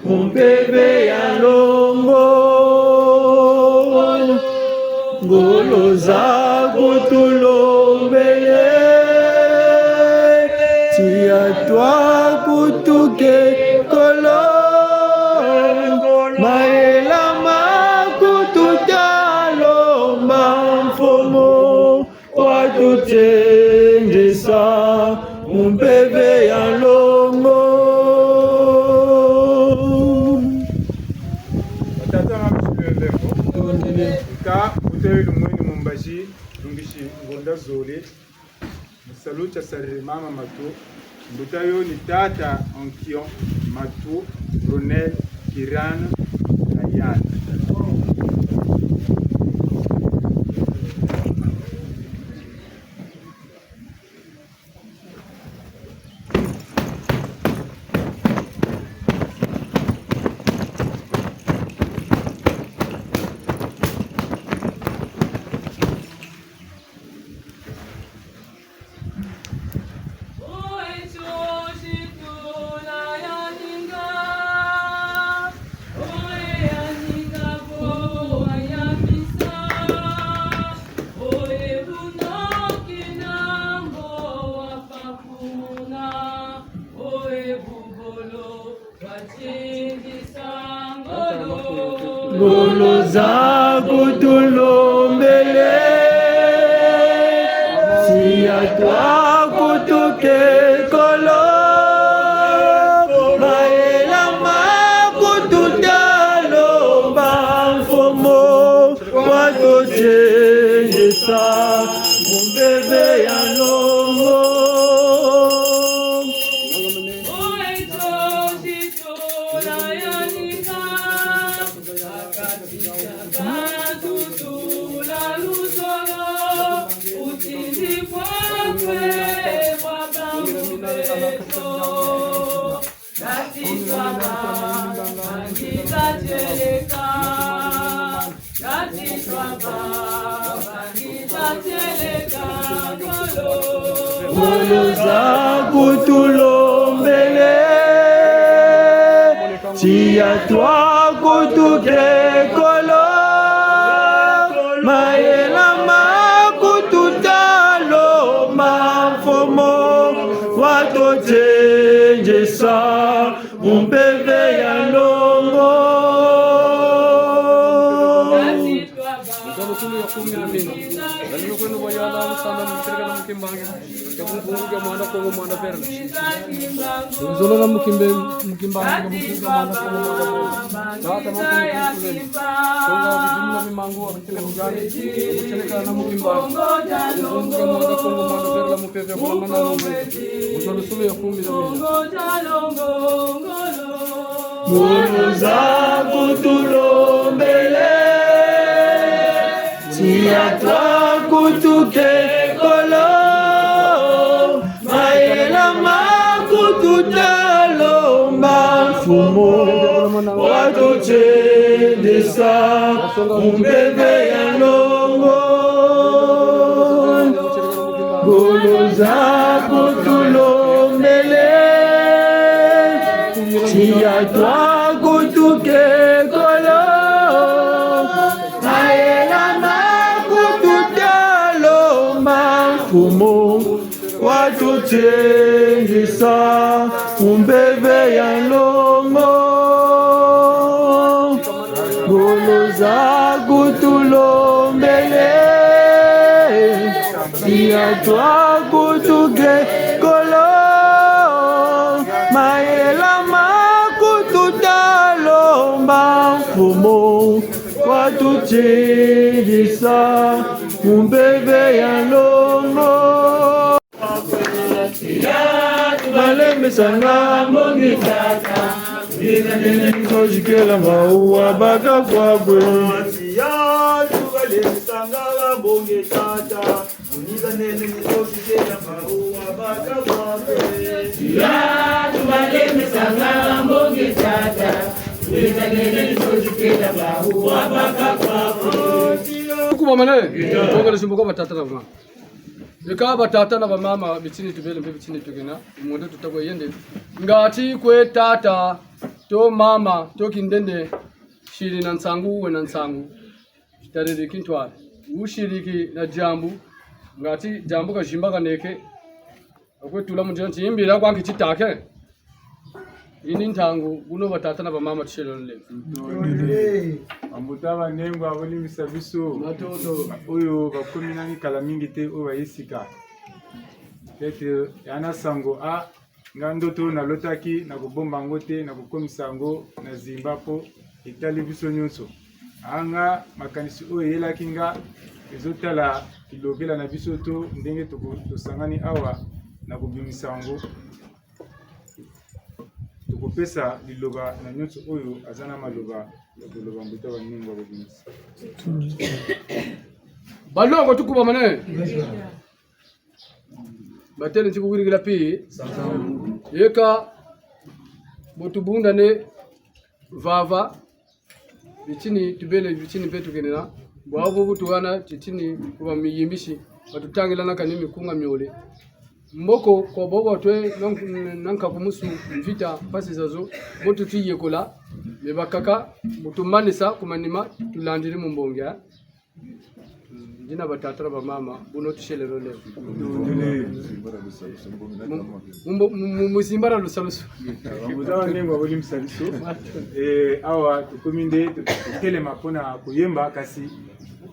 mu mpeve ya longo. Ngolo za kutulombele, tiya twa kutuke kolo, mayela ma kututalomba, Mfumu, watutindisa mu mpeve ya longo. Batata na bamama, bisu bia ndembo. Tondele. Ka butele lumweni mu mbazi, lungisi ngonda zole. Mu salu tia sarire mama Matu, mbuta yo ni tata Ankion Matu, Ronel, Kiran, Ayan. Ngolo za kutulombele, tiya twa kutuke kolo, mayela ma kututalomba, Mfumu, watutindisa mu mpeve ya longo. Ngolo za kutulombele, tia twa kutukekolo, mayela ma kutu talo ma mfumu, wa tu tiendisa mu mpeve ya longo. Nzolo tulu ya kumi na mina. Nzolo kwenu kwa yala, nsamba mtirika na mukimbangi. Ya mukimbangi ya mwana Kongo, mwana Verla. Nzolo na mukimbe-, mukimbangi ya mukimbangi ya mwana Kongo, mwana Verla. Tata, mama, mukimbangi. Kongo, mukimbangi, mukimbangi. Mukimbangi ya mwana Kongo, mwana Verla, mukimbangi ya mwana Kongo. Nzolo tulu ya kumi na mina. Ngolo za kutulombele, tia twa kutukekolo, mayela ma kutu talo ma mfumu, wa tu tiendisa mu mpeve ya longo. Ngolo za kutulombele, tia twa kutukekolo, mayela ma kutu talo ma mfumu, wa tu tiendisa mu mpeve ya longo. Ngolo za kutulombele, tia twa kutukekolo, mayela ma kutu talo ma mfumu, wa tu tiendisa mu mpeve ya longo. Balembisanga mbongi tata, ina nene nzozikela mauwa baka kwakwe. Ya, tubalembisanga mbongi tata, ina nene nzozikela mauwa baka kwakwe. Ya, tubalembisanga mbongi tata, ina nene nzozikela mauwa baka kwakwe. Kubamane, bonga le simbo kwa batata na bamama. Eka batata na bamama, bitini tubele mpe bitini tukena, monde tuta kwe yende. Ngati kwe tata, to mama, to kindende, siri na nsangu, wena nsangu. Tariri kintwari. Wusiriki na diambu, ngati diambu kazimbakaneke. Akwe tula mu nzila nti yimbila kwa nki titake. Yini ntangu, buno batata na bamama tuselele. Bambuta banengwa, bolimbisa biso. Matondo. Oyo bakomi nani kala mingi te, oyo bayisika. Peut-être, ya na sango, ah, nga ndoto nalotaki, nakobomba yango te, nakokomisa yango na zimba po etali biso nyonso. Ah, nga makanisi oyo eyelaki nga, ezotala bilobela na biso to ndenge toko-, tosangani awa na kobimisa yango. Tokopesa liloba na nyonso oyo aza na maloba ya koloba, mbuta wa ninga kobimisa. Balongo tukubamane. Batele nti kukwirikila pi. Yeka, bo tubundane vava. Bitini tubele, bitini mpe tukenena. Bwabu bu tuhana, titini kuba miyimbisi. Batutangila na kani mikunga miole. Mboko kwa bobo twe na nk-, na nkakumusu mvita mpasi zazo, bo tuti yekola, me bakaka, bu tumanisa ku manima, tulandiri mu mbongi, eh. Ndina batata na bamama, buno tuselelo leo. Mu, mu, mu, mu, mu zimbala lusalusu. Bambuta banengwa, bolimbisa biso. Eh, awa tokomi nde, to-, totelema mpo na koyemba, kasi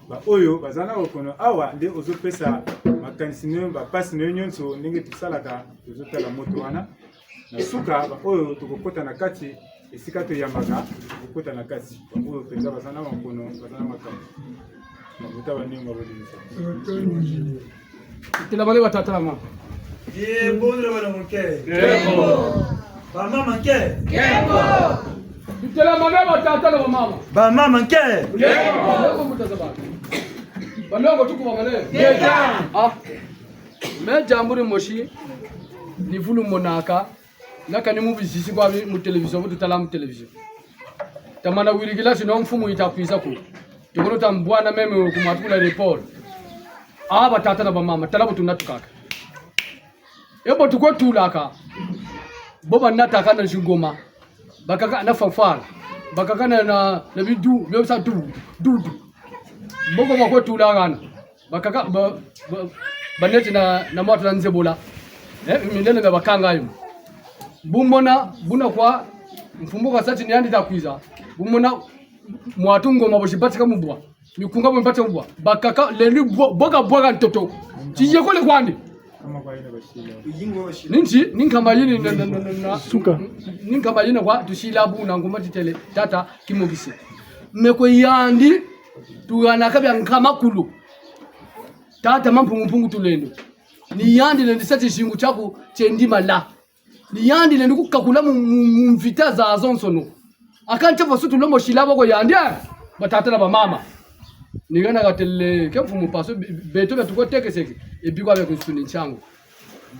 baoyo baza na bokono awa nde ozopesa makanisi na yo, bampasi na yo nyonso, ndenge tosalaka, tozotala moto wana. Na suka, baoyo tokokota na kati, esika toyambaka, tokokota na kati. Baoyo mpenza baza na makono, baza na makambo. Bambuta banengwa, bolimbisa. Tutelamane batata na mama. Ye, bonjour, bana moke. Nkembo. Bamama nke. Nkembo. Tutelamane batata na bamama. Bamama nke. Nkembo. Balongo mbuta za bantu. Balongo tukubamane. Ngeta. Ah. Me diambu dimosi. Ni vulu monaka, naka ni mu bizisi kwa bi-, mu télévision, bu tutala mu télévision. Tamana wirikila sino mfumu yita kwiza ko. Tukono tambwana meme ku mwatu kuna report. Ah, batata na bamama, tala bu tunatukaka. E bo tukwe tulaka. Bo banataka na zingoma. Bakaka na fanfare. Bakaka na, na, na bidu, bio sa du, du, du. Bo ko bakwe tulakana. Bakaka, ba, ba, baneti na, na mwatu na nzebola. Eh, mindele na bakanga yo. Bu mona, buna kwa, mfumu kasa ti ni yandi ta kwiza. Bu mona, mwatu ngoma bo zibatika mu bwa. Mikunga bo mibatika mu bwa. Bakaka, lelu bo, boka bwaka ntoto. Ti yekole kwandi. Ni nti, ni nkama yina na, na, na, na, na. Suka. Ni nkama yina kwa, tusila buna ngoma titele, tata, kimokisi. Me kwe yandi, tuhanaka bia nkama kulu. Tata Mampungu Mpungu Tulendo. Ni yandi lendi sa tizingu tiaku tiendi mala. Ni yandi lendi kukakula mu, mu, mu mvita zazonsono. Aka ntia fasu tulombo sila bo ko yandi, eh? Batata na bamama. Ni hana katele, ke mfumu paso, be-, beto bia tuko tekeseke, e bikwa bia kunsuni ntiangu.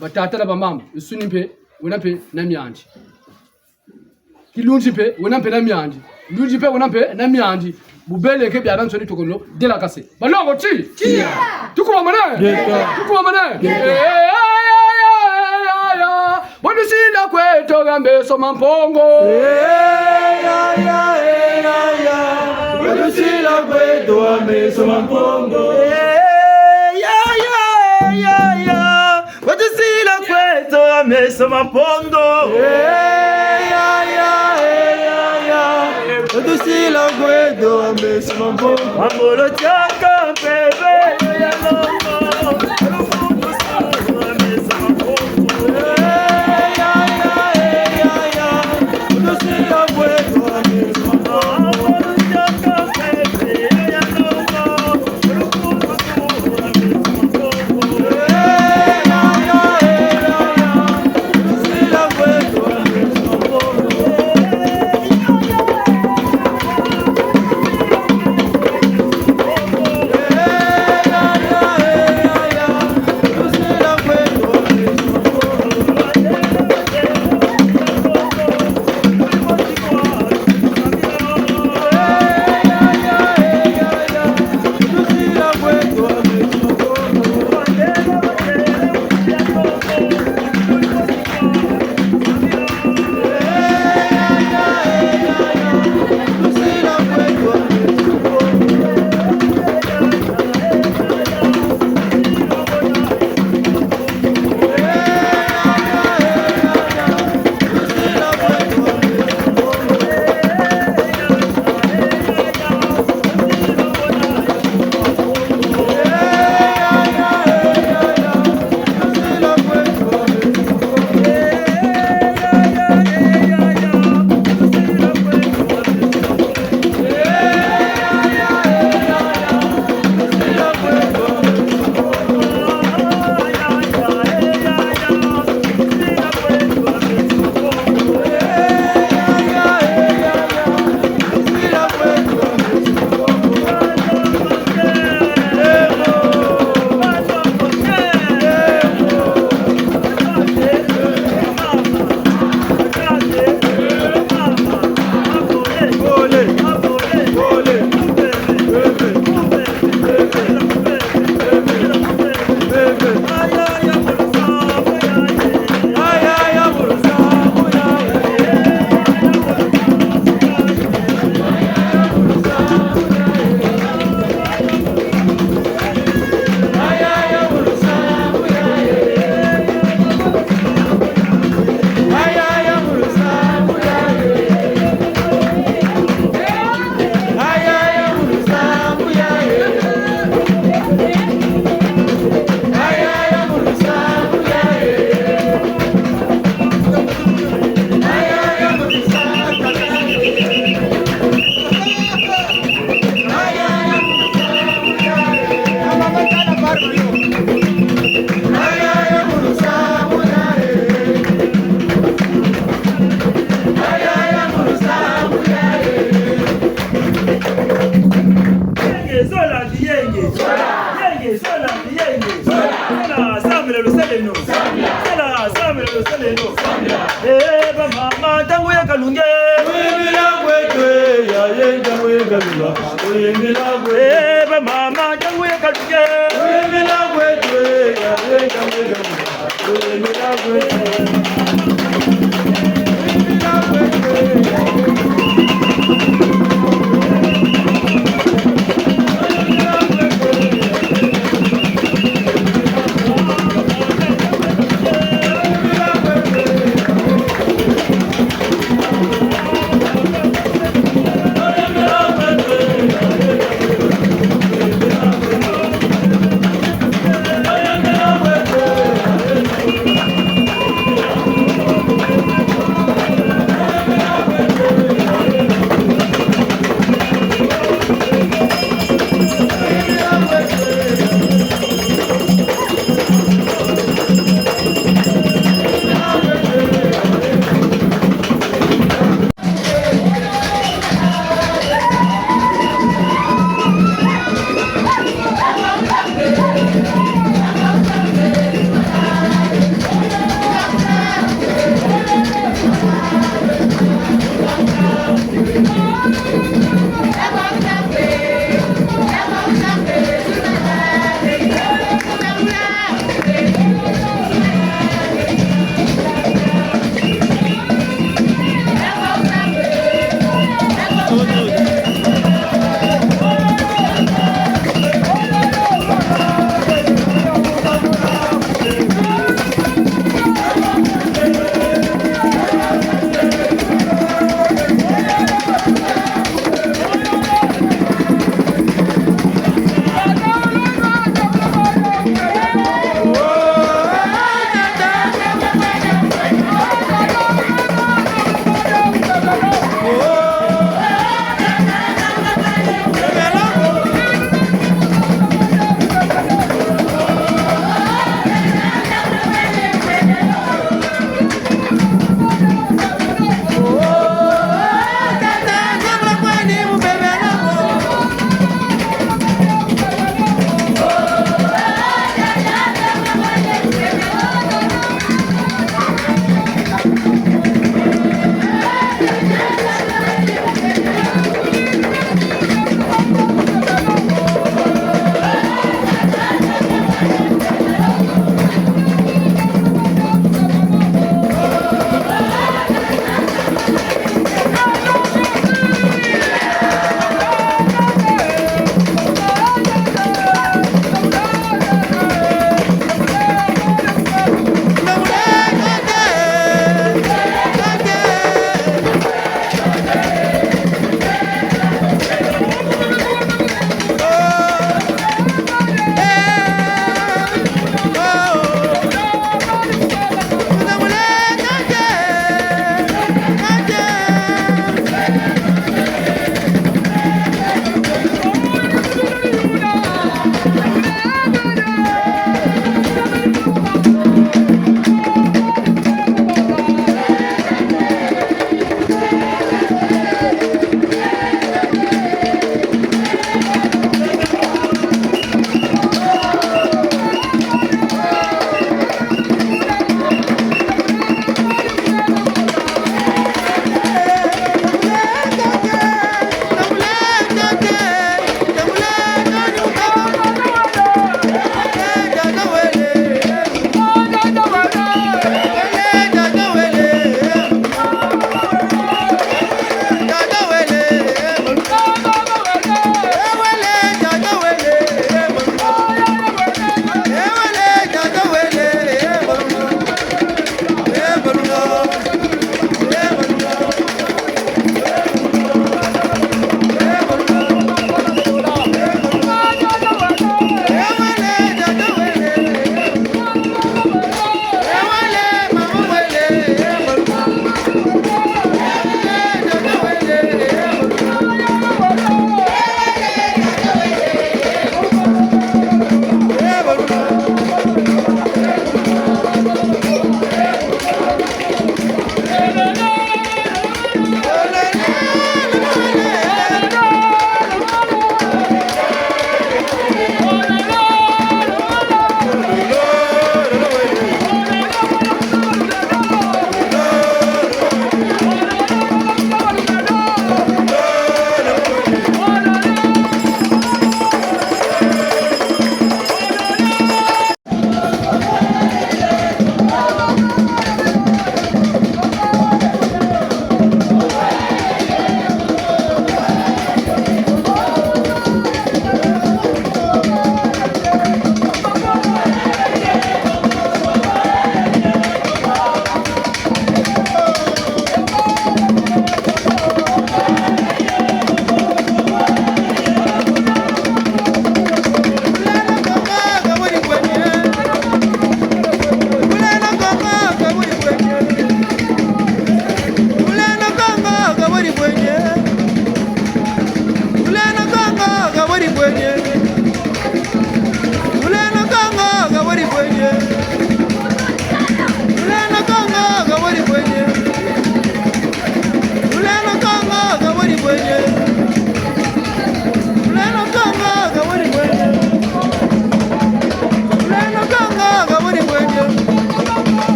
Batata na bamama, nsuni mpe, wena mpe na miandi. Kilunzi mpe, wena mpe na miandi. Lunzi mpe, wena mpe na miandi. Bubele ke biabiansoni tukono delakase. Balongo ti? Tia. Tukuwamane? Yeka. Tukuwamane? Yeka. Eh, ya, ya, ya, ya, ya. Bo tusila kweto ha meso ma Mpungu. Eh, ya, ya, eh, ya, ya. Bo tusila kweto ha meso ma Mpungu. Eh, ya, ya, eh, ya, ya. Bo tusila kweto ha meso ma Mpungu. Eh, ya, ya, eh, ya, ya. Bo tusila kweto ha meso ma Mpungu. Mangolo tiaka mpeve ya longo. Eh, bamama, ntangu ya kalunge. Oyimbila kweto, eh, ya, ye, ntangu ya kalunga. Oyimbila kweto. Eh, bamama, ntangu ya kalunge. Oyimbila kweto, eh, ya, ye, ntangu ya kalunga. Oyimbila kweto. Oyimbila kweto, eh.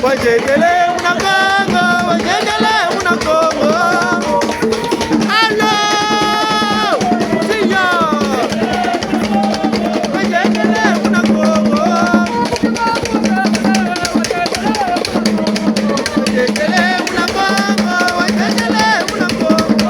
Wayendele muna Kongo, wayendele muna Kongo. Allô, Seigneur. Wayendele muna Kongo. Wayendele muna Kongo, wayendele muna Kongo.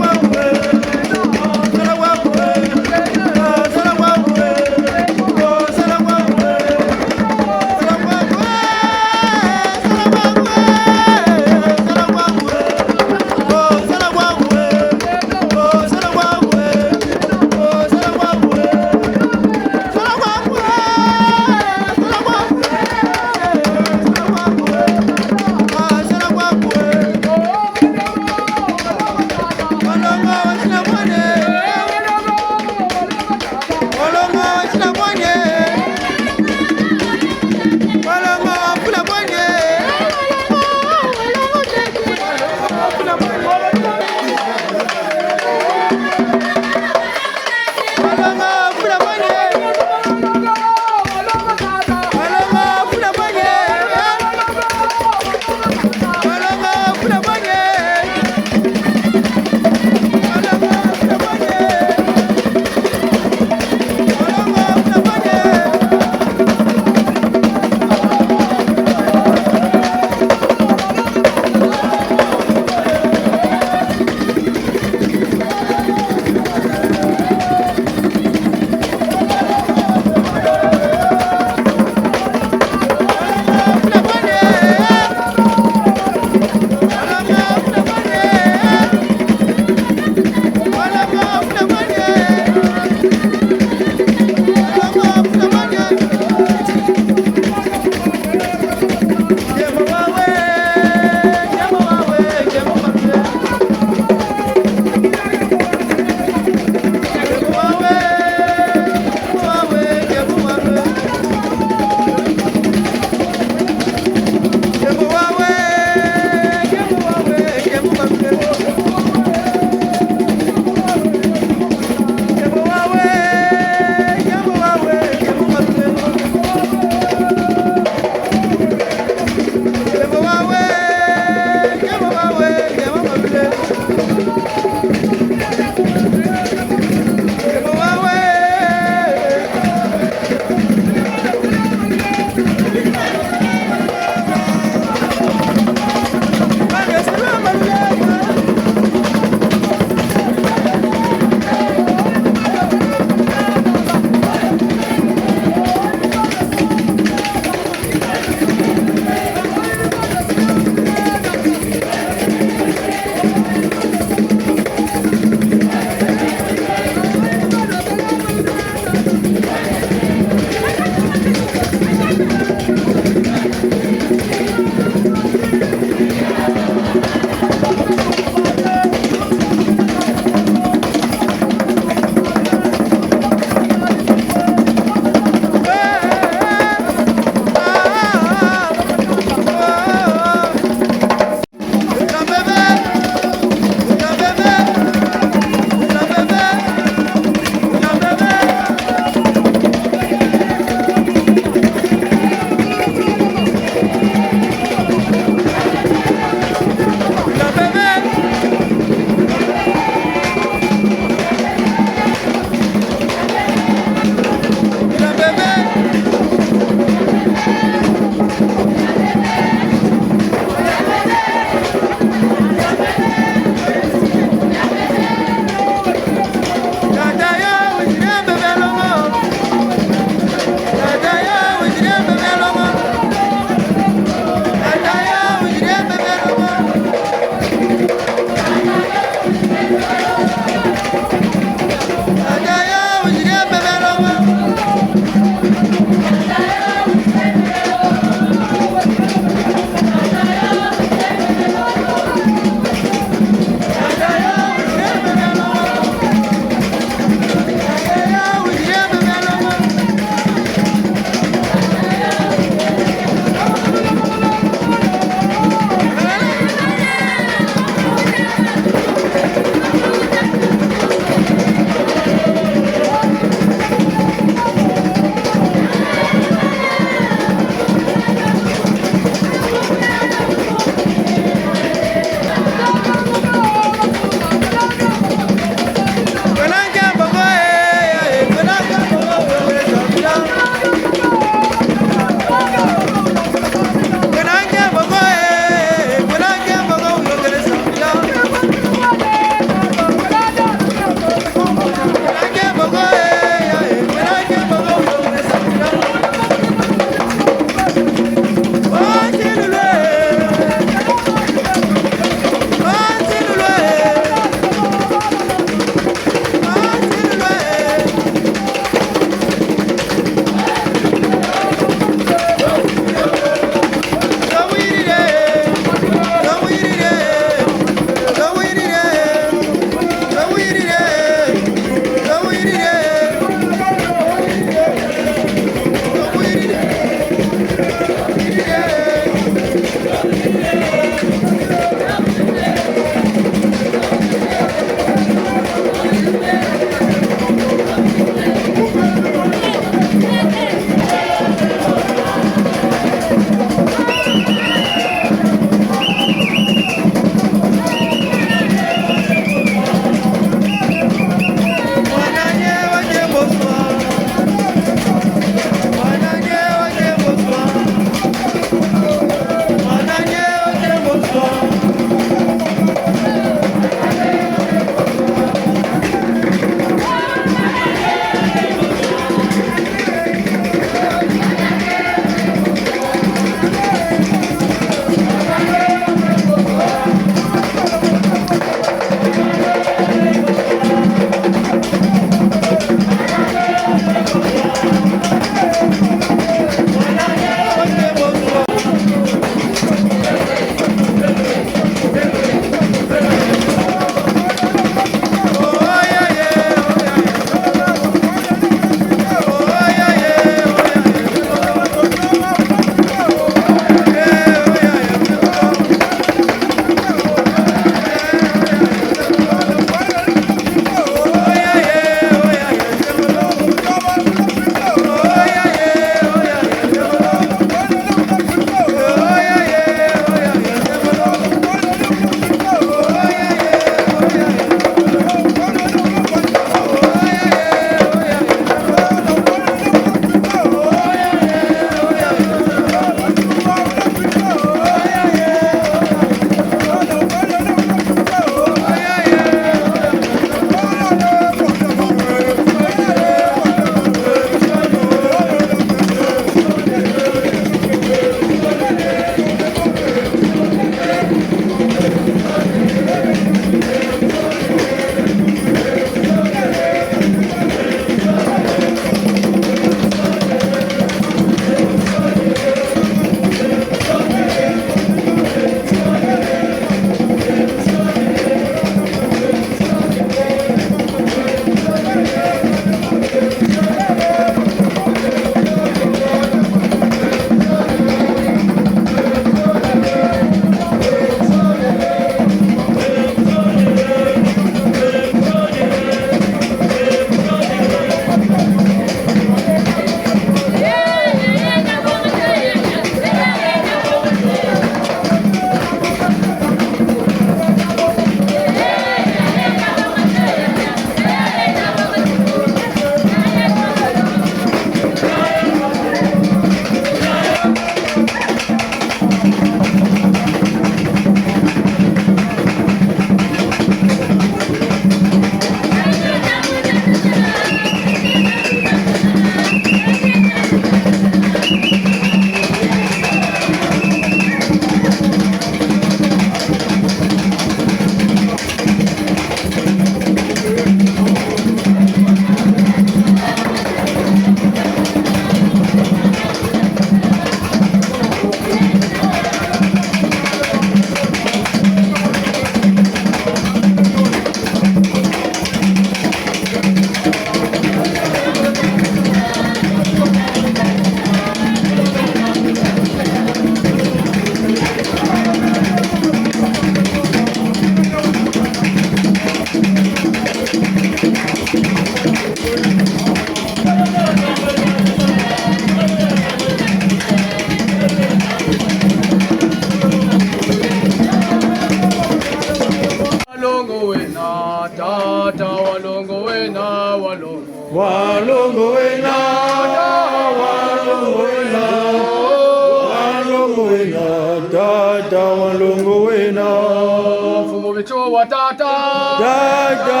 Tata. Tata.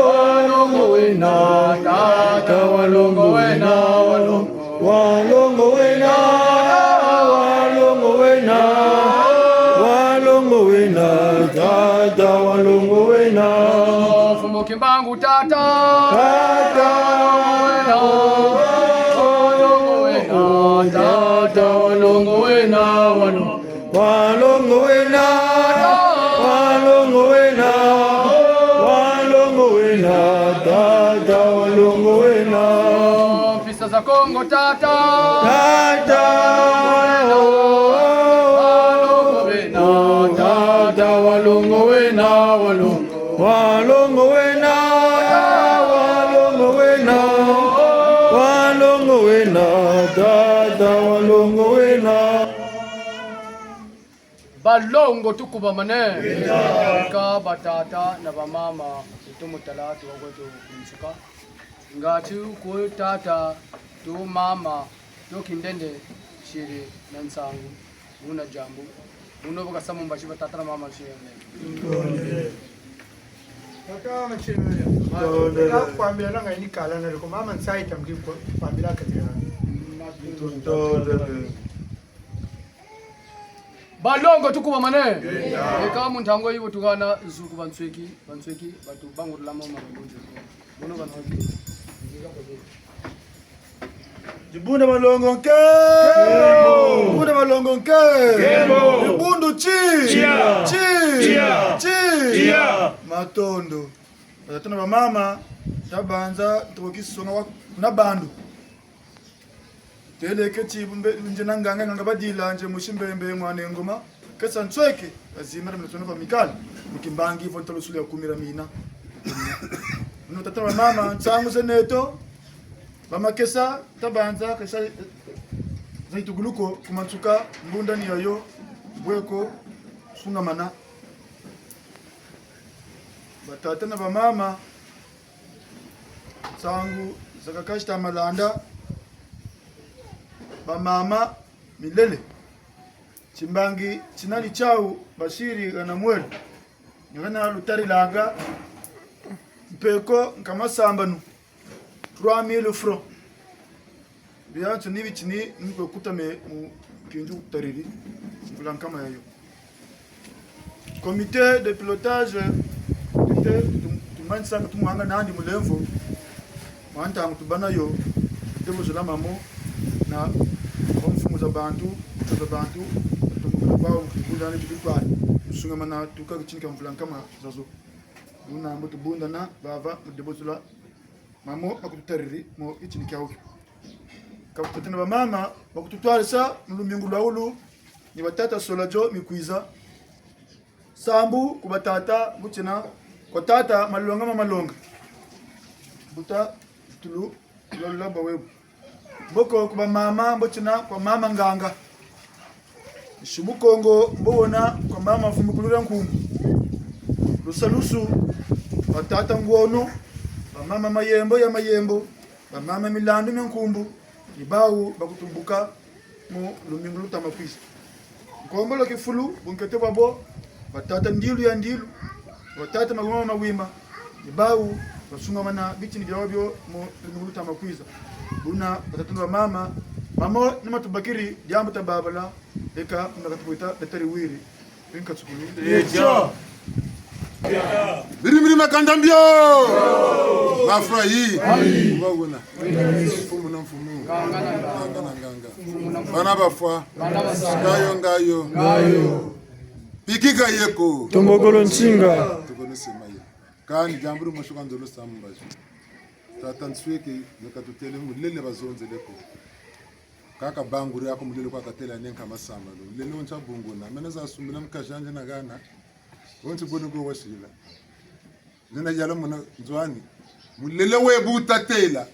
Walongo wena. Tata, walongo wena. Walongo wena. Walongo wena. Walongo wena. Tata, walongo wena. Mfumu Kimbangu, tata. Tata. Walongo wena. Tata, walongo wena. Walongo wena. Walongo wena. Walongo wena. Tata, walongo wena. Mpisa za Kongo, tata. Tata. Walongo wena. Tata, walongo wena. Walongo. Walongo wena, walongo wena, walongo wena, tata, walongo wena. Balongo, tukubamane. Ka batata na bamama, tumu tala, tuwa kweto kunsuka. Ngati kwe tata, tu mama, to kindende, siri na nsangu, muna diambu, muno bu kasa mu mbazi batata na mama, siri. Tata machele. Tata kwambila nanga ini kala na liko mama nsayi tambi kwambila katira. Balongo, tukubamane. Eka mu ntangu yi bu tuhana nzuku bansweki, bansweki, batu bangurula mama. Bono bana. Dibundu dia malongo nke. Dibundu dia malongo nke. Dibundu ti. Ti. Ti. Matondo. Batata na bamama, tabanza, tukoki songa wa, na bandu. Têle ke ti bumbe, nze na nganga, nganga badila, nze musi Mbembe, mwana Ngoma, kesa nsweke, azimira mitono ba mikali, mu kimbangi, vo ntalo sulu ya kumira mina. Batata na bamama, nsangu ze neto, bamakesa, tabanza, kesa, za ituguluko, ku mansuka, mbunda ni yayo, bweko, sungamana. Batata na bamama, nsangu za kakasi ta malanda, bamama milele. Timbangi tina ni tiawu basiri hana mwelo. Ni hana lutarilanga mpeko nkama sambanu. Trois mille francs. Biansoni bitini ni kwe kutame mu kinzu kutariri, mvula nkama yayo. Comité de pilotage, tute, tum-, tumanisaka tumwanga nandi mulemvo, mwa ntangu tubâ nayo, tute buzula mamo, na mfumu za bantu, za bantu, tumukulu kwao, mukulu nani tukitwani, musungamana tuka kitinka mvula nkama zazo. Buna mbo tubundana, vava, mu debozula mamo makututariri mo itini kiawuki. Ka batata na bamama, bakututwarisa mu lumingu lwa wulu, ni batata Sola Joe Mikwiza. Sambu ku batata, butina, kwa tata Malonga ma Malonga. Buta, tulu, lwa lulaba webu. Mboko ku bamama, mbotina kwa mama Nganga. Nsi Mukongo, mbo wona kwa mama Mvumbukulula Nkumbu. Lusalusu, batata Ngwono, bamama Mayembo ya Mayembo, bamama Milandu mia Nkumbu, ni bawu bakutubuka mu lumingu lutama kwiza. Nkombolo kifulu, bunkete bwabo, batata Ndilu ya Ndilu, batata Mawima ma Mawima, ni bawu basungamana bitini biabio mu lumingu lutama kwiza. Buna batata na bamama, mamo ni matubakiri diambu tababala, eka muna katukwita betari wiri. Binka tsukulu. Etia. Biri biri makanda mbio. Mafura yi. Ayi. Uba wona. Mfumu na mfumu. Nganga na nganga. Bana bafwa. Ngayo, ngayo. Ngayo. Pikika yeko. Tombokolo nsinga. Tukono sema ye. Kani diambu dimosi ka nzolo samu mbazi. Tata Nsweke, ni katutêle mulele bazonzele ko. Kaka banguri ako mulele kwa katêla nenka masamba lo. Lelo ntia bunguna. Mena za sumbila mukazi andi na hana. Wonti boni ko wasila. Nina yala muna nzo ani. Mulele we bu tatêla.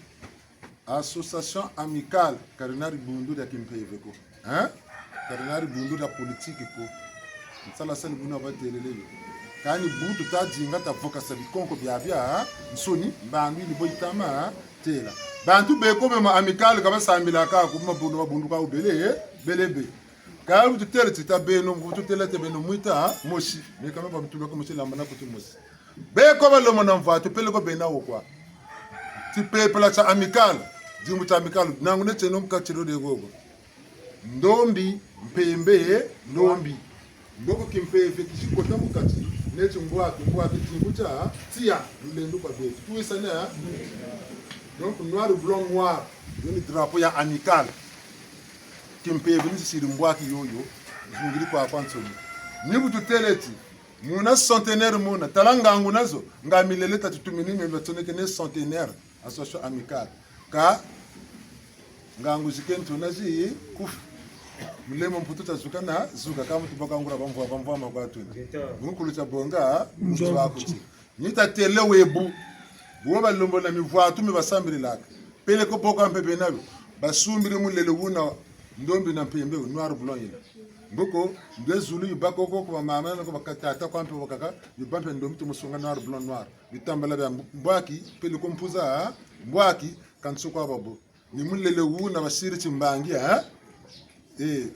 Association amicale, ka dina dibundu dia kimpeve ko. Hein? Ka dina dibundu dia politique ko. Nsala sani buna batêlele yo. Kani bu tuta dinga ta vokasa bikonko biabia, hein? Nsoni, mbandu ni bo yitama, hein? Têla. Bantu beko be ma amicale ka basambilaka ko, mabundu, mabundu ka ubele, eh? Bele be. Kâ bu tutêle ti ta beno, bu tutêle ti beno mwita mosi. Meka me ba mutula ko mosi lamba na kuti mosi. Beko balomona mvwatu peleko bena wo kwa. Ti pepela tia Amicale, dimbu tia Amicale, nangu netieno mu kati dio de gogo. Ndombi, mpembe, ndombi. Mboko kimpeve kisi kota mu kati, neti mbwaki, mbwaki dimbu tia, tia, lulendo kwa beto. Tuwisane, hein? Donc, noir, blanc, noir. Yo ni drapeau ya Amicale. Kimpeve ni tisiri mbwaki yoyo, zungiri kwa kwa nsoni. Ni bu tutêle ti, muna centenaire muna, tala ngangu nazo, nga milele tatutumini mio batsonekene centenaire, association Amicale. Kâ, ngangu zikento na zi kufu. Mulemo mputu tia zuka na zuka, kâ muntu baka ngula bamvwa, bamvwa ma kwa tuna. Mukulu tia bonga, mzwa kuti. Ni tatêle we bu. Bu wo balembolo na mivwatu mi basambililaka. Peleko boko mpe bena bio. Basumbiri mulele wuna ndombi na mpembe, noir blanc yina. Mboko, nde zulu yibâ koko kwa bamama, na kwa batata kwa mpe bakaka, yibâ mpe ndombi ti musunga noir blanc noir. Bitambala bia mbwaki, peleko mpuza, mbwaki, kansi kwa babo. Ni mulele wuna basiri timbangi, eh? Eh,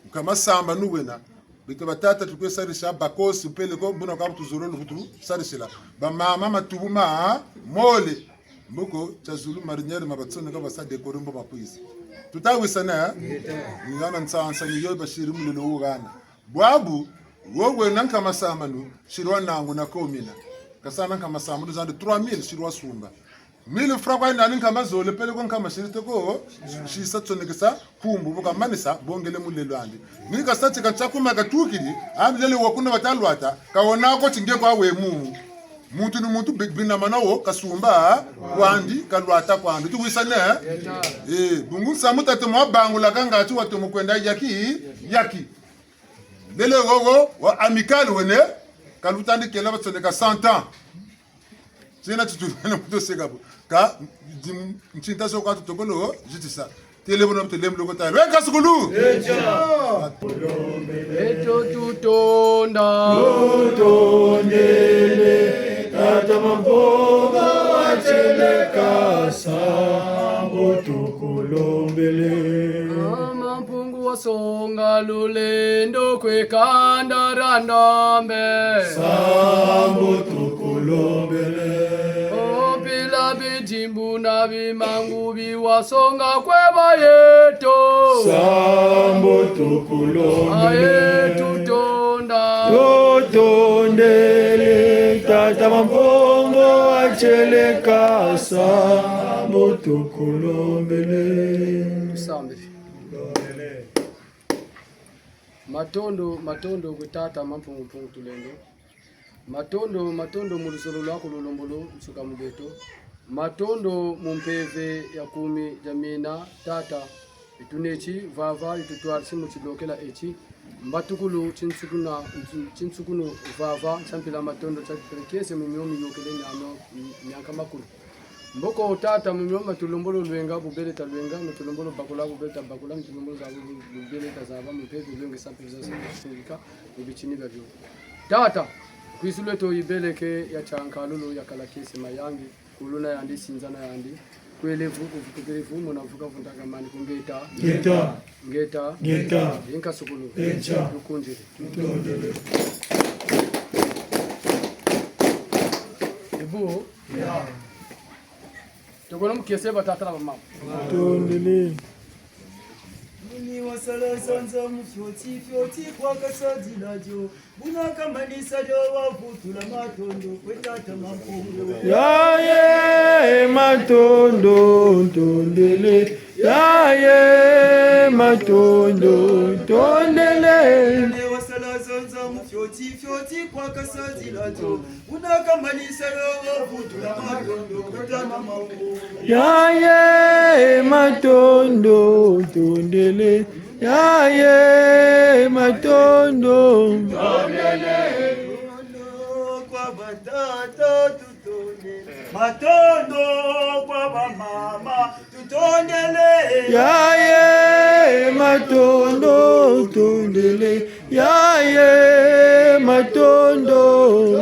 nkama sambanu wena. Beto batata tukwe sarisa bakosi peleko buna kwa bu tuzololo bu tusarisila. Bamama matubu ma mole. Mboko tia zulu marinière ma batsoneka basa décorer mbo bakwiza. Tutawisana, eh? Ni hana nsansa ni yo basiri mulele wu hana. Bwabu, wo wena nkama sambanu, siri wa nangu na komina. Kasa na nkama sambanu zandi trois mille, siri wa sumba. Mille francs kwa nani nkama zole peleko nkama siri toko, sisa tsonekesa, kumbu, bu kamanisa, bongele mulele andi. Ni kasa ti ka tia kuma katukiri, andi lele wa kuna bata lwata, kawona ko ti nge kwa we mu. Muntu ni muntu bi-, binamana wo, kasumba, kwandi, kalwata kwandi. Tuwisane, eh? Eh, bungu nsamu tata mwa bangula kanga ti watomo kwenda yaki, yaki. Lele wowo, wa Amicale wene, kalutandi kela batsoneka cent ans. Tiena titu, na kuto seka bo. Kâ, dim-, ntinta so kwa tutokolo, zitisa. Têle bono, têle muloko tala. Weka sukulu! Beto tutonda. Tutondele, tata Mampungu wa tieleka, sambu tukulombele. Mama Mpungu wasonga lulendo kwe kanda dia ndombe. Sambu tukulombele. O mpila bidimbu na bimangu bi wasonga kwe bayeto. Sambu tukulombele. Aye tutonda. Tutondele, tata Mampungu wa tieleka, sambu tukulombele. Tusambile. Matondo, matondo kwe tata Mampungu Mpungu Tulendo. Matondo, matondo mu luzolo lwaku lulembolo nsuka mu beto. Matondo mu mpeve ya kumi dia mina, tata. Yituneti vava, yitutwarisi mu tilokela eti. Mbatukulu, tinsukuna, tinsukunu vava, nsampila matondo, tia kipele kiese mu mio miyokele miano, mianka makulu. Mboko tata, mu mio ma tulembolo lwenga, bu bele talwenga, ma tulembolo bakula, bu bele tabakula, ma tulembolo zaba, bu, bu bele tazaba, mu mpeve lwenge sampila za sindika, mu bitini biabio. Tata, kwizu lweto yibeleke ya tia nkalulu ya kala kiese mayangi, kuluna yandi, sinzana yandi, kwele vuku, vutukele vumu na vuka vuntakamani ku ngeta. Ngeta. Ngeta. Ngeta. Yinka sukulu. Echa. Tukundile. Tutondele. Ebu. Tokono mu kiese batata na bamama. Tondele. Muni wasala sanza mu fioti, fioti kwa kasadila dio. Buna kamanisa dio wavutula matondo kwe tata Mampungu. Yaye matondo ntondele. Yaye matondo ntondele. Ne wasala sanza mu fioti, fioti kwa kasadila dio. Buna kamanisa dio wavutula matondo kwe tata Mampungu. Yaye matondo ntondele. Yaye matondo. Matondo kwa batata, tutondele. Matondo kwa bamama, tutondele. Yaye matondo, tondele. Yaye matondo.